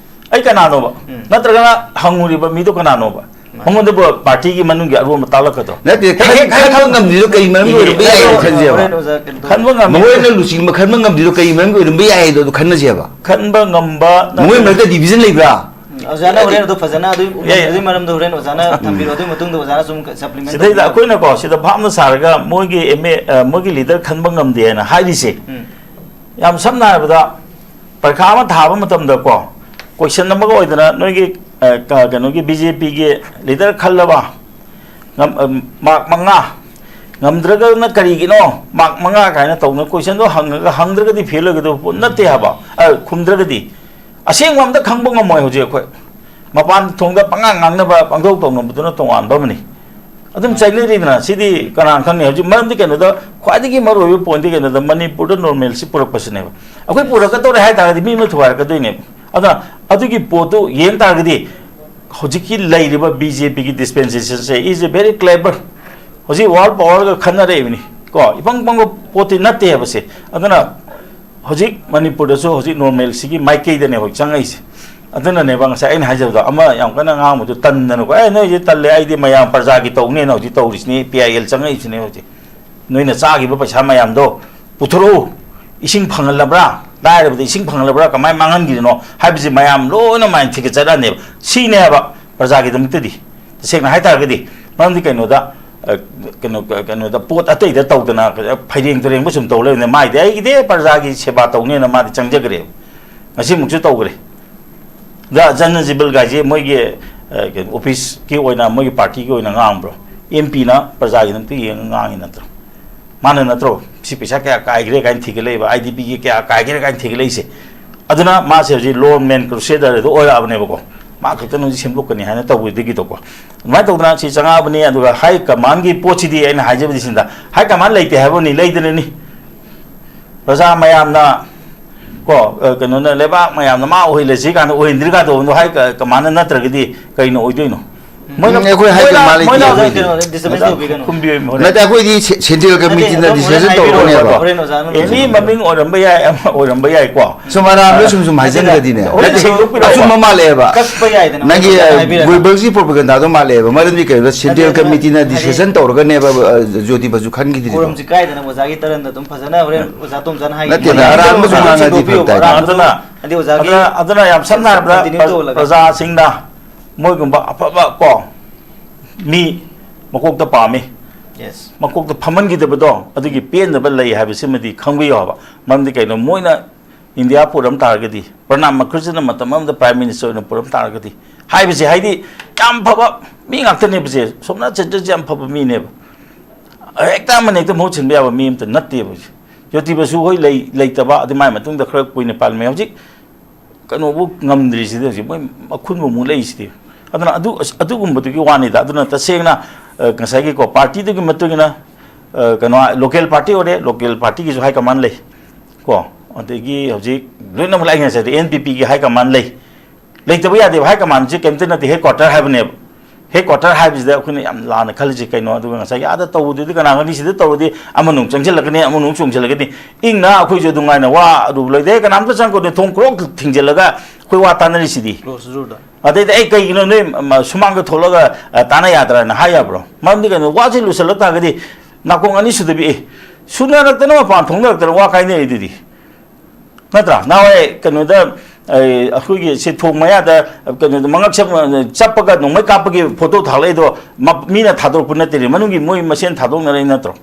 ꯑꯩ ꯀꯅꯥꯅꯣꯕ? ꯎꯝ꯫ ꯅꯠꯇ꯭ꯔꯒꯅ ꯍꯪꯉꯨꯔꯤꯕ ꯃꯤꯗꯣ ꯀꯅꯥꯅꯣꯕ? ꯃꯥꯅꯤ꯫ ꯃꯉꯣꯟꯗꯕꯨ ꯄꯥꯔꯇꯤꯒꯤ ꯃꯅꯨꯡꯒꯤ ꯑꯔꯣꯟꯕ ꯇꯥꯛꯂꯛꯀꯗ꯭ꯔꯣ? ꯅꯠꯇꯦ, ꯍꯦꯛ, ꯈꯟ-, ꯍꯦꯛ ꯈꯟꯕ ꯍꯥꯏ-, ꯉꯝꯗ꯭ꯔꯤꯗꯣ ꯀꯔꯤ ꯃꯔꯝꯒꯤ ꯑꯣꯏꯔꯝꯕ ꯌꯥꯏ ꯍꯥꯏꯅ ꯈꯟꯁꯦꯕ? ꯍꯣꯔꯦꯟ ꯑꯣꯖꯥ ꯀꯩꯅꯣ ꯇꯧ-, ꯈꯟꯕ ꯉꯝꯃꯤ꯫ ꯃꯈꯣꯏꯅ ꯂꯨꯆꯤꯡꯕ ꯈꯟꯕ ꯉꯝꯗ꯭ꯔꯤꯗꯣ ꯀꯔꯤ ꯃꯔꯝꯒꯤ ꯑꯣꯏꯔꯝꯕ ꯌꯥꯏ ꯍꯥꯏꯗꯣ ꯑꯗꯨ ꯈꯟꯅꯁꯦꯕ꯫ ꯈꯟꯕ ꯉꯝꯕ ꯃꯈꯣꯏ ꯅꯠꯇ꯭ꯔꯒ ꯃꯔꯛꯇ ꯗꯤꯚꯤꯖꯟ ꯂꯩꯕ꯭ꯔꯥ? ꯎꯝ, ꯑꯣꯖꯥꯅ ꯍꯣꯔꯦꯟ ꯑꯗꯨ ꯐꯖꯅ ꯑꯗꯨ ꯌꯥꯏ, ꯌꯥꯏ꯫ ꯑꯗꯨꯒꯤ ꯃꯔꯝꯗꯣ ꯍꯣꯔꯦꯟ ꯑꯣꯖꯥꯅ ꯊꯝꯕꯤꯔꯣ, ꯑꯗꯨꯒꯤ ꯃꯇꯨꯡꯗ ꯑꯣꯖꯥꯅ ꯁꯨꯝ supplement ꯁꯤꯗꯩꯗ ꯇꯧꯕꯤꯔꯣ꯫ ꯑꯩꯈꯣꯏꯅꯀꯣ, ꯁꯤꯗ ꯚꯥꯞꯅ ꯁꯥꯔꯒ ꯃꯣꯏꯒꯤ ꯑꯦꯝ ꯑꯦ, ꯑ, ꯃꯣꯏꯒꯤ ꯂꯤꯗꯔ ꯈꯟꯕ ꯉꯝꯗꯦ ꯍꯥꯏꯅ ꯍꯥꯏꯔꯤꯁꯦ, ꯎꯝ꯫ ꯌꯥꯝ ꯁꯝꯅ ꯍꯥꯏꯔꯕꯗ, ꯄꯔꯤꯈꯥ ꯑꯃ ꯊꯥꯕ ꯃꯇꯝꯗꯀꯣ, ꯀꯣꯏꯁꯟ ꯑꯃꯒ ꯑꯣꯏꯗꯅ ꯅꯣꯏꯒꯤ, ꯑ, ꯀ-, ꯀꯩꯅꯣꯒꯤ ꯕꯤ ꯖꯦ ꯄꯤꯒꯤ ꯂꯤꯗꯔ ꯈꯜꯂꯕ, ꯉꯝ-, ꯑ, ꯃꯥꯔꯛ ꯃꯉꯥ, ꯉꯝꯗ꯭ꯔꯒꯅ ꯀꯔꯤꯒꯤꯅꯣ ꯃꯥꯔꯛ ꯃꯉꯥ ꯀꯥꯏꯅ ꯇꯧꯗꯅ ꯀꯣꯏꯁꯟꯗꯣ ꯍꯪꯉꯒ, ꯍꯪꯗ꯭ꯔꯒꯗꯤ ꯐꯦꯜ ꯑꯣꯏꯒꯗꯕ ꯄꯣꯠ ꯅꯠꯇꯦ ꯍꯥꯏꯕ, ꯑ, ꯈꯨꯝꯗ꯭ꯔꯒꯗꯤ꯫ ꯑꯁꯦꯡꯕ ꯑꯝꯇ ꯈꯪꯕ ꯉꯝꯃꯣꯏ ꯍꯧꯖꯤꯛ ꯑꯩꯈꯣꯏ꯫ ꯃꯄꯥꯟ ꯊꯣꯡꯗ ꯄꯉꯥꯡ ꯉꯥꯡꯅꯕ, ꯄꯪꯇꯧ ꯇꯧꯅꯕꯗꯨꯅ ꯇꯣꯉꯥꯟꯕ ꯑꯃꯅꯤ꯫ ꯑꯗꯨꯝ ꯆꯥꯏꯅꯔꯤꯗꯅ, ꯁꯤꯗꯤ ꯀꯅꯥꯅ ꯈꯪꯅꯤ? ꯍꯧꯖꯤꯛ ꯃꯔꯝꯗꯤ ꯀꯩꯅꯣꯗ, ꯈ꯭ꯋꯥꯏꯗꯒꯤ ꯃꯔꯨꯑꯣꯏꯕ ꯄꯣꯏꯟꯠꯇꯤ ꯀꯩꯅꯣꯗ, ꯃꯅꯤꯄꯨꯔꯗ ꯅꯣꯔꯃꯦꯜꯁꯤ ꯄꯨꯔꯛꯄꯁꯤꯅꯦꯕ꯫ ꯑꯩꯈꯣꯏ ꯄꯨꯔꯛꯀꯗꯧꯔꯦ ꯍꯥꯏ ꯇꯥꯔꯒꯗꯤ ꯃꯤ ꯑꯃ ꯊꯨꯒꯥꯏꯔꯛꯀꯗꯣꯏꯅꯦꯕ꯫ ꯑꯗꯨꯅ ꯑꯗꯨꯒꯤ ꯄꯣꯠꯇꯨ ꯌꯦꯡ ꯇꯥꯔꯒꯗꯤ ꯍꯧꯖꯤꯛꯀꯤ ꯂꯩꯔꯤꯕ ꯕꯤ ꯖꯦ ꯄꯤꯒꯤ dispensation say is a very clever꯫ ꯍꯧꯖꯤꯛ world power ꯒ ꯈꯟꯅꯔꯛꯏꯕꯅꯤ ꯀꯣ, ꯏꯄꯪ ꯄꯪꯕ ꯄꯣꯠꯇꯤ ꯅꯠꯇꯦ ꯍꯥꯏꯕꯁꯦ꯫ ꯑꯗꯨꯅ ꯍꯧꯖꯤꯛ ꯃꯅꯤꯄꯨꯔꯗꯁꯨ ꯍꯧꯖꯤꯛ ꯅꯣꯔꯃꯦꯜꯁꯤꯒꯤ ꯃꯥꯏꯀꯩꯗꯅꯦ ꯍꯧꯖꯤꯛ ꯆꯪꯉꯛꯏꯁꯦ꯫ ꯑꯗꯨꯅꯅꯦꯕ ꯉꯁꯥꯏ ꯑꯩꯅ ꯍꯥꯏꯖꯕꯗꯣ, ꯑꯃ ꯌꯥꯝ ꯀꯟꯅ ꯉꯥꯡꯕꯗꯨ ꯇꯟꯗꯅꯀꯣ, "ꯑꯦ, ꯅꯣꯏꯁꯦ ꯇꯜꯂꯦ, ꯑꯩꯗꯤ ꯃꯌꯥꯝ ꯄ꯭ꯔꯖꯥꯒꯤ ꯇꯧꯅꯦꯅ" ꯍꯧꯖꯤꯛ ꯇꯧꯔꯤꯁꯤꯅꯦ, ꯄꯤ ꯑꯥꯏ ꯑꯦꯜ ꯆꯪꯉꯛꯏꯁꯤꯅꯦ ꯍꯧꯖꯤꯛ꯫ ꯅꯣꯏꯅ ꯆꯥꯈꯤꯕ ꯄꯩꯁꯥ ꯃꯌꯥꯝꯗꯣ ꯄꯨꯊꯣꯔꯛꯎ, ꯏꯁꯤꯡ ꯐꯪꯍꯜꯂꯕ꯭ꯔꯥ? ꯂꯥꯏꯔꯕꯗ ꯏꯁꯤꯡ ꯐꯪꯍꯜꯂꯕ꯭ꯔꯥ, ꯀꯃꯥꯏꯅ ꯃꯥꯡꯍꯟꯈꯤꯔꯤꯅꯣ ꯍꯥꯏꯕꯁꯤ ꯃꯌꯥꯝ ꯂꯣꯏꯅ ꯃꯥꯏꯟ ꯊꯤꯒꯠꯆꯔꯛꯑꯅꯦꯕ꯫ ꯁꯤꯅꯦ ꯍꯥꯏꯕ ꯄ꯭ꯔꯖꯥꯒꯤꯗꯃꯛꯇꯗꯤ꯫ ꯇꯁꯦꯡꯅ ꯍꯥꯏ ꯇꯥꯔꯒꯗꯤ, ꯃꯔꯝꯗꯤ ꯀꯩꯅꯣꯗ, ꯑ, ꯀꯩꯅꯣ, ꯀꯩꯅꯣꯗ, ꯄꯣꯠ ꯑꯇꯩꯗ ꯇꯧꯗꯅ ꯐꯩꯔꯦꯡ ꯇꯨꯔꯦꯡꯕ ꯁꯨꯝ ꯇꯧ ꯂꯩꯕꯅꯤꯅ, ꯃꯥꯏꯗꯤ ꯑꯩꯒꯤꯗꯤ ꯄ꯭ꯔꯖꯥꯒꯤ ꯁꯦꯕꯥ ꯇꯧꯅꯦꯅ ꯃꯥꯗꯤ ꯆꯪꯖꯈ꯭ꯔꯦꯕ꯫ ꯉꯁꯤꯃꯨꯛꯁꯨ ꯇꯧꯈ꯭ꯔꯦ꯫ ꯗ ꯖꯟ ꯖꯤꯕꯜ ꯒꯥꯏꯁꯦ ꯃꯣꯏꯒꯤ, ꯑ, ꯀꯩꯅꯣ, ꯑꯣꯐꯤꯁꯀꯤ ꯑꯣꯏꯅ, ꯃꯣꯏꯒꯤ ꯄꯥꯔꯇꯤꯒꯤ ꯑꯣꯏꯅ ꯉꯥꯡꯕ꯭ꯔꯣ? ꯑꯦꯝ ꯄꯤꯅ ꯄ꯭ꯔꯖꯥꯒꯤꯗꯃꯛꯇ ꯌꯦꯡꯉ ꯉꯥꯡꯉꯤ ꯅꯠꯇ꯭ꯔꯣ? ꯃꯥꯅ ꯅꯠꯇ꯭ꯔꯣ ꯁꯤ ꯄꯩꯁꯥ ꯀꯌꯥ ꯀꯥꯏꯈ꯭ꯔꯦ ꯀꯥꯏꯅ ꯊꯤꯒꯠꯂꯛꯏꯕ, ꯑꯥꯏ ꯗꯤ ꯄꯤꯒꯤ ꯀꯌꯥ ꯀꯥꯏꯈ꯭ꯔꯦ ꯀꯥꯏꯅ ꯊꯤꯒꯠꯂꯛꯏꯁꯦ? ꯑꯗꯨꯅ ꯃꯥꯁꯦ ꯍꯧꯖꯤꯛ ꯂꯣꯟ ꯃꯦꯟ ꯀ꯭ꯔꯨꯁꯦꯗꯔ ꯑꯗꯨ ꯑꯣꯏꯔꯛꯑꯕꯅꯦꯕꯀꯣ꯫ ꯃꯥ ꯈꯛꯇꯅ ꯍꯧꯖꯤꯛ ꯁꯦꯝꯗꯣꯛꯀꯅꯤ ꯍꯥꯏꯅ ꯇꯧꯕꯗꯒꯤꯗꯣꯀꯣ꯫ ꯑꯗꯨꯃꯥꯏꯅ ꯇꯧꯗꯅ ꯁꯤ ꯆꯪꯉꯛꯑꯕꯅꯤ꯫ ꯑꯗꯨꯒ ꯍꯥꯏ ꯀꯃꯥꯟꯒꯤ ꯄꯣꯠꯁꯤꯗꯤ ꯑꯩꯅ ꯍꯥꯏꯖꯕꯗꯤ ꯁꯤꯗ, ꯍꯥꯏ ꯀꯃꯥꯟ ꯂꯩꯇꯦ ꯍꯥꯏꯕꯅꯤ, ꯂꯩꯗꯅꯅꯤ꯫ ꯄ꯭ꯔꯖꯥ ꯃꯌꯥꯝꯅ ꯀꯣ, ꯑ, ꯀꯩꯅꯣꯅ, ꯂꯩꯕꯥꯛ ꯃꯌꯥꯝꯅ ꯃꯥ ꯑꯣꯏꯍꯜꯂꯁꯤ ꯀꯥꯟꯗ ꯑꯣꯏꯍꯟꯗ꯭ꯔꯤ ꯀꯥꯟꯗ ꯍꯥꯏ ꯀ-, ꯀꯃꯥꯟꯅ ꯅꯠꯇ꯭ꯔꯒꯗꯤ ꯀꯩꯅꯣ ꯑꯣꯏꯗꯣꯏꯅꯣ? ꯃꯣꯏꯅ, ꯎꯝ, ꯑꯩꯈꯣꯏ ꯍꯥꯏ ꯃꯣꯏꯅ, ꯀꯃꯥꯟ ꯂꯩꯇꯦ, ꯃꯣꯏꯅ ꯑꯩꯈꯣꯏꯗꯤ꯫ ꯀꯩꯅꯣ, ꯗꯤꯁꯇꯔꯕꯦꯟꯁ ꯇꯧꯕꯤꯒꯅꯨ꯫ ꯈꯨꯝꯕꯤꯌꯨ, ꯍꯣꯔꯦꯟ꯫ ꯅꯠꯇꯦ, ꯑꯩꯈꯣꯏꯗꯤ ꯁꯦ-, ꯁꯦꯟꯇ꯭ꯔꯦꯜ ꯅꯠꯇꯦ, ꯀꯃꯤꯇꯤꯅ ꯑꯗꯨꯝ ꯍꯣꯔꯦꯟ ꯗꯤꯁꯀꯁꯟ ꯍꯥꯏꯕꯤꯔꯛꯑꯣ, ꯇꯧꯔꯛꯀꯅꯦꯕ꯫ ꯍꯣꯔꯦꯟ ꯑꯣꯖꯥꯅ ꯑꯦꯅꯤ ꯃꯦꯟꯁꯟ ꯃꯃꯤꯡ ꯑꯣꯏꯔꯝꯕ ꯌꯥꯏ, ꯑꯃ ꯑꯣꯏꯔꯝꯕ ꯌꯥꯏꯀꯣ꯫ ꯁꯨꯝ ꯑꯔꯥꯟꯕ ꯁꯨꯝ ꯁꯨꯝ ꯅꯠꯇꯦ, ꯍꯥꯏꯖꯤꯟꯈ꯭ꯔꯗꯤꯅꯦ꯫ ꯍꯣꯔꯦꯟ ꯅꯠꯇꯦ, ꯁꯦꯡꯗꯣꯛꯄꯤꯔꯛꯑꯣ꯫ ꯑꯆꯨꯝꯕ ꯃꯥꯜꯂꯦꯕ꯫ ꯀꯛꯄ ꯌꯥꯏꯗꯅ, ꯅꯪꯒꯤ, ꯍꯣꯔꯦꯟ ꯑꯣꯖꯥꯅ ꯍꯥꯏꯕꯤꯔꯛꯑꯣ꯫ ꯒꯣꯏꯕꯜꯁꯀꯤ ꯄ꯭ꯔꯣꯄꯒꯦꯟꯗꯥꯗꯣ ꯃꯥꯜꯂꯦꯕ꯫ ꯃꯔꯝꯗꯤ ꯀꯩꯅꯣꯗ ꯁꯦꯟꯇ꯭ꯔꯦꯜ ꯅꯠꯇꯦ, ꯀꯃꯤꯇꯤꯅ ꯍꯥꯏꯗꯤ ꯗꯤꯁꯀꯁꯟ ꯇꯧꯔꯒꯅꯦꯕ, ꯑ, ꯖꯣꯇꯤ ꯕꯁꯨ ꯈꯟꯈꯤꯗ꯭ꯔꯤꯗꯣ꯫ ꯀꯣꯔꯝꯁꯤ ꯀꯥꯏꯗꯅ ꯑꯣꯖꯥꯒꯤ ꯇꯔꯟꯗ ꯑꯗꯨꯝ ꯐꯖꯅ ꯍꯣꯔꯦꯟ ꯑꯣꯖꯥ ꯇꯣꯝꯆꯥꯅ ꯍꯥꯏꯒꯦ꯫ ꯅꯠꯇꯦꯗ, ꯑꯔꯥꯟꯕꯁꯨ ꯉꯥꯡꯉꯗꯤ ꯐꯔꯛ ꯇꯥꯏ꯫ ꯑꯗꯨꯅ, ꯍꯥꯏꯗꯤ ꯑꯣꯖꯥꯒꯤ ꯑꯗꯨꯅ, ꯑꯗꯨꯅ ꯌꯥꯝ ꯁꯝꯅ ꯍꯥꯏꯔꯕꯗ ꯀꯟꯇꯤꯅ꯭ꯌꯨ ꯇꯧꯍꯜꯂꯒ꯫ ꯄ꯭ꯔꯖꯥꯁꯤꯡꯅ ꯃꯣꯏꯒꯨꯝꯕ ꯑꯐꯕ ꯀꯣ ꯃꯤ ꯃꯀꯣꯛꯇ ꯄꯥꯝꯃꯤ꯫ ꯌꯦꯁ꯫ ꯃꯀꯣꯛꯇ ꯐꯝꯍꯟꯈꯤꯗꯕꯗꯣ ꯑꯗꯨꯒꯤ ꯄꯦꯟꯗꯕ ꯂꯩ ꯍꯥꯏꯕꯁꯤꯃꯗꯤ ꯈꯪꯕꯤꯌꯣ ꯍꯥꯏꯕ꯫ ꯃꯔꯝꯗꯤ ꯀꯩꯅꯣ, ꯃꯣꯏꯅ ꯏꯟꯗꯤꯌꯥ ꯄꯨꯔꯝ ꯇꯥꯔꯒꯗꯤ, ꯄ꯭ꯔꯅꯥꯕ ꯃꯨꯈꯔꯖꯤꯅ ꯃꯇꯝ ꯑꯃꯗ ꯄ꯭ꯔꯥꯏꯝ ꯃꯤꯅꯤꯁꯇꯔ ꯑꯣꯏꯅ ꯄꯨꯔꯝ ꯇꯥꯔꯒꯗꯤ ꯍꯥꯏꯕꯁꯦ, ꯍꯥꯏꯗꯤ ꯌꯥꯝ ꯐꯕ ꯃꯤ ꯉꯥꯛꯇꯅꯦꯕꯁꯦ꯫ ꯁꯣꯝꯅꯥꯊ ꯆꯦꯇꯔꯖꯤ ꯌꯥꯝ ꯐꯕ ꯃꯤꯅꯦꯕ꯫ ꯍꯦꯛꯇ ꯑꯃꯅ ꯍꯦꯛꯇ ꯃꯍꯨꯠ ꯁꯤꯟꯕ ꯌꯥꯕ ꯃꯤ ꯑꯝꯇ ꯅꯠꯇꯦꯕ ꯍꯧꯖꯤꯛ꯫ ꯖꯣꯇꯤ ꯕꯁꯨ ꯍꯣꯏ ꯂꯩ-, ꯂꯩꯇꯕ, ꯑꯗꯨ ꯃꯥꯏ ꯃꯇꯨꯡꯗ ꯈꯔ ꯀꯨꯏꯅ ꯄꯥꯜꯂꯝꯃꯦ꯫ ꯍꯧꯖꯤꯛ ꯀꯩꯅꯣꯕꯨ ꯉꯝꯗ꯭ꯔꯤꯁꯤꯗꯤ, ꯍꯧꯖꯤꯛ ꯃꯣꯏ ꯃꯈꯨꯟꯕꯨ ꯑꯃꯨꯛ ꯂꯩꯁꯤꯗꯤ꯫ ꯑꯗꯨꯅ ꯑꯗꯨ, ꯑꯗꯨꯒꯨꯝꯕꯗꯨꯒꯤ ꯋꯥꯅꯤꯗ꯫ ꯑꯗꯨꯅ ꯇꯁꯦꯡꯅ, ꯑ, ꯉꯁꯥꯏꯒꯤ ꯀꯣ, ꯄꯥꯔꯇꯤꯗꯨꯒꯤ ꯃꯇꯨꯡ ꯏꯟꯅ, ꯑ, ꯀꯩꯅꯣ, ꯂꯣꯀꯦꯜ ꯄꯥꯔꯇꯤ ꯑꯣꯏꯔꯦ, ꯂꯣꯀꯦꯜ ꯄꯥꯔꯇꯤꯒꯤꯁꯨ ꯍꯥꯏ ꯀꯃꯥꯟ ꯂꯩ ꯀꯣ꯫ ꯑꯗꯒꯤ ꯍꯧꯖꯤꯛ ꯂꯣꯏꯅꯃꯛ ꯂꯥꯛꯏ ꯉꯁꯥꯏꯗ ꯑꯦꯟ ꯄꯤ ꯄꯤꯒꯤ ꯍꯥꯏ ꯀꯃꯥꯟ ꯂꯩ꯫ ꯂꯩꯇꯕ ꯌꯥꯗꯦꯕ꯫ ꯍꯥꯏ ꯀꯃꯥꯟꯁꯦ ꯀꯩꯝꯇ ꯅꯠꯇꯦ, ꯍꯦꯗ ꯀ꯭ꯋꯥꯇꯔ ꯍꯥꯏꯕꯅꯦꯕ꯫ ꯍꯦꯗ ꯀ꯭ꯋꯥꯇꯔ ꯍꯥꯏꯕꯁꯤꯗ ꯑꯩꯈꯣꯏꯅ ꯌꯥꯝ ꯂꯥꯟꯅ ꯈꯜꯂꯤꯁꯦ ꯀꯩꯅꯣ? ꯑꯗꯨꯒ ꯉꯁꯥꯏꯒꯤ ꯑꯥꯗ ꯇꯧꯕꯗꯨꯗꯤ ꯀꯅꯥ ꯈꯪꯅꯤ, ꯁꯤꯗ ꯇꯧꯔꯗꯤ ꯑꯃꯅꯨꯡ ꯆꯪꯁꯤꯜꯂꯛꯀꯅꯤ, ꯑꯃꯅꯨꯡ ꯆꯣꯡꯁꯤꯜꯂꯛꯀꯅꯤ꯫ ꯏꯪꯅ ꯑꯩꯈꯣꯏꯁꯨ ꯑꯗꯨꯉꯥꯏꯅ ꯋꯥ ꯑꯔꯨꯕ ꯂꯩꯇꯦ, ꯀꯅꯥꯝꯇ ꯆꯪꯉꯛꯀꯅꯨ, ꯊꯣꯡ ꯀ꯭ꯔꯣꯛ ꯊꯤꯡꯖꯤꯜꯂꯒ ꯑꯩꯈꯣꯏ ꯋꯥ ꯇꯥꯅꯔꯤꯁꯤꯗꯤ꯫ ꯀ꯭ꯂꯣꯁ ꯔꯨꯜꯗ꯫ ꯑꯗꯩꯗꯤ ꯑꯩ ꯀꯩꯒꯤꯅꯣ ꯅꯣꯏ, ꯃ-, ꯁꯨꯃꯥꯡꯗ ꯊꯣꯛꯂꯒ, ꯑ, ꯇꯥꯅ ꯌꯥꯗ꯭ꯔꯥꯅ ꯍꯥꯏ ꯌꯥꯕ꯭ꯔꯣ? ꯃꯔꯝꯗꯤ ꯀꯩꯅꯣ, ꯋꯥꯁꯤ ꯂꯨꯁꯜꯂꯛ ꯇꯥꯔꯒꯗꯤ ꯅꯥꯀꯣꯡ ꯑꯅꯤ ꯁꯨꯗꯕꯤ, ꯑꯦ, ꯁꯨꯅꯔꯛꯇꯅ ꯃꯄꯥꯟ ꯊꯣꯛꯅꯔꯛꯇꯅ ꯋꯥ ꯀꯥꯏꯅꯔꯤꯗꯨꯗꯤ꯫ ꯅꯠꯇ꯭ꯔꯥ? ꯅꯍꯥꯟꯋꯥꯏ ꯀꯩꯅꯣꯗ, ꯑꯩ, ꯑꯩꯈꯣꯏꯒꯤ ꯁꯤ ꯊꯣꯡ ꯃꯌꯥꯗ, ꯀꯩꯅꯣꯗ, ꯃꯉꯛ ꯁꯝ-, ꯆꯞꯄꯒ ꯅꯣꯡꯃꯩ ꯀꯥꯞꯄꯒꯤ ꯐꯣꯇꯣ ꯊꯥꯒꯠꯂꯛꯏꯗꯣ, ꯃ-, ꯃꯤꯅ ꯊꯥꯗꯣꯔꯛꯄ ꯅꯠꯇꯦ, ꯃꯅꯨꯡꯒꯤ ꯃꯣꯏ ꯃꯁꯦꯟ ꯊꯥꯗꯣꯛꯅꯔꯛꯏ ꯅꯠꯇ꯭ꯔꯣ?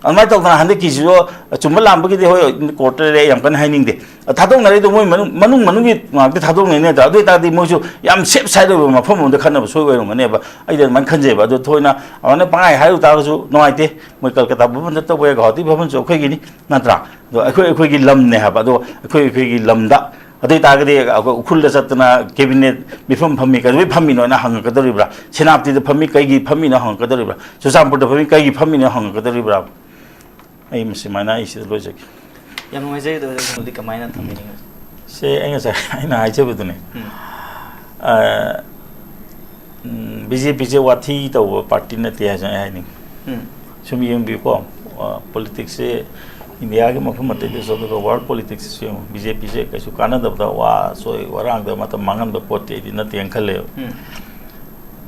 ꯑꯗꯨꯃꯥꯏꯅ ꯇꯧꯗꯅ ꯍꯟꯗꯛꯀꯤꯁꯤꯁꯨ ꯆꯨꯝꯕ ꯂꯥꯟꯕꯒꯤꯗꯤ ꯍꯣꯏ, ꯀꯣꯔꯠꯇ ꯌꯥꯝ ꯀꯟꯅ ꯍꯥꯏꯅꯤꯡꯗꯦ꯫ ꯊꯥꯗꯣꯛꯅꯔꯛꯏꯗꯣ ꯃꯣꯏ ꯃꯅꯨꯡ, ꯃꯅꯨꯡ ꯃꯅꯨꯡꯒꯤ ꯉꯥꯛꯇ ꯊꯥꯗꯣꯛꯅꯩ ꯅꯠꯇ꯭ꯔꯥ? ꯑꯗꯨ ꯑꯣꯏꯇꯥꯔꯗꯤ ꯃꯣꯏꯁꯨ ꯌꯥꯝ ꯁꯦꯐ ꯁꯥꯏꯠ ꯑꯣꯏꯕ ꯃꯐꯝ ꯑꯃꯗ ꯈꯠꯅꯕ ꯁꯣꯏ ꯑꯣꯏꯔꯝꯒꯅꯦꯕ꯫ ꯑꯩꯗꯤ ꯑꯗꯨꯃꯥꯏꯅ ꯈꯟꯖꯩꯕ꯫ ꯑꯗꯣ ꯊꯣꯏꯅ ꯑꯗꯨꯃꯥꯏꯅ ꯄꯪꯍꯥꯏ ꯍꯥꯏꯔꯨ ꯇꯥꯔꯒꯁꯨ ꯅꯨꯡꯉꯥꯏꯇꯦ꯫ ꯃꯣꯏ ꯀꯜꯀꯇꯥ ꯚꯕꯟꯗ ꯇꯧꯕ ꯌꯥꯏ, ꯒꯧꯍꯥꯇꯤ ꯚꯕꯟꯁꯨ ꯑꯩꯈꯣꯏꯒꯤꯅꯤ, ꯅꯠꯇ꯭ꯔꯥ? ꯑꯗꯣ ꯑꯩꯈꯣꯏ, ꯑꯩꯈꯣꯏꯒꯤ ꯂꯝꯅꯦ ꯍꯥꯏꯕ꯫ ꯑꯗꯣ ꯑꯩꯈꯣꯏ, ꯑꯩꯈꯣꯏꯒꯤ ꯂꯝꯗ, ꯑꯗꯨ ꯑꯣꯏꯇꯥꯔꯒꯗꯤ ꯑꯩꯈꯣꯏ ꯎꯈ꯭ꯔꯨꯜꯗ ꯆꯠꯇꯅ ꯀꯦꯕꯤꯅꯦꯠ ꯃꯤꯐꯝ ꯐꯝꯃꯤ, ꯀꯩꯗꯧꯕꯩ ꯐꯝꯃꯤꯅꯣ ꯍꯥꯏꯅ ꯍꯪꯉꯛꯀꯗꯧꯔꯤꯕ꯭ꯔꯥ? ꯁꯦꯅꯥꯄꯇꯤꯗ ꯐꯝꯃꯤ, ꯀꯩꯒꯤ ꯐꯝꯃꯤꯅꯣ ꯍꯪꯉꯛꯀꯗꯧꯔꯤꯕ꯭ꯔꯥ? ꯆꯨꯔꯆꯥꯟꯄꯨꯔꯗ ꯐꯝꯃꯤ, ꯀꯩꯒꯤ ꯐꯝꯃꯤꯅꯣ ꯍꯪꯉꯛꯀꯗꯧꯔꯤꯕ꯭ꯔꯥ? ꯑꯩ ꯃꯁꯤꯃꯥꯏꯅ ꯑꯩ ꯁꯤꯗ ꯂꯣꯏꯖꯒꯦ꯫ ꯌꯥꯝ ꯅꯨꯡꯉꯥꯏꯖꯩ꯫ ꯑꯗꯣ ꯑꯗꯨꯗꯤ ꯀꯃꯥꯏꯅ ꯊꯝꯕꯤꯅꯤꯡꯉꯤ? ꯁꯦ, ꯑꯩ ꯉꯁꯥꯏ ꯑꯩꯅ ꯍꯥꯏꯖꯕꯗꯨꯅꯦ꯫ ꯎꯝ꯫ ꯑ, ꯎꯝ, ꯕꯤ ꯖꯦ ꯄꯤꯁꯦ ꯋꯥꯊꯤ ꯇꯧꯕ ꯄꯥꯔꯇꯤ ꯅꯠꯇꯦ ꯍꯥꯏꯁꯦ ꯑꯩ ꯍꯥꯏꯅꯤꯡꯉꯤ꯫ ꯎꯝ꯫ ꯁꯨꯝ ꯌꯦꯡꯕꯤꯌꯨꯀꯣ, ꯑ, ꯄꯣꯂꯤꯇꯤꯛꯁꯁꯦ ꯏꯟꯗꯤꯌꯥꯒꯤ ꯃꯐꯝ ꯑꯇꯩꯗꯁꯨ, ꯑꯗꯨꯒ ꯋꯥꯔꯜ ꯄꯣꯂꯤꯇꯤꯛꯁꯁꯨ ꯌꯦꯡꯉꯨ, ꯕꯤ ꯖꯦ ꯄꯤꯁꯦ ꯀꯩꯁꯨ ꯀꯥꯟꯅꯗꯕꯗ ꯋꯥ ꯆꯣꯏ ꯋꯥꯔꯥꯡꯗ ꯃꯇꯝ ꯃꯥꯡꯍꯟꯕ ꯄꯣꯠꯇꯤ ꯑꯩꯗꯤ ꯅꯠꯇꯦꯅ ꯈꯜꯂꯦꯕ꯫ ꯎꯝ꯫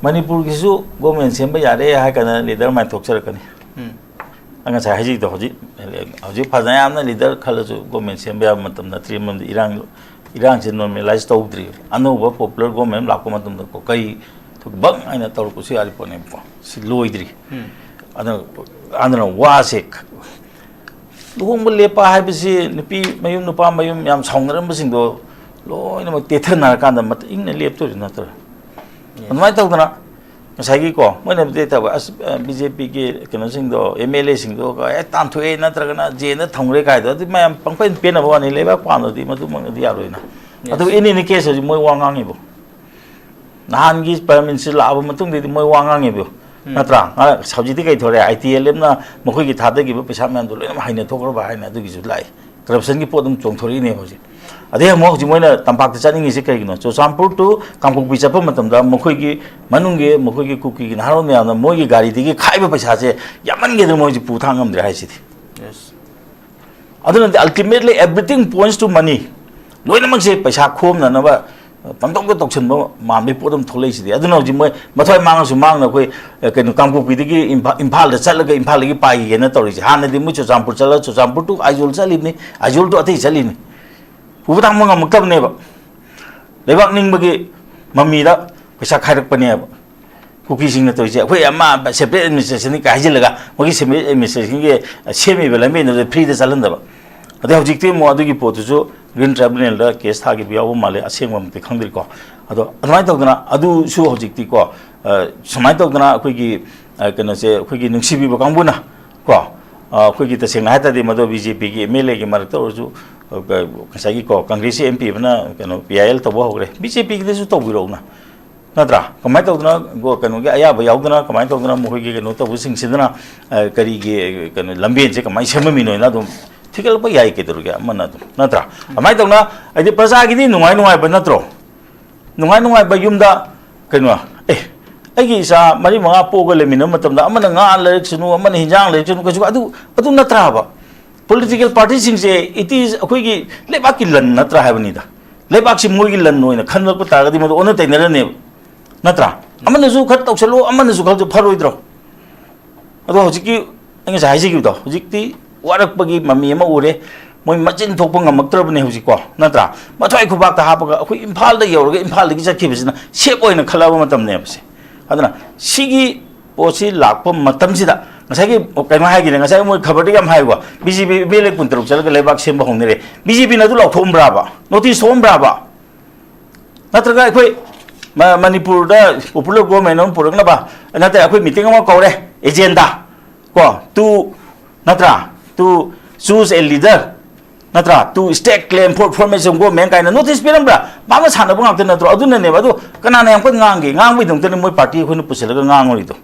ꯃꯅꯤꯄꯨꯔꯒꯤꯁꯨ ꯒꯣꯔꯃꯦꯟ ꯁꯦꯝꯕ ꯌꯥꯔꯦ ꯍꯥꯏ ꯀꯥꯟꯗ ꯂꯤꯗꯔ ꯃꯥꯏ ꯊꯣꯛꯆꯔꯛꯀꯅꯤ꯫ ꯎꯝ꯫ ꯑꯩ ꯉꯁꯥꯏ ꯍꯥꯏꯖꯈꯤꯗꯣ, ꯍꯧꯖꯤꯛ, ꯍꯧꯖꯤꯛ ꯐꯖꯅ ꯌꯥꯝꯅ ꯂꯤꯗꯔ ꯈꯜꯂꯁꯨ ꯒꯣꯔꯃꯦꯟ ꯁꯦꯝꯕ ꯌꯥꯕ ꯃꯇꯝ ꯅꯠꯇ꯭ꯔꯤ, ꯃꯔꯝꯗꯤ ꯏꯔꯥꯡ, ꯏꯔꯥꯡꯁꯦ ꯅꯣꯔꯃꯦꯂꯥꯏꯁ ꯇꯧꯗ꯭ꯔꯤ꯫ ꯑꯅꯧꯕ ꯄꯣꯄꯨꯂꯔ ꯒꯣꯔꯃꯦꯟ ꯂꯥꯛꯄ ꯃꯇꯝꯗꯀꯣ, ꯀꯔꯤ ꯊꯕꯛ ꯍꯥꯏꯅ ꯇꯧꯔꯛꯄꯁꯨ ꯌꯥꯔꯤ ꯄꯣꯠꯅꯦꯕꯀꯣ, ꯁꯤ ꯂꯣꯏꯗ꯭ꯔꯤ꯫ ꯎꯝ꯫ ꯑꯗꯨꯅ, ꯑꯗꯨꯅ ꯋꯥꯁꯦ, ꯂꯨꯍꯣꯡꯕ ꯂꯦꯞꯄ ꯍꯥꯏꯕꯁꯤ ꯅꯨꯄꯤ ꯃꯌꯨꯝ, ꯅꯨꯄꯥ ꯃꯌꯨꯝ ꯌꯥꯝ ꯁꯥꯎꯅꯔꯝꯕꯁꯤꯡꯗꯣ ꯂꯣꯏꯅꯃꯛ ꯇꯦꯊꯅꯔꯀꯥꯟꯗ ꯃꯇ-, ꯏꯪꯅ ꯂꯦꯞꯇꯣꯔꯤ ꯅꯠꯇ꯭ꯔꯣ? Yes. ꯑꯗꯨꯃꯥꯏꯅ ꯇꯧꯗꯅ ꯉꯁꯥꯏꯒꯤ ꯀꯣ, ꯃꯣꯏꯅꯕꯨꯗꯤ ꯇꯧꯕ, ꯑꯁ, ꯑ, ꯕꯤ ꯖꯦ ꯄꯤꯒꯤ ꯀꯩꯅꯣꯁꯤꯡꯗꯣ, ꯑꯦꯝ ꯑꯦꯜ ꯑꯦꯁꯤꯡꯗꯣ ꯍꯦꯛ ꯇꯥꯟꯊꯣꯛꯑꯦ ꯅꯠꯇ꯭ꯔꯒꯅ ꯖꯦꯜꯗ ꯊꯝꯈ꯭ꯔꯦ ꯀꯥꯏꯗꯣ, ꯑꯗꯨ ꯃꯌꯥꯝ ꯄꯪꯄꯦꯟ ꯄꯦꯟꯅꯕ ꯋꯥꯅꯤ, ꯂꯩꯕꯥꯛ ꯄꯥꯟꯗꯗꯤ ꯃꯗꯨꯃꯛꯅꯗꯤ ꯌꯥꯔꯣꯏꯅ꯫ Yes. ꯑꯗꯨ in any case ꯍꯧꯖꯤꯛ ꯃꯣꯏ ꯋꯥ ꯉꯥꯡꯉꯤꯕꯣ꯫ ꯅꯍꯥꯟꯒꯤ Prime Minister ꯂꯥꯛꯑꯕ ꯃꯇꯨꯡꯗꯗꯤ ꯃꯣꯏ ꯋꯥ ꯉꯥꯡꯉꯤꯕꯣ꯫ ꯎꯝ꯫ ꯅꯠꯇ꯭ꯔꯥ? ꯉꯔꯥꯡ ꯍꯧꯖꯤꯛꯇꯤ ꯀꯩ ꯊꯣꯔꯛꯑꯦ? ꯑꯥꯏ ꯇꯤ ꯑꯦꯜ ꯑꯦꯐꯅ ꯃꯈꯣꯏꯒꯤ ꯊꯥꯗꯈꯤꯕ ꯄꯩꯁꯥ ꯃꯌꯥꯝꯗꯣ ꯂꯣꯏꯅꯃꯛ ꯍꯩꯅ ꯊꯣꯛꯈ꯭ꯔꯕ ꯍꯥꯏꯅ ꯑꯗꯨꯒꯤꯁꯨ ꯂꯥꯛꯑꯦ꯫ ꯀꯔꯞꯁꯟꯒꯤ ꯄꯣꯠ ꯑꯗꯨꯝ ꯆꯣꯡꯊꯣꯔꯛꯏꯅꯦꯕ ꯍꯧꯖꯤꯛ꯫ ꯑꯗꯩ ꯑꯃꯨꯛ ꯍꯧꯖꯤꯛ ꯃꯣꯏꯅ ꯇꯝꯄꯥꯛꯇ ꯆꯠꯅꯤꯡꯉꯤꯁꯦ ꯀꯩꯒꯤꯅꯣ? ꯆꯨꯔꯆꯥꯟꯄꯨꯔ to ꯀꯥꯡꯄꯣꯛꯄꯤ ꯆꯠꯄ ꯃꯇꯝꯗ ꯃꯈꯣꯏꯒꯤ ꯃꯅꯨꯡꯒꯤ, ꯃꯈꯣꯏꯒꯤ ꯀꯨꯀꯤꯒꯤ ꯅꯍꯥꯔꯣꯜ ꯃꯌꯥꯝꯅ ꯃꯣꯏꯒꯤ ꯒꯥꯔꯤꯗꯒꯤ ꯈꯥꯏꯕ ꯄꯩꯁꯥꯁꯦ ꯌꯥꯝꯃꯟꯒꯦꯗꯅ ꯃꯣꯏꯁꯦ ꯄꯨ ꯊꯥꯡ ꯉꯝꯗ꯭ꯔꯦ ꯍꯥꯏꯁꯤꯗꯤ꯫ Yes. ꯑꯗꯨꯅꯗꯤ ultimately everything points to money꯫ ꯂꯣꯏꯅꯃꯛꯁꯦ ꯄꯩꯁꯥ ꯈꯣꯝꯅꯅꯕ ꯄꯪꯇꯧꯗ ꯇꯧꯁꯟꯕ ꯃꯥꯟꯕꯒꯤ ꯄꯣꯠ ꯑꯃ ꯊꯣꯛꯂꯛꯏꯁꯤꯗꯤ꯫ ꯑꯗꯨꯅ ꯍꯧꯖꯤꯛ ꯃꯣꯏ ꯃꯊ꯭ꯋꯥꯏ ꯃꯥꯡꯉꯁꯨ ꯃꯥꯡꯅ ꯑꯩꯈꯣꯏ, ꯑ, ꯀꯩꯅꯣ, ꯀꯥꯡꯄꯣꯛꯄꯤꯗꯒꯤ ꯏꯝꯐꯥ-, ꯏꯝꯐꯥꯜꯗ ꯆꯠꯂꯒ ꯏꯝꯐꯥꯜꯗꯒꯤ ꯄꯥꯏꯈꯤꯒꯦꯅ ꯇꯧꯔꯤꯁꯦ꯫ ꯍꯥꯟꯅꯗꯤ ꯃꯣꯏ ꯆꯨꯔꯆꯥꯟꯄꯨꯔ ꯆꯠꯂꯒ ꯆꯨꯔꯆꯥꯟꯄꯨꯔ to ꯑꯥꯏꯖꯣꯜ ꯆꯠꯂꯤꯕꯅꯤ, ꯑꯥꯏꯖꯣꯜ to ꯑꯇꯩ ꯆꯠꯂꯤꯅꯤ꯫ ꯄꯨꯕ ꯊꯥꯡꯕ ꯉꯝꯃꯛꯇꯕꯅꯦꯕ꯫ ꯂꯩꯕꯥꯛ ꯅꯤꯡꯕꯒꯤ ꯃꯃꯤꯗ ꯄꯩꯁꯥ ꯈꯥꯏꯔꯛꯄꯅꯦꯕ꯫ ꯀꯨꯀꯤꯁꯤꯡꯅ ꯇꯧꯔꯤꯁꯦ, "ꯑꯩꯈꯣꯏ ꯑꯃ separate administrationꯅꯤ" ꯀꯥꯏ ꯍꯥꯏꯖꯤꯜꯂꯒ, ꯃꯣꯏꯒꯤ separate administrationꯒꯤ ꯁꯦꯝꯃꯤꯕ ꯂꯝꯕꯦꯟꯗꯨꯗ freeꯗ ꯆꯠꯍꯟꯗꯕ꯫ ꯑꯗꯩ ꯍꯧꯖꯤꯛꯇꯤ ꯑꯃꯨꯛ ꯑꯗꯨꯒꯤ ꯄꯣꯠꯇꯨꯁꯨ Green Tribunalꯗ case ꯊꯥꯈꯤꯕ ꯌꯥꯎꯕ ꯃꯥꯜꯂꯦ, ꯑꯁꯦꯡꯕꯃꯛꯇꯤ ꯈꯪꯗ꯭ꯔꯤꯀꯣ꯫ ꯑꯗꯣ ꯑꯗꯨꯃꯥꯏꯅ ꯇꯧꯗꯅ ꯑꯗꯨꯁꯨ ꯍꯧꯖꯤꯛꯇꯤꯀꯣ, ꯑ, ꯁꯨꯃꯥꯏꯅ ꯇꯧꯗꯅ ꯑꯩꯈꯣꯏꯒꯤ, ꯑ, ꯀꯩꯅꯣꯁꯦ, ꯑꯩꯈꯣꯏꯒꯤ ꯅꯨꯡꯁꯤꯕꯤꯕ ꯀꯥꯡꯕꯨꯅ ꯀꯣ, ꯑ, ꯑꯩꯈꯣꯏꯒꯤ ꯇꯁꯦꯡꯅ ꯍꯥꯏ ꯇꯥꯔꯗꯤ ꯃꯗꯨ BJPꯒꯤ MLAꯒꯤ ꯃꯔꯛꯇ ꯑꯣꯏꯔꯁꯨ, ꯑ, ꯉꯁꯥꯏꯒꯤ ꯀꯣ, ꯀꯪꯒ꯭ꯔꯦꯁꯀꯤ MP ꯑꯃꯅ ꯀꯩꯅꯣ PIL ꯇꯧꯕ ꯍꯧꯈ꯭ꯔꯦ, BJPꯒꯤꯗꯁꯨ ꯇꯧꯕꯤꯔꯛꯎꯅ꯫ ꯅꯠꯇ꯭ꯔꯥ? ꯀꯃꯥꯏꯅ ꯇꯧꯗꯅ ꯒꯣ-, ꯀꯩꯅꯣꯒꯤ ꯑꯌꯥꯕ ꯌꯥꯎꯗꯅ ꯀꯃꯥꯏꯅ ꯇꯧꯗꯅ ꯃꯈꯣꯏꯒꯤ ꯀꯩꯅꯣ ꯇꯧꯕꯁꯤꯡꯁꯤꯗꯅ, ꯑ, ꯀꯔꯤꯒꯤ, ꯀꯩꯅꯣ, ꯂꯝꯕꯦꯟꯁꯦ ꯀꯃꯥꯏꯅ ꯁꯦꯝꯃꯝꯃꯤꯅꯣꯅ ꯑꯗꯨꯝ ꯊꯤꯒꯠꯂꯛꯄ ꯌꯥꯏ, ꯀꯩꯗꯧꯔꯒꯦ? ꯑꯃꯅ ꯑꯗꯨꯝ, ꯅꯠꯇ꯭ꯔꯥ? ꯀꯃꯥꯏꯅ ꯇꯧꯅ, ꯍꯥꯏꯗꯤ ꯄ꯭ꯔꯖꯥꯒꯤꯗꯤ ꯅꯨꯡꯉꯥꯏ ꯅꯨꯡꯉꯥꯏꯕ ꯅꯠꯇ꯭ꯔꯣ? ꯅꯨꯡꯉꯥꯏ ꯅꯨꯡꯉꯥꯏꯕ ꯌꯨꯝꯗ, ꯀꯩꯅꯣ, ꯑꯦ, ꯑꯩꯒꯤ ꯏꯆꯥ ꯃꯔꯤ ꯃꯉꯥ ꯄꯣꯛꯑꯒ ꯂꯩꯃꯤꯟꯅꯕ ꯃꯇꯝꯗ ꯑꯃꯅ ꯉꯥ ꯂꯩꯔꯛꯁꯅꯨ, ꯑꯃꯅ ꯍꯤꯟꯖꯥꯡ ꯂꯩꯔꯛꯁꯅꯨ, ꯀꯩꯁꯨ, ꯑꯗꯨ, ꯑꯗꯨ ꯅꯠꯇ꯭ꯔꯥꯕ? Political partyꯁꯤꯡꯁꯦ, it is ꯑꯩꯈꯣꯏꯒꯤ ꯂꯩꯕꯥꯛꯀꯤ ꯂꯟ ꯅꯠꯇ꯭ꯔꯥ ꯍꯥꯏꯕꯅꯤꯗ꯫ ꯂꯩꯕꯥꯛꯁꯤ ꯃꯣꯏꯒꯤ ꯂꯟ ꯑꯣꯏꯅ ꯈꯟꯂꯛꯄ ꯇꯥꯔꯒꯗꯤ ꯃꯗꯨ ꯑꯣꯟꯅ ꯇꯩꯅꯔꯅꯦꯕ꯫ ꯅꯠꯇ꯭ꯔꯥ? ꯑꯃꯅꯁꯨ ꯈꯔ ꯇꯧꯁꯜꯂꯨ, ꯑꯃꯅꯁꯨ ꯈꯔꯁꯨ ꯐꯔꯣꯏꯗ꯭ꯔꯣ? ꯑꯗꯣ ꯍꯧꯖꯤꯛꯀꯤ ꯑꯩ ꯉꯁꯥꯏ ꯍꯥꯏꯖꯈꯤꯕꯗꯣ, ꯍꯧꯖꯤꯛꯇꯤ ꯋꯥꯔꯛꯄꯒꯤ ꯃꯃꯤ ꯑꯃ ꯎꯔꯦ꯫ ꯃꯣꯏ ꯃꯆꯤꯟ ꯊꯣꯛꯄ ꯉꯝꯃꯛꯇ꯭ꯔꯕꯅꯦ ꯍꯧꯖꯤꯛꯀꯣ, ꯅꯠꯇ꯭ꯔꯥ? ꯃꯊ꯭ꯋꯥꯏ ꯈꯨꯕꯥꯛꯇ ꯍꯥꯞꯄꯒ ꯑꯩꯈꯣꯏ ꯏꯝꯐꯥꯜꯗ ꯌꯧꯔꯒ ꯏꯝꯐꯥꯜꯗꯒꯤ ꯆꯠꯈꯤꯕꯁꯤꯅ safe ꯑꯣꯏꯅ ꯈꯜꯂꯛꯑꯕ ꯃꯇꯝꯅꯦꯕꯁꯦ꯫ ꯑꯗꯨꯅ ꯁꯤꯒꯤ ꯄꯣꯠꯁꯤ ꯂꯥꯛꯄ ꯃꯇꯝꯁꯤꯗ ꯉꯁꯥꯏꯒꯤ ꯀꯩꯅꯣ ꯍꯥꯏꯈꯤꯅꯦ, ꯉꯁꯥꯏ ꯃꯣꯏ ꯈꯕꯔꯗꯒꯤ ꯌꯥꯝ ꯍꯥꯏꯀꯣ, BJP MLA ꯀꯨꯟꯇꯔꯨꯛ ꯆꯠꯂꯒ ꯂꯩꯕꯥꯛ ꯁꯦꯝꯕ ꯍꯧꯅꯔꯦ꯫ BJPꯅ ꯑꯗꯨ ꯂꯥꯎꯊꯣꯛꯑꯝꯕ꯭ꯔꯥꯕ? Notice ꯊꯣꯛꯑꯝꯕ꯭ꯔꯥꯕ? ꯅꯠꯇ꯭ꯔꯒ ꯑꯩꯈꯣꯏ ꯃ-, ꯃꯅꯤꯄꯨꯔꯗ popular government ꯑꯃ ꯄꯨꯔꯛꯅꯕ, ꯅꯠꯇ꯭ꯔ ꯑꯩꯈꯣꯏ meeting ꯑꯃ ꯀꯧꯔꯦ, agenda ꯀꯣ, to, ꯅꯠꯇ꯭ꯔꯥ, to choose a leader, ꯅꯠꯇ꯭ꯔꯥ, to stake claim for formation of government ꯀꯥꯏꯅ notice ꯄꯤꯔꯝꯕ꯭ꯔꯥ? ꯃꯥꯅ ꯁꯥꯟꯅꯕ ꯉꯥꯛꯇ ꯅꯠꯇ꯭ꯔꯣ? ꯑꯗꯨꯅꯅꯦꯕ꯫ ꯑꯗꯨ ꯀꯅꯥꯅ ꯌꯥꯝ ꯀꯟꯅ ꯉꯥꯡꯒꯦ? ꯉꯥꯡꯕꯒꯤꯗꯃꯛꯇꯅꯤ ꯃꯣꯏ party ꯑꯩꯈꯣꯏꯅ ꯄꯨꯁꯤꯜꯂꯒ ꯉꯥꯡꯉꯨꯔꯤꯗꯣ꯫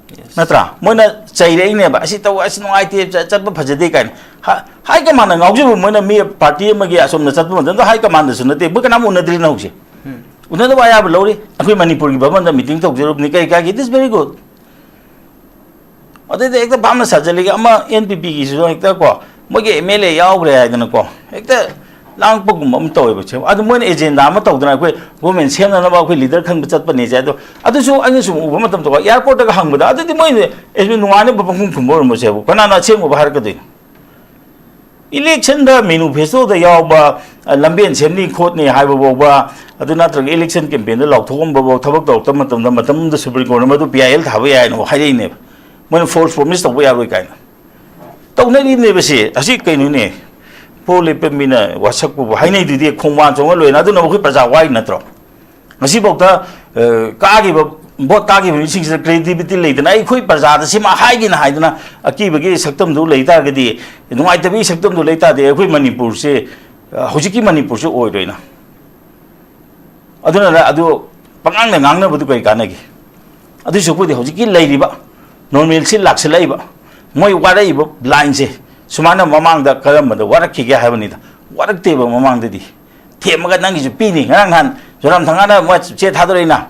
Yes. ꯅꯠꯇ꯭ꯔꯥ? ꯃꯣꯏꯅ ꯆꯩꯔꯛꯏꯅꯦꯕ, "ꯑꯁꯤ ꯇꯧ, ꯑꯁꯤ ꯅꯨꯡꯉꯥꯏꯇꯦ, ꯆ-, ꯆꯠꯄ ꯐꯖꯗꯦ" ꯀꯥꯏꯅ꯫ ꯍ-, high commandꯅ ꯉꯥꯎꯖꯕ, ꯃꯣꯏꯅ ꯃꯤ party ꯑꯃꯒꯤ ꯑꯁꯣꯝꯗ ꯆꯠꯄ ꯃꯇꯝꯗ high commandꯗꯁꯨ ꯅꯠꯇꯦ, ꯃꯣꯏ ꯀꯅꯥꯝ ꯎꯅꯗ꯭ꯔꯤꯅ ꯍꯧꯖꯤꯛ꯫ ꯎꯝ꯫ ꯎꯅꯗꯕ ꯑꯌꯥꯕ ꯂꯧꯔꯤ꯫ ꯑꯩꯈꯣꯏ ꯃꯅꯤꯄꯨꯔꯒꯤ ꯚꯕꯟꯗ meeting ꯇꯧꯖꯔꯨꯕꯅꯤ, ꯀꯩ ꯀꯥꯏꯒꯦ? It is very good꯫ ꯑꯗꯩꯗꯤ ꯍꯦꯛꯇ ꯚꯥꯞꯅ ꯁꯥꯖꯜꯂꯤꯒ ꯑꯃ NPPꯒꯤꯁꯨ ꯍꯦꯛꯇ ꯀꯣ, ꯃꯣꯏꯒꯤ MLA ꯌꯥꯎꯈ꯭ꯔꯦ ꯍꯥꯏꯗꯅꯀꯣ, ꯍꯦꯛꯇ ꯂꯥꯡꯉꯛꯄꯒꯨꯝꯕ ꯑꯃ ꯇꯧꯋꯦꯕ꯫ ꯁꯦ, ꯑꯗꯨ ꯃꯣꯏꯅ ꯑꯦꯖꯦꯟꯗꯥ ꯑꯃ ꯇꯧꯗꯅ ꯑꯩꯈꯣꯏ ꯒꯣꯔꯃꯦꯟ ꯁꯦꯝꯅꯅꯕ ꯑꯩꯈꯣꯏ ꯂꯤꯗꯔ ꯈꯟꯕ ꯆꯠꯄꯅꯦꯁꯦ꯫ ꯑꯗꯣ ꯑꯗꯨꯁꯨ ꯑꯩꯅ ꯁꯨꯝ ꯎꯕ ꯃꯇꯝꯗꯀꯣ, ꯑꯦꯌꯥꯔꯄꯣꯔꯠꯇꯒ ꯍꯪꯕꯗ ꯑꯗꯨꯗꯤ ꯃꯣꯏꯅ ꯑꯦ, ꯅꯨꯡꯉꯥꯏꯅꯕ ꯄꯪꯈꯨꯝ ꯈꯨꯝꯕ ꯑꯣꯏꯔꯝꯕꯁꯦꯕꯨ ꯀꯅꯥꯅ ꯑꯁꯦꯡꯕꯕꯨ ꯍꯥꯏꯔꯛꯀꯗꯣꯏꯅꯣ? ꯏꯂꯦꯛꯁꯟꯗ ꯃꯦꯅꯤꯐꯦꯁꯇꯣꯗ ꯌꯥꯎꯕ, ꯑ, ꯂꯝꯕꯦꯟ ꯁꯦꯝꯅꯤ ꯈꯣꯠꯅꯤ ꯍꯥꯏꯕ ꯐꯥꯎꯕ, ꯑꯗꯨ ꯅꯠꯇ꯭ꯔꯒ ꯏꯂꯦꯛꯁꯟ ꯀꯦꯝꯄꯦꯟꯗ ꯂꯥꯎꯊꯣꯛꯑꯝꯕꯐꯥꯎ ꯊꯕꯛ ꯇꯧꯔꯛꯇꯕ ꯃꯇꯝꯗ, ꯃꯇꯝꯗꯨꯗ ꯁꯨꯄ꯭ꯔꯤꯝ ꯀꯣꯔꯠꯅ ꯃꯗꯨ ꯄꯤ ꯑꯥꯏ ꯑꯦꯜ ꯊꯥꯕ ꯌꯥꯏꯅ ꯍꯥꯏꯔꯛꯏꯅꯦꯕ꯫ ꯃꯣꯏꯅ ꯐꯣꯜꯁ ꯄ꯭ꯔꯣꯃꯤꯁ ꯇꯧꯕ ꯌꯥꯔꯣꯏ ꯀꯥꯏꯅ ꯇꯧꯅꯔꯤꯕꯅꯦꯕ꯫ ꯁꯤ ꯍꯧꯖꯤꯛ ꯀꯩꯅꯣꯅꯦ, ꯄꯣ ꯂꯦꯞꯄ ꯃꯤꯅ ꯋꯥꯁꯛꯄꯕꯨ ꯍꯥꯏꯅꯩꯗꯨꯗꯤ, ꯈꯣꯡꯕꯥꯟ ꯆꯣꯡꯉ ꯂꯣꯏꯅ꯫ ꯑꯗꯨꯅ ꯑꯩꯈꯣꯏ ꯄ꯭ꯔꯖꯥ ꯋꯥꯔꯤ ꯅꯠꯇ꯭ꯔꯣ? ꯉꯁꯤꯐꯥꯎꯗ, ꯑ, ꯀꯥꯈꯤꯕ, ꯚꯣꯠ ꯀꯥꯈꯤꯕ ꯃꯤꯁꯤꯡꯁꯤꯗ ꯀ꯭ꯔꯦꯗꯤꯕꯤꯂꯤꯇꯤ ꯂꯩꯗꯅ, "ꯑꯩꯈꯣꯏ ꯄ꯭ꯔꯖꯥꯗ ꯁꯤꯃ ꯍꯥꯏꯒꯦꯅ" ꯍꯥꯏꯗꯅ ꯑꯀꯤꯕꯒꯤ ꯁꯛꯇꯝꯗꯨ ꯂꯩ ꯇꯥꯔꯒꯗꯤ, ꯅꯨꯡꯉꯥꯏꯇꯕꯒꯤ ꯁꯛꯇꯝꯗꯨ ꯂꯩ ꯇꯥꯔꯗꯤ, ꯑꯩꯈꯣꯏ ꯃꯅꯤꯄꯨꯔꯁꯦ, ꯑ, ꯍꯧꯖꯤꯛꯀꯤ ꯃꯅꯤꯄꯨꯔꯁꯦ ꯑꯣꯏꯔꯣꯏꯅ꯫ ꯑꯗꯨꯅ ꯑꯗꯨ ꯄꯉꯥꯡꯗ ꯉꯥꯡꯅꯕꯗꯨ ꯀꯔꯤ ꯀꯥꯟꯅꯒꯦ? ꯑꯗꯨꯏ ꯁꯔꯨꯛꯄꯨꯗꯤ ꯍꯧꯖꯤꯛꯀꯤ ꯂꯩꯔꯤꯕ ꯅꯣꯔꯃꯦꯜꯁꯤ ꯂꯥꯛꯁꯤꯜꯂꯛꯏꯕ, ꯃꯣꯏ ꯋꯥꯔꯛꯏꯕ ꯂꯥꯏꯟꯁꯦ ꯁꯨꯃꯥꯏꯅ ꯃꯃꯥꯡꯗ ꯀꯔꯝꯕꯗ ꯋꯥꯔꯛꯈꯤꯒꯦ ꯍꯥꯏꯕꯅꯤꯗ꯫ ꯋꯥꯔꯛꯇꯦꯕ ꯃꯃꯥꯡꯗꯗꯤ꯫ ꯊꯦꯝꯃꯒ ꯅꯪꯒꯤꯁꯨ ꯄꯤꯅꯤ꯫ ꯉꯔꯥꯡ ꯅꯍꯥꯟ ꯖꯣꯔꯥꯝ ꯊꯪꯒꯥꯅ ꯃꯣꯏ ꯆꯦ ꯊꯥꯗꯣꯔꯛꯏꯅ,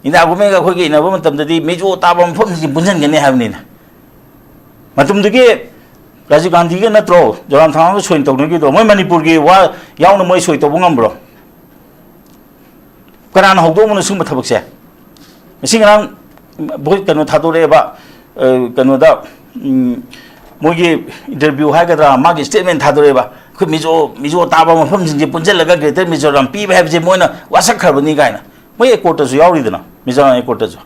ꯏꯟꯗꯤꯔꯥ ꯒꯣꯔꯃꯦꯟꯒ ꯑꯩꯈꯣꯏꯒ ꯏꯟꯅꯕ ꯃꯇꯝꯗꯗꯤ ꯃꯤꯖꯣ ꯇꯥꯕ ꯃꯐꯝꯁꯤꯡꯁꯤ ꯄꯨꯟꯁꯤꯟꯒꯅꯤ ꯍꯥꯏꯕꯅꯤꯅ꯫ ꯃꯇꯝꯗꯨꯒꯤ ꯔꯥꯖꯤꯕ ꯒꯥꯟꯙꯤꯒ ꯅꯠꯇ꯭ꯔꯣ ꯖꯣꯔꯥꯝ ꯊꯪꯒꯥꯒ ꯁꯣꯏ ꯇꯧꯅꯈꯤꯗꯣ? ꯃꯣꯏ ꯃꯅꯤꯄꯨꯔꯒꯤ ꯋꯥ ꯌꯥꯎꯅ ꯃꯣꯏ ꯁꯣꯏ ꯇꯧꯕ ꯉꯝꯕ꯭ꯔꯣ? ꯀꯅꯥꯅ ꯍꯧꯗꯣꯛꯑꯝꯕꯅꯣ ꯁꯤꯒꯨꯝꯕ ꯊꯕꯛꯁꯦ? ꯉꯁꯤ ꯉꯔꯥꯡ ꯚꯣꯏ-, ꯀꯩꯅꯣ ꯊꯥꯗꯣꯔꯛꯑꯦꯕ, ꯑ, ꯀꯩꯅꯣꯗ, ꯎꯝ, ꯃꯣꯏꯒꯤ ꯏꯟꯇꯔꯚ꯭ꯌꯨ ꯍꯥꯏꯒꯗ꯭ꯔꯥ, ꯃꯥꯒꯤ ꯁ꯭ꯇꯦꯠꯃꯦꯟ ꯊꯥꯗꯣꯔꯛꯑꯦꯕ, "ꯑꯩꯈꯣꯏ ꯃꯤꯖꯣ, ꯃꯤꯖꯣ ꯇꯥꯕ ꯃꯐꯝꯁꯤꯡꯁꯦ ꯄꯨꯟꯁꯤꯜꯂꯒ ꯒ꯭ꯔꯦꯇꯔ ꯃꯤꯖꯣꯔꯥꯝ ꯄꯤꯕ ꯍꯥꯏꯕꯁꯦ ꯃꯣꯏꯅ ꯋꯥꯁꯛꯈ꯭ꯔꯕꯅꯤ" ꯀꯥꯏꯅ꯫ ꯃꯣꯏ ꯑꯦꯀꯣꯔꯗꯇꯁꯨ ꯌꯥꯎꯔꯤꯗꯅ, ꯃꯤꯖꯣꯔꯥꯝ ꯑꯦꯀꯣꯔꯗꯇꯁꯨ꯫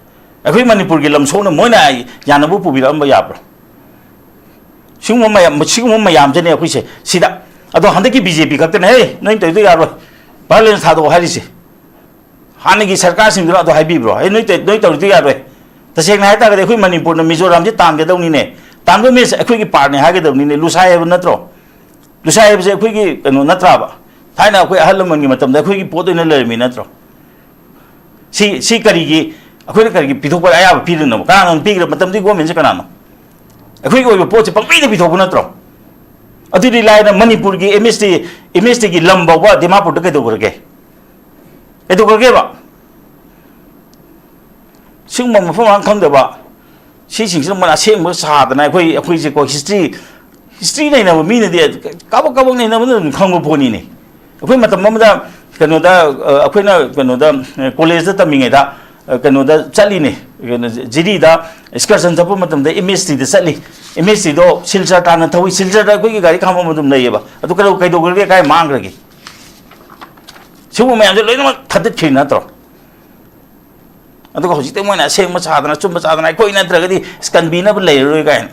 ꯑꯩꯈꯣꯏ ꯃꯅꯤꯄꯨꯔꯒꯤ ꯂꯝ ꯁꯣꯛꯅ ꯃꯣꯏꯅ ꯌꯥꯅꯕ ꯄꯨꯕꯤꯔꯛꯑꯝꯕ ꯌꯥꯕ꯭ꯔꯣ? ꯁꯤꯒꯨꯝꯕ ꯃꯌꯥꯝ, ꯁꯤꯒꯨꯝꯕ ꯃꯌꯥꯝꯁꯤꯅꯦ ꯑꯩꯈꯣꯏꯁꯦ ꯁꯤꯗ꯫ ꯑꯗꯣ ꯍꯟꯗꯛꯀꯤ ꯕꯤ ꯖꯦ ꯄꯤ ꯈꯛꯇꯅꯦ, "ꯍꯦ, ꯅꯣꯏ ꯇꯧꯔꯤꯗꯣ ꯌꯥꯔꯣꯏ, ꯚꯥꯏꯑꯣꯂꯦꯟꯁ ꯊꯥꯗꯣꯛꯑꯣ" ꯍꯥꯏꯔꯤꯁꯦ꯫ ꯍꯥꯟꯅꯒꯤ ꯁꯔꯀꯥꯔꯁꯤꯡꯗꯨꯅ ꯑꯗꯨ ꯍꯥꯏꯕꯤꯕ꯭ꯔꯣ? "ꯑꯦ, ꯅꯣꯏ ꯇꯧ-, ꯅꯣꯏ ꯇꯧꯔꯤꯗꯣ ꯌꯥꯔꯣꯏ"? ꯇꯁꯦꯡꯅ ꯍꯥꯏ ꯇꯥꯔꯒꯗꯤ ꯑꯩꯈꯣꯏ ꯃꯅꯤꯄꯨꯔꯅ ꯃꯤꯖꯣꯔꯥꯝꯁꯦ ꯇꯥꯟꯒꯗꯧꯅꯤꯅꯦ꯫ ꯇꯥꯟꯕ ꯃꯤꯁꯦ ꯑꯩꯈꯣꯏꯒꯤ ꯄꯥꯔꯠꯅꯦ ꯍꯥꯏꯒꯗꯕꯅꯤꯅꯦ꯫ ꯂꯨꯁꯥꯏ ꯍꯥꯏꯕ ꯅꯠꯇ꯭ꯔꯣ? ꯂꯨꯁꯥꯏ ꯍꯥꯏꯕꯁꯦ ꯑꯩꯈꯣꯏꯒꯤ ꯀꯩꯅꯣ ꯅꯠꯇ꯭ꯔꯥꯕ? ꯊꯥꯏꯅ ꯑꯩꯈꯣꯏ ꯑꯍꯜ ꯂꯃꯟꯒꯤ ꯃꯇꯝꯗ ꯑꯩꯈꯣꯏꯒꯤ ꯄꯣꯠ ꯑꯣꯏꯅ ꯂꯩꯔꯝꯃꯤ ꯅꯠꯇ꯭ꯔꯣ? ꯁꯤ, ꯁꯤ ꯀꯔꯤꯒꯤ, ꯑꯩꯈꯣꯏꯅ ꯀꯔꯤꯒꯤ ꯄꯤꯊꯣꯛꯄ ꯑꯌꯥꯕ ꯄꯤꯔꯤꯅꯣꯕ? ꯀꯅꯥꯅ ꯄꯤꯈ꯭ꯔ ꯃꯇꯝꯗꯨꯒꯤ ꯒꯣꯔꯃꯦꯟꯁꯦ ꯀꯅꯥꯅꯣ? ꯑꯩꯈꯣꯏꯒꯤ ꯑꯣꯏꯕ ꯄꯣꯠꯁꯦ ꯄꯪꯄꯤꯗ ꯄꯤꯊꯣꯛꯄ ꯅꯠꯇ꯭ꯔꯣ? ꯑꯗꯨꯗꯤ ꯂꯥꯏꯅ ꯃꯅꯤꯄꯨꯔꯒꯤ ꯑꯦꯝ ꯑꯦꯁ ꯇꯤ, ꯑꯦꯝ ꯑꯦꯁ ꯇꯤꯒꯤ ꯂꯝ ꯐꯥꯎꯕ ꯗꯤꯃꯥꯄꯨꯔꯗ ꯀꯩꯗꯧꯈ꯭ꯔꯒꯦ? ꯀꯩꯗꯧꯈ꯭ꯔꯒꯦꯕ? ꯁꯤꯒꯨꯝꯕ ꯃꯐꯝ ꯃꯔꯥꯡ ꯈꯪꯗꯕ, ꯁꯤꯁꯤꯡꯁꯤꯅ ꯃꯣꯏꯅ ꯑꯁꯦꯡꯕ ꯁꯥꯗꯅ ꯑꯩꯈꯣꯏ, ꯑꯩꯈꯣꯏꯁꯦꯀꯣ, ꯍꯤꯁꯇ꯭ꯔꯤ, ꯍꯤꯁꯇ꯭ꯔꯤ ꯅꯩꯅꯕ ꯃꯤꯅꯗꯤ ꯀꯥꯕꯛ ꯀꯥꯕꯛ ꯅꯩꯅꯕꯅ ꯑꯗꯨꯝ ꯈꯪꯕ ꯄꯣꯠꯅꯤꯅꯦ꯫ ꯑꯩꯈꯣꯏ ꯃꯇꯝ ꯑꯃꯗ ꯀꯩꯅꯣꯗ, ꯑ, ꯑꯩꯈꯣꯏꯅ ꯀꯩꯅꯣꯗ, ꯑ, ꯀꯣꯂꯦꯖꯇ ꯇꯝꯃꯤꯉꯩꯗ, ꯑ, ꯀꯩꯅꯣꯗ ꯆꯠꯂꯤꯅꯦ, ꯀꯩꯅꯣ, ꯖꯤꯔꯤꯗ excursion ꯆꯠꯄ ꯃꯇꯝꯗ ꯑꯦꯝ ꯑꯦꯁ ꯇꯤꯗ ꯆꯠꯂꯤ꯫ ꯑꯦꯝ ꯑꯦꯁ ꯇꯤꯗꯣ ꯁꯤꯜꯆꯔ ꯇꯥꯟꯅ ꯊꯧꯏ꯫ ꯁꯤꯜꯆꯔꯗ ꯑꯩꯈꯣꯏꯒꯤ ꯒꯥꯔꯤ ꯈꯥꯝꯕꯝ ꯑꯗꯨꯝ ꯂꯩꯌꯦꯕ꯫ ꯑꯗꯨ ꯀꯩꯗꯧ-, ꯀꯩꯗꯧꯈ꯭ꯔꯒꯦ? ꯀꯥꯏ ꯃꯥꯡꯈ꯭ꯔꯒꯦ? ꯁꯤꯒꯨꯝꯕ ꯃꯌꯥꯝꯁꯦ ꯂꯣꯏꯅꯃꯛ ꯊꯥꯗꯠꯈ꯭ꯔꯤ ꯅꯠꯇ꯭ꯔꯣ? ꯑꯗꯨꯒ ꯍꯧꯖꯤꯛꯇꯤ ꯃꯣꯏꯅ ꯑꯁꯦꯡꯕ ꯁꯥꯗꯅ, ꯑꯆꯨꯝꯕ ꯁꯥꯗꯅ, "ꯑꯩꯈꯣꯏ ꯅꯠꯇ꯭ꯔꯒꯗꯤ ꯀꯟꯕꯤꯅꯕ ꯂꯩꯔꯔꯣꯏ" ꯀꯥꯏꯅ꯫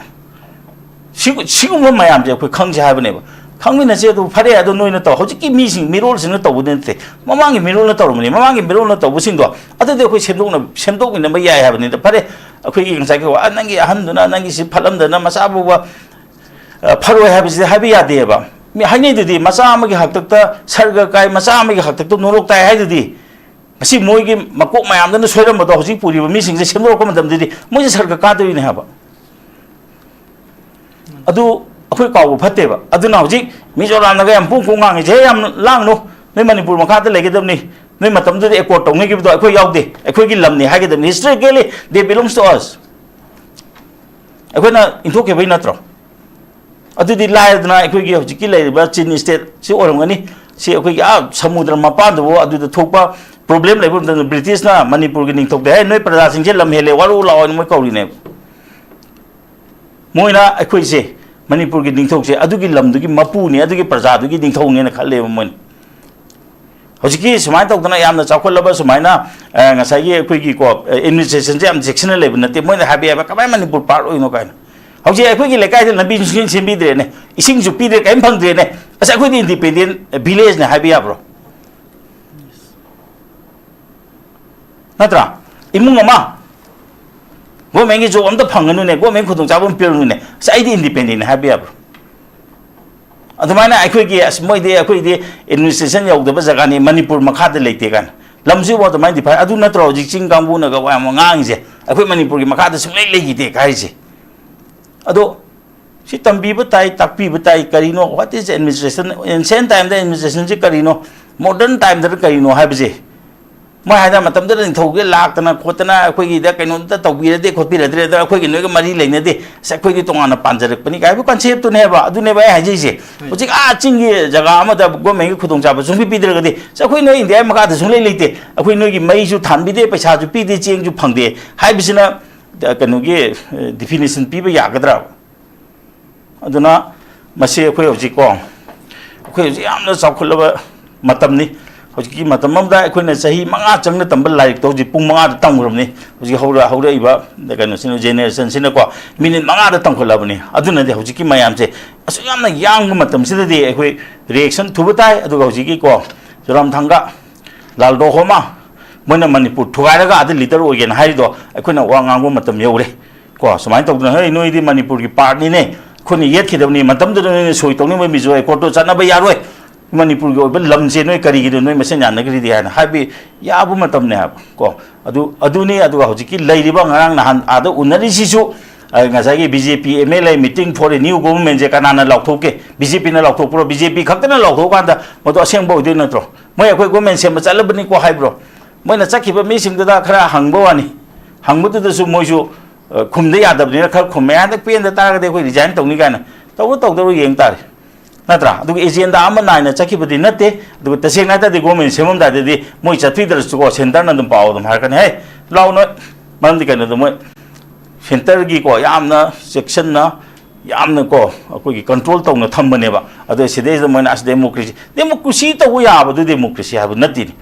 ꯁꯤ-, ꯁꯤꯒꯨꯝꯕ ꯃꯌꯥꯝꯁꯦ ꯑꯩꯈꯣꯏ ꯈꯪꯁꯦ ꯍꯥꯏꯕꯅꯦꯕ꯫ ꯈꯪꯃꯤꯟꯅꯁꯦ꯫ ꯑꯗꯨ ꯐꯔꯦ, ꯑꯗꯨ ꯅꯣꯏꯅ ꯇꯧ꯫ ꯍꯧꯖꯤꯛꯀꯤ ꯃꯤꯁꯤꯡ, ꯃꯤꯔꯣꯜꯁꯤꯡꯅ ꯇꯧꯕꯗꯤ ꯅꯠꯇꯦ, ꯃꯃꯥꯡꯒꯤ ꯃꯤꯔꯣꯜꯅ ꯇꯧꯔꯝꯕꯅꯤ꯫ ꯃꯃꯥꯡꯒꯤ ꯃꯤꯔꯣꯜꯅ ꯇꯧꯕꯁꯤꯡꯗꯣ ꯑꯗꯨꯗꯤ ꯑꯩꯈꯣꯏ ꯁꯦꯝꯗꯣꯛꯅ-, ꯁꯦꯝꯗꯣꯛꯃꯤꯟꯅꯕ ꯌꯥꯏ ꯍꯥꯏꯕꯅꯤꯗ꯫ ꯐꯔꯦ, ꯑꯩꯈꯣꯏꯒꯤ ꯉꯁꯥꯏꯒꯤ ꯋꯥ, "ꯑ, ꯅꯪꯒꯤ ꯑꯍꯟꯗꯨꯅ ꯅꯪꯒꯤ ꯁꯤ ꯐꯠꯂꯝꯗꯅ ꯃꯆꯥ ꯐꯥꯎꯕ, ꯑ, ꯐꯔꯣꯏ" ꯍꯥꯏꯕꯁꯤꯗꯤ ꯍꯥꯏꯕ ꯌꯥꯗꯦꯕ꯫ ꯃꯤ ꯍꯥꯏꯅꯩꯗꯨꯗꯤ, "ꯃꯆꯥ ꯑꯃꯒꯤ ꯍꯥꯛꯇꯛꯇ ꯁꯔꯒ ꯀꯥꯏ, ꯃꯆꯥ ꯑꯃꯒꯤ ꯍꯥꯛꯇꯛꯇ ꯅꯣꯔꯣꯛ ꯇꯥꯏ" ꯍꯥꯏꯗꯨꯗꯤ꯫ ꯉꯁꯤ ꯃꯣꯏꯒꯤ ꯃꯀꯣꯛ ꯃꯌꯥꯝꯗꯨꯅ ꯁꯣꯏꯔꯝꯕꯗꯣ ꯍꯧꯖꯤꯛ ꯄꯨꯔꯤꯕ ꯃꯤꯁꯤꯡꯁꯦ ꯁꯦꯝꯗꯣꯔꯛꯄ ꯃꯇꯝꯗꯗꯤ ꯃꯣꯏꯁꯦ ꯁꯔꯒ ꯀꯥꯗꯣꯏꯅꯦ ꯍꯥꯏꯕ꯫ ꯑꯗꯨ ꯑꯩꯈꯣꯏ ꯀꯥꯎꯕ ꯐꯠꯇꯦꯕ꯫ ꯑꯗꯨꯅ ꯍꯧꯖꯤꯛ ꯃꯤꯖꯣꯔꯥꯝꯅꯒ ꯌꯥꯝ ꯄꯣꯡ ꯄꯣꯡ ꯉꯥꯡꯉꯤꯁꯦ, "ꯍꯦ, ꯌꯥꯝ ꯂꯥꯡꯅꯨ, ꯅꯣꯏ ꯃꯅꯤꯄꯨꯔ ꯃꯈꯥꯗ ꯂꯩꯒꯗꯕꯅꯤ, ꯅꯣꯏ ꯃꯇꯝꯗꯨꯗ ꯑꯦꯀꯣꯔꯗ ꯇꯧꯅꯈꯤꯕꯗꯣ ꯑꯩꯈꯣꯏ ꯌꯥꯎꯗꯦ, ꯑꯩꯈꯣꯏꯒꯤ ꯂꯝꯅꯤ" ꯍꯥꯏꯒꯗꯕꯅꯤ꯫ Historically they belongs to us꯫ ꯑꯩꯈꯣꯏꯅ ꯏꯟꯊꯣꯛꯈꯤꯕꯩ ꯅꯠꯇ꯭ꯔꯣ? ꯑꯗꯨꯗꯤ ꯂꯥꯏꯔꯗꯅ ꯑꯩꯈꯣꯏꯒꯤ ꯍꯧꯖꯤꯛꯀꯤ ꯂꯩꯔꯤꯕ ꯆꯤꯟ state ꯁꯤ ꯑꯣꯏꯔꯝꯒꯅꯤ꯫ ꯁꯤ ꯑꯩꯈꯣꯏꯒꯤ, ꯑꯥ, ꯁꯃꯨꯗ꯭ꯔ ꯃꯄꯥꯟꯗꯨꯕꯨ ꯑꯗꯨꯗ ꯊꯣꯛꯄ problem ꯂꯩꯕ ꯃꯇꯝꯗ ꯕ꯭ꯔꯤꯇꯤꯁꯅ ꯃꯅꯤꯄꯨꯔꯒꯤ ꯅꯤꯡꯊꯧꯗ, "ꯍꯦ, ꯅꯣꯏ ꯄ꯭ꯔꯖꯥꯁꯤꯡꯁꯦ ꯂꯝ ꯍꯦꯜꯂꯦ, ꯋꯥꯔꯧ ꯂꯥꯛꯑꯣ" ꯍꯥꯏꯅ ꯃꯣꯏ ꯀꯧꯔꯤꯅꯦꯕ꯫ ꯃꯣꯏꯅ ꯑꯩꯈꯣꯏꯁꯦ ꯃꯅꯤꯄꯨꯔꯒꯤ ꯅꯤꯡꯊꯧꯁꯦ ꯑꯗꯨꯒꯤ ꯂꯝꯗꯨꯒꯤ ꯃꯄꯨꯅꯤ, ꯑꯗꯨꯒꯤ ꯄ꯭ꯔꯖꯥꯗꯨꯒꯤ ꯅꯤꯡꯊꯧꯅꯦꯅ ꯈꯜꯂꯦꯕ ꯃꯣꯏꯅ꯫ ꯍꯧꯖꯤꯛꯀꯤ ꯁꯨꯃꯥꯏꯅ ꯇꯧꯗꯅ ꯌꯥꯝꯅ ꯆꯥꯎꯈꯠꯂꯕ ꯁꯨꯃꯥꯏꯅ, ꯑ, ꯉꯁꯥꯏꯒꯤ ꯑꯩꯈꯣꯏꯒꯤꯀꯣ, ꯑ, administrationꯁꯦ ꯌꯥꯝ ꯆꯦꯛꯁꯤꯟꯅ ꯂꯩꯕ ꯅꯠꯇꯦ꯫ ꯃꯣꯏꯅ ꯍꯥꯏꯕ ꯌꯥꯏꯕ, "ꯀꯃꯥꯏꯅ ꯃꯅꯤꯄꯨꯔ part ꯑꯣꯏꯅꯣ?" ꯀꯥꯏꯅ꯫ ꯍꯧꯖꯤꯛ ꯑꯩꯈꯣꯏꯒꯤ ꯂꯩꯀꯥꯏꯗ ꯂꯝꯕꯤ ꯁꯨꯡꯁꯦꯝ ꯁꯦꯝꯕꯤꯗ꯭ꯔꯦꯅꯦ, ꯏꯁꯤꯡꯁꯨ ꯄꯤꯗ꯭ꯔꯦ, ꯀꯔꯤꯝ ꯐꯪꯗ꯭ꯔꯦꯅꯦ꯫ ꯑꯁ, ꯑꯩꯈꯣꯏꯗꯤ independent villageꯅꯦ ꯍꯥꯏꯕ ꯌꯥꯕ꯭ꯔꯣ? ꯅꯠꯇ꯭ꯔꯥ? ꯏꯃꯨꯡ ꯑꯃ governmentꯀꯤ job ꯑꯝꯇ ꯐꯪꯒꯅꯨꯅꯦ, government ꯈꯨꯗꯣꯡꯆꯥꯕ ꯑꯃ ꯄꯤꯔꯅꯨꯅꯦ, ꯑꯁ, ꯑꯩꯗꯤ independentꯅꯦ ꯍꯥꯏꯕ ꯌꯥꯕ꯭ꯔꯣ? ꯑꯗꯨꯃꯥꯏꯅ ꯑꯩꯈꯣꯏꯒꯤ, ꯑꯁ, ꯃꯣꯏꯗꯤ, ꯑꯩꯈꯣꯏꯗꯤ administration ꯌꯧꯗꯕ ꯖꯒꯥꯅꯤ, ꯃꯅꯤꯄꯨꯔ ꯃꯈꯥꯗ ꯂꯩꯇꯦ ꯀꯥꯏꯅ꯫ ꯂꯝꯁꯤꯕꯨ ꯑꯗꯨꯃꯥꯏꯅ define, ꯑꯗꯨ ꯅꯠꯇ꯭ꯔꯣ ꯍꯧꯖꯤꯛ ꯆꯤꯡ ꯀꯥꯡꯕꯨꯅꯒ ꯋꯥ ꯌꯥꯝ ꯉꯥꯡꯉꯤꯁꯦ, "ꯑꯩꯈꯣꯏ ꯃꯅꯤꯄꯨꯔꯒꯤ ꯃꯈꯥꯗ ꯁꯨꯡꯂꯩ ꯂꯩꯈꯤꯗꯦ" ꯍꯥꯏꯔꯤꯁꯦ? ꯑꯗꯣ ꯁꯤ ꯇꯝꯕꯤꯕ ꯇꯥꯏ, ꯇꯥꯛꯄꯤꯕ ꯇꯥꯏ꯫ ꯀꯔꯤꯅꯣ, what is administration? Ancient timeꯗ administrationꯁꯤ ꯀꯔꯤꯅꯣ, modern timeꯗꯅ ꯀꯔꯤꯅꯣ ꯍꯥꯏꯕꯁꯦ ꯃꯣꯏ ꯍꯥꯏꯗꯅ ꯃꯇꯝꯗꯨꯗ ꯅꯤꯡꯊꯧꯒꯤ ꯂꯥꯛꯇꯅ ꯈꯣꯠꯇꯅ ꯑꯩꯈꯣꯏꯒꯤꯗ ꯀꯩꯅꯣꯝꯇ ꯇꯧꯕꯤꯔꯗꯦ ꯈꯣꯠꯄꯤꯔꯗ꯭ꯔꯦ, ꯑꯗ ꯑꯩꯈꯣꯏꯒꯤ ꯅꯣꯏꯒ ꯃꯔꯤ ꯂꯩꯅꯗꯦ, ꯑꯁ, ꯑꯩꯈꯣꯏꯗꯤ ꯇꯣꯉꯥꯟꯅ ꯄꯥꯟꯖꯔꯛꯄꯅꯤ ꯀꯥꯏ ꯍꯥꯏꯕ concept ꯇꯨꯅꯦꯕ꯫ ꯑꯗꯨꯅꯦꯕ ꯑꯩ ꯍꯥꯏꯖꯩꯁꯦ꯫ ꯍꯧꯖꯤꯛ ꯑꯥ ꯆꯤꯡꯒꯤ ꯖꯒꯥ ꯑꯃꯗ government ꯀꯤ ꯈꯨꯗꯣꯡꯆꯥꯕ ꯁꯨꯡꯄꯤ ꯄꯤꯗ꯭ꯔꯒꯗꯤ, "ꯑꯁ, ꯑꯩꯈꯣꯏ ꯅꯣꯏ ꯏꯟꯗꯤꯌꯥꯒꯤ ꯃꯈꯥꯗ ꯁꯨꯡꯂꯩ ꯂꯩꯇꯦ, ꯑꯩꯈꯣꯏ ꯅꯣꯏꯒꯤ ꯃꯩꯁꯨ ꯊꯥꯟꯕꯤꯗꯦ, ꯄꯩꯁꯥꯁꯨ ꯄꯤꯗꯦ, ꯆꯦꯡꯁꯨ ꯐꯪꯗꯦ" ꯍꯥꯏꯕꯁꯤꯅ, ꯑ, ꯀꯩꯅꯣꯒꯤ, ꯑ, definition ꯄꯤꯕ ꯌꯥꯒꯗ꯭ꯔꯥ? ꯑꯗꯨꯅ ꯃꯁꯤ ꯑꯩꯈꯣꯏ ꯍꯧꯖꯤꯛꯀꯣ, ꯑꯩꯈꯣꯏ ꯍꯧꯖꯤꯛ ꯌꯥꯝꯅ ꯆꯥꯎꯈꯠꯂꯕ ꯃꯇꯝꯅꯤ꯫ ꯍꯧꯖꯤꯛꯀꯤ ꯃꯇꯝ ꯑꯃꯗ ꯑꯩꯈꯣꯏꯅ ꯆꯍꯤ ꯃꯉꯥ ꯆꯪꯅ ꯇꯝꯕ ꯂꯥꯏꯔꯤꯛꯇꯣ ꯍꯧꯖꯤꯛ ꯄꯨꯡ ꯃꯉꯥꯗ ꯇꯝꯈ꯭ꯔꯕꯅꯤ꯫ ꯍꯧꯖꯤꯛ ꯍꯧꯔ-, ꯍꯧꯔꯛꯏꯕ ꯀꯩꯅꯣꯁꯤꯅ, generation ꯁꯤꯅꯀꯣ, minute ꯃꯉꯥꯗ ꯇꯝꯈꯠꯂꯕꯅꯤ꯫ ꯑꯗꯨꯅꯗꯤ ꯍꯧꯖꯤꯛꯀꯤ ꯃꯌꯥꯝꯁꯦ ꯑꯁꯨꯛ ꯌꯥꯝꯅ ꯌꯥꯡꯕ ꯃꯇꯝꯁꯤꯗꯗꯤ ꯑꯩꯈꯣꯏ reaction ꯊꯨꯕ ꯇꯥꯏ꯫ ꯑꯗꯨꯒ ꯍꯧꯖꯤꯛꯀꯤꯀꯣ, ꯆꯨꯔꯥꯝꯊꯥꯡꯒ, ꯂꯥꯜꯗꯣꯍꯣꯃ, ꯃꯣꯏꯅ ꯃꯅꯤꯄꯨꯔ ꯊꯨꯒꯥꯏꯔꯒ ꯑꯥꯗ leader ꯑꯣꯏꯒꯦꯅ ꯍꯥꯏꯔꯤꯗꯣ, ꯑꯩꯈꯣꯏꯅ ꯋꯥ ꯉꯥꯡꯕ ꯃꯇꯝ ꯌꯧꯔꯦ꯫ ꯀꯣ, ꯁꯨꯃꯥꯏꯅ ꯇꯧꯗꯅ, "ꯍꯦ, ꯅꯣꯏꯗꯤ ꯃꯅꯤꯄꯨꯔꯒꯤ part ꯅꯤꯅꯦ, ꯑꯩꯈꯣꯏꯅ ꯌꯦꯠꯈꯤꯗꯕꯅꯤ, ꯃꯇꯝꯗꯨꯗ ꯅꯣꯏꯅ ꯁꯣꯏ ꯇꯧꯅꯤꯡꯕ ꯃꯤꯖꯣꯏ court ꯇ ꯆꯠꯅꯕ ꯌꯥꯔꯣꯏ, ꯃꯅꯤꯄꯨꯔꯒꯤ ꯑꯣꯏꯕ ꯂꯝꯁꯦ ꯅꯣꯏ ꯀꯔꯤꯒꯤꯅꯣ ꯅꯣꯏ ꯃꯁꯦꯟ ꯌꯥꯅꯈ꯭ꯔꯤꯗꯤ?" ꯍꯥꯏꯅ ꯍꯥꯏꯕ ꯌꯥꯕ ꯃꯇꯝꯅꯦ ꯍꯥꯏꯕ꯫ ꯀꯣ, ꯑꯗꯨ, ꯑꯗꯨꯅꯤ꯫ ꯑꯗꯨꯒ ꯍꯧꯖꯤꯛꯀꯤ ꯂꯩꯔꯤꯕ ꯉꯔꯥꯡ ꯅꯍꯥꯟ ꯑꯥꯗ ꯎꯅꯔꯤꯁꯤꯁꯨ, ꯑ, ꯉꯁꯥꯏꯒꯤ B J P M L A meeting for a new government ꯁꯦ ꯀꯅꯥꯅ ꯂꯥꯎꯊꯣꯛꯀꯦ? B J P ꯅ ꯂꯥꯎꯊꯣꯛꯄ꯭ꯔꯣ? B J P ꯈꯛꯇꯅ ꯂꯥꯎꯊꯣꯛꯑꯀꯥꯟꯗ ꯃꯗꯨ ꯑꯁꯦꯡꯕ ꯑꯣꯏꯗꯣꯏ ꯅꯠꯇ꯭ꯔꯣ? ꯃꯣꯏ ꯑꯩꯈꯣꯏ government ꯁꯦꯝꯕ ꯆꯠꯂꯕꯅꯤꯀꯣ ꯍꯥꯏꯕ꯭ꯔꯣ? ꯃꯣꯏꯅ ꯆꯠꯈꯤꯕ ꯃꯤꯁꯤꯡꯗꯨꯗ ꯈꯔ ꯍꯪꯕ ꯋꯥꯅꯤ꯫ ꯍꯪꯕꯗꯨꯗꯁꯨ ꯃꯣꯏꯁꯨ, ꯑ, ꯈꯨꯝꯗ ꯌꯥꯗꯕꯅꯤꯅ ꯈꯔ ꯈꯨꯝꯃꯦ꯫ ꯍꯟꯗꯛ ꯄꯦꯟꯗ ꯇꯥꯔꯒꯗꯤ ꯑꯩꯈꯣꯏ resign ꯇꯧꯅꯤ ꯀꯥꯏꯅ ꯇꯧꯔ ꯇꯧꯗꯕ ꯌꯦꯡ ꯇꯥꯔꯦ꯫ ꯅꯠꯇ꯭ꯔꯥ? ꯑꯗꯨꯒ agenda ꯑꯃ ꯅꯥꯏꯅ ꯆꯠꯈꯤꯕꯗꯤ ꯅꯠꯇꯦ꯫ ꯑꯗꯨꯒ ꯇꯁꯦꯡꯅ ꯍꯥꯏ ꯇꯥꯔꯗꯤ government ꯁꯦꯝꯃꯝꯗꯥꯏꯗꯗꯤ ꯃꯣꯏ ꯆꯠꯄꯤꯗ꯭ꯔꯁꯨꯀꯣ, centre ꯅ ꯑꯗꯨꯝ ꯄꯥꯎ ꯑꯗꯨꯝ ꯍꯥꯏꯔꯛꯀꯅꯤ, "ꯍꯦ, ꯂꯥꯎ ꯅꯣꯏ"꯫ ꯃꯔꯝꯗꯤ ꯀꯩꯅꯣꯗ ꯃꯣꯏ centre ꯒꯤꯀꯣ ꯌꯥꯝꯅ ꯆꯦꯛꯁꯤꯟꯅ, ꯌꯥꯝꯅꯀꯣ ꯑꯩꯈꯣꯏꯒꯤ control ꯇꯧꯅ ꯊꯝꯕꯅꯦꯕ꯫ ꯑꯗꯣ ꯁꯤꯗꯩꯁꯤꯗ ꯃꯣꯏꯅ, "ꯑꯁ, democracy, democracy ꯇꯧꯕ ꯌꯥꯕꯗꯨ democracy ꯍꯥꯏꯕ ꯅꯠꯇꯦꯅꯦ"꯫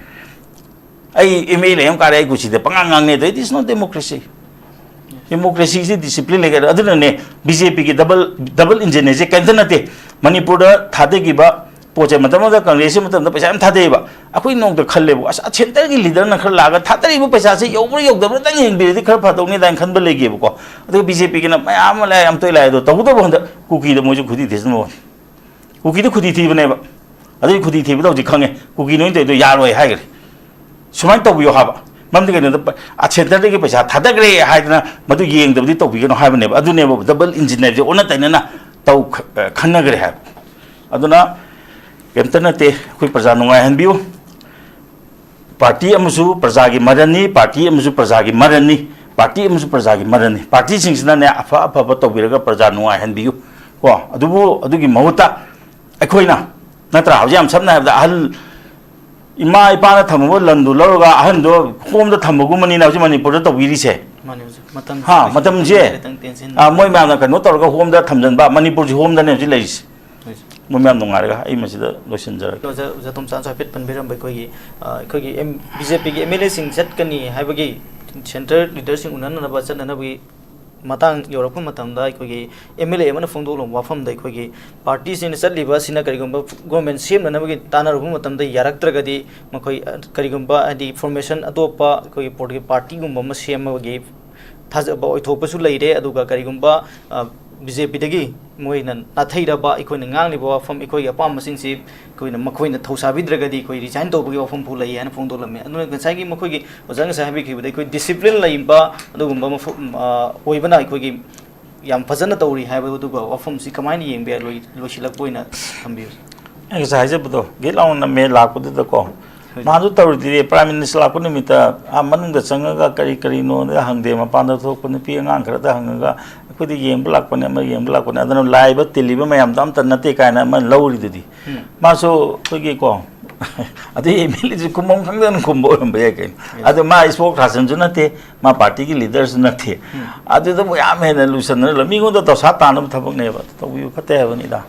ꯑꯩ M L A ꯑꯃ ꯀꯥꯔꯦ, ꯑꯩ ꯀꯨꯁꯤꯗ ꯄꯉꯥꯡ ꯉꯥꯡꯅꯦ, ꯑꯗꯣ it is not democracy꯫ Democracy ꯁꯤ discipline ꯂꯩꯒꯗ꯭ꯔꯥ? ꯑꯗꯨꯅꯅꯦ B J P ꯒꯤ double, double engine ꯁꯦ ꯀꯩꯝꯇ ꯅꯠꯇꯦ꯫ ꯃꯅꯤꯄꯨꯔꯗ ꯊꯥꯗꯈꯤꯕ ꯄꯣꯠꯁꯦ, ꯃꯇꯝ ꯑꯃꯗ ꯀꯪꯒ꯭ꯔꯦꯁꯀꯤ ꯃꯇꯝꯗ ꯄꯩꯁꯥ ꯌꯥꯝ ꯊꯥꯗꯩꯑꯕ꯫ ꯑꯩꯈꯣꯏ ꯅꯣꯡꯃꯇ ꯈꯜꯂꯦꯕ, "ꯑꯁ, centre ꯒꯤ leader ꯅ ꯈꯔ ꯂꯥꯛꯑꯒ ꯊꯥꯗꯔꯤꯕ ꯄꯩꯁꯥꯁꯦ ꯌꯧꯕ꯭ꯔꯥ ꯌꯧꯗꯕ꯭ꯔꯥ ꯇꯪ ꯌꯦꯡꯕꯤꯔꯗꯤ ꯈꯔ ꯐꯗꯧꯅꯤ" ꯀꯥꯏꯅ ꯈꯟꯕ ꯂꯩꯒꯦꯕꯀꯣ꯫ ꯑꯗꯨꯒ B J P ꯒꯤꯅ ꯃꯌꯥꯝ ꯑꯃ ꯂꯥꯛꯑꯦ, ꯌꯥꯝ ꯇꯣꯏ ꯂꯥꯛꯑꯦ꯫ ꯑꯗꯣ ꯇꯧꯕꯇꯕꯨ ꯍꯟꯗꯛ ꯀꯨꯀꯤꯗ ꯃꯣꯏꯁꯨ ꯈꯨꯗꯤ ꯊꯤꯖꯤꯟꯕ ꯋꯥꯅꯤ꯫ ꯀꯨꯀꯤꯗ ꯈꯨꯗꯤ ꯊꯤꯕꯅꯦꯕ꯫ ꯑꯗꯨꯒꯤ ꯈꯨꯗꯤ ꯊꯤꯕꯗ ꯍꯧꯖꯤꯛ ꯈꯪꯉꯦ, ꯀꯨꯀꯤ ꯅꯣꯏꯅ ꯇꯧꯔꯤꯗꯣ ꯌꯥꯔꯣꯏ ꯍꯥꯏꯈ꯭ꯔꯦ꯫ ꯁꯨꯃꯥꯏꯅ ꯇꯧꯕꯤꯌꯣ ꯍꯥꯏꯕ꯫ ꯃꯔꯝꯗꯤ ꯀꯩꯅꯣꯗ, ꯄ-, ꯑ, centre ꯗꯒꯤ ꯄꯩꯁꯥ ꯊꯥꯗꯈ꯭ꯔꯦ ꯍꯥꯏꯗꯅ ꯃꯗꯨ ꯌꯦꯡꯗꯕꯗꯤ ꯇꯧꯕꯤꯒꯅꯨ ꯍꯥꯏꯕꯅꯦꯕ꯫ ꯑꯗꯨꯅꯦꯕ double engine ꯍꯥꯏꯕꯁꯦ, ꯑꯣꯟꯅ ꯇꯩꯅꯅ ꯇꯧ-, ꯑ, ꯈꯟꯅꯈ꯭ꯔꯦ ꯍꯥꯏꯕ꯫ ꯑꯗꯨꯅ ꯀꯩꯝꯇ ꯅꯠꯇꯦ, ꯑꯩꯈꯣꯏ ꯄ꯭ꯔꯖꯥ ꯅꯨꯡꯉꯥꯏꯍꯟꯕꯤꯌꯨ꯫ ꯄꯥꯔꯇꯤ ꯑꯃꯁꯨ ꯄ꯭ꯔꯖꯥꯒꯤ ꯃꯔꯜꯅꯤ, ꯄꯥꯔꯇꯤ ꯑꯃꯁꯨ ꯄ꯭ꯔꯖꯥꯒꯤ ꯃꯔꯜꯅꯤ, ꯄꯥꯔꯇꯤ ꯑꯃꯁꯨ ꯄ꯭ꯔꯖꯥꯒꯤ ꯃꯔꯜꯅꯤ꯫ ꯄꯥꯔꯇꯤꯁꯤꯡꯁꯤꯅꯅꯦ ꯑꯐ ꯑꯐꯕ ꯇꯧꯕꯤꯔꯒ ꯄ꯭ꯔꯖꯥ ꯅꯨꯡꯉꯥꯏꯍꯟꯕꯤꯌꯨ ꯀꯣ꯫ ꯑꯗꯨꯕꯨ ꯑꯗꯨꯒꯤ ꯃꯍꯨꯠꯇ ꯑꯩꯈꯣꯏꯅ, ꯅꯠꯇ꯭ꯔꯥ, ꯍꯧꯖꯤꯛ ꯌꯥꯝ ꯁꯝꯅ ꯍꯥꯏꯔꯕꯗ ꯑꯍꯜ ꯏꯃꯥ ꯏꯄꯥꯅ ꯊꯝꯃꯨꯕ ꯂꯟꯗꯨ ꯂꯧꯔꯒ ꯑꯍꯟꯗꯣ ꯍꯣꯝꯗ ꯊꯝꯕꯒꯨꯝꯕꯅꯤꯅ ꯍꯧꯖꯤꯛ ꯃꯅꯤꯄꯨꯔꯗ ꯇꯧꯕꯤꯔꯤꯁꯦ꯫ ꯃꯥꯅꯦ, ꯍꯧꯖꯤꯛ ꯃꯇꯝ ꯍꯥ, ꯃꯇꯝꯁꯦ, ꯈꯤꯇꯪ tension ꯑꯥ, ꯃꯣꯏ ꯃꯌꯥꯝꯅ ꯀꯩꯅꯣ ꯇꯧꯔꯒ ꯍꯣꯝꯗ ꯊꯝꯖꯤꯟꯕ, ꯃꯅꯤꯄꯨꯔꯁꯤ ꯍꯣꯝꯗꯅꯦ ꯍꯧꯖꯤꯛ ꯂꯩꯔꯤꯁꯦ꯫ ꯍꯧꯖꯤꯛ ꯃꯣꯏ ꯃꯌꯥꯝ ꯅꯨꯡꯉꯥꯏꯔꯒ ꯑꯩ ꯃꯁꯤꯗ ꯂꯣꯏꯁꯤꯟꯖꯔꯒꯦ꯫ ꯑꯣꯖꯥ, ꯑꯣꯖꯥ ꯇꯣꯝꯆꯥꯅꯁꯨ ꯍꯥꯏꯐꯦꯠ ꯄꯟꯕꯤꯔꯝꯕ ꯑꯩꯈꯣꯏꯒꯤ, ꯑ, ꯑꯩꯈꯣꯏꯒꯤ ꯑꯦꯝ, ꯕꯤ ꯖꯦ ꯄꯤꯒꯤ ꯑꯦꯝ ꯑꯦꯜ ꯑꯦꯁꯤꯡ ꯆꯠꯀꯅꯤ ꯍꯥꯏꯕꯒꯤ, centre leaderꯁꯤꯡ ꯎꯅꯅꯕ ꯆꯠꯅꯅꯕꯒꯤ ꯃꯇꯥꯡ ꯌꯧꯔꯛꯄ ꯃꯇꯝꯗ ꯑꯩꯈꯣꯏꯒꯤ ꯑꯦꯝ ꯑꯦꯜ ꯑꯦ ꯑꯃꯅ ꯐꯣꯡꯗꯣꯛꯂꯕ ꯋꯥꯐꯝꯗ ꯑꯩꯈꯣꯏꯒꯤ ꯄꯥꯔꯇꯤꯁꯤꯡꯅ ꯆꯠꯂꯤꯕ ꯑꯁꯤꯅ ꯀꯔꯤꯒꯨꯝꯕ government ꯁꯦꯝꯅꯅꯕꯒꯤ ꯇꯥꯟꯅꯔꯨꯕ ꯃꯇꯝꯗ ꯌꯥꯔꯛꯇ꯭ꯔꯒꯗꯤ ꯃꯈꯣꯏ, ꯑ, ꯀꯔꯤꯒꯨꯝꯕ ꯍꯥꯏꯗꯤ formation ꯑꯇꯣꯞꯄ ꯑꯩꯈꯣꯏꯒꯤ ꯄꯣꯂꯤꯇꯤꯀꯦꯜ ꯄꯥꯔꯇꯤꯒꯨꯝꯕ ꯑꯃ ꯁꯦꯝꯕꯒꯤ ꯊꯥꯖꯕ ꯑꯣꯏꯊꯣꯛꯄꯁꯨ ꯂꯩꯔꯦ꯫ ꯑꯗꯨꯒ ꯀꯔꯤꯒꯨꯝꯕ, ꯑ, ꯕꯤ ꯖꯦ ꯄꯤꯗꯒꯤ ꯃꯣꯏꯅ ꯅꯥꯊꯩꯔꯕ ꯑꯩꯈꯣꯏꯅ ꯉꯥꯡꯂꯤꯕ ꯋꯥꯐꯝ, ꯑꯩꯈꯣꯏꯒꯤ ꯑꯄꯥꯝꯕꯁꯤꯡꯁꯤ ꯑꯩꯈꯣꯏꯅ ꯃꯈꯣꯏꯅ ꯊꯧꯁꯥꯕꯤꯗ꯭ꯔꯒꯗꯤ ꯑꯩꯈꯣꯏ resign ꯇꯧꯕꯒꯤ ꯋꯥꯐꯝ ꯐꯥꯎ ꯂꯩ ꯍꯥꯏꯅ ꯐꯣꯡꯗꯣꯛꯂꯝꯃꯤ꯫ ꯑꯗꯨꯅ ꯉꯁꯥꯏꯒꯤ ꯃꯈꯣꯏꯒꯤ ꯑꯣꯖꯥ ꯉꯁꯥꯏ ꯍꯥꯏꯕꯤꯈꯤꯕꯗ ꯑꯩꯈꯣꯏ discipline ꯂꯩꯕ ꯑꯗꯨꯒꯨꯝꯕ ꯃꯐꯝ, ꯑ, ꯑꯣꯏꯕꯅ ꯑꯩꯈꯣꯏꯒꯤ ꯌꯥꯝ ꯐꯖꯅ ꯇꯧꯔꯤ ꯍꯥꯏꯕ ꯑꯗꯨꯒ ꯋꯥꯐꯝꯁꯤ ꯀꯃꯥꯏꯅ ꯌꯦꯡꯕ ꯌꯥꯏ? ꯂꯣꯏ-, ꯂꯣꯏꯁꯤꯜꯂꯛꯄ ꯑꯣꯏꯅ ꯊꯝꯕꯤꯌꯨ꯫ ꯑꯩ ꯉꯁꯥꯏ ꯍꯥꯏꯖꯕꯗꯣ, ꯒꯦꯠ ꯂꯥꯎꯅ ꯃꯦ ꯂꯥꯛꯄꯗꯨꯗꯀꯣ, ꯍꯣꯏ꯫ ꯃꯥꯁꯨ ꯇꯧꯔꯤꯗꯨꯗꯤ, Prime Minister ꯂꯥꯛꯄ ꯅꯨꯃꯤꯠꯇ ꯑꯥ ꯃꯅꯨꯡꯗ ꯆꯪꯉꯒ ꯀꯔꯤ ꯀꯔꯤꯅꯣꯗ ꯍꯪꯗꯦ, ꯃꯄꯥꯟꯗ ꯊꯣꯛꯄ ꯅꯨꯄꯤ ꯑꯉꯥꯡ ꯈꯔꯗ ꯍꯪꯉꯒ, "ꯑꯩꯈꯣꯏꯗꯤ ꯌꯦꯡꯕ ꯂꯥꯛꯄꯅꯦ, ꯑꯃ ꯌꯦꯡꯕ ꯂꯥꯛꯄꯅꯦ, ꯑꯗꯨꯅ ꯂꯥꯛꯏꯕ ꯇꯤꯜꯂꯤꯕ ꯃꯌꯥꯝꯗꯣ ꯑꯝꯇ ꯅꯠꯇꯦ" ꯀꯥꯏꯅ ꯑꯃ ꯂꯧꯔꯤꯗꯨꯗꯤ꯫ ꯎꯝ꯫ ꯃꯥꯁꯨ ꯑꯩꯈꯣꯏꯒꯤꯀꯣ, ꯑꯗꯩ ꯑꯦꯝ ꯑꯦꯜ ꯑꯦꯁꯨ ꯈꯨꯝꯕꯝ ꯈꯪꯗꯅ ꯈꯨꯝꯕ ꯑꯣꯏꯔꯝꯕ ꯌꯥꯏ ꯀꯩꯅꯣ꯫ Yes. ꯑꯗꯨ ꯃꯥ spokespersonꯁꯨ ꯅꯠꯇꯦ, ꯃꯥ ꯄꯥꯔꯇꯤꯒꯤ leaderꯁꯨ ꯅꯠꯇꯦ꯫ ꯎꯝ꯫ ꯑꯗꯨꯗꯕꯨ ꯌꯥꯝ ꯍꯦꯟꯅ ꯂꯨꯁꯟꯅꯔ ꯂꯣꯏ-, ꯃꯤꯉꯣꯟꯗ ꯗꯣꯁꯥ ꯇꯥꯅꯕ ꯊꯕꯛꯅꯦꯕ, ꯇꯧꯕꯤꯕ ꯐꯠꯇꯦ ꯍꯥꯏꯕꯅꯤꯗ꯫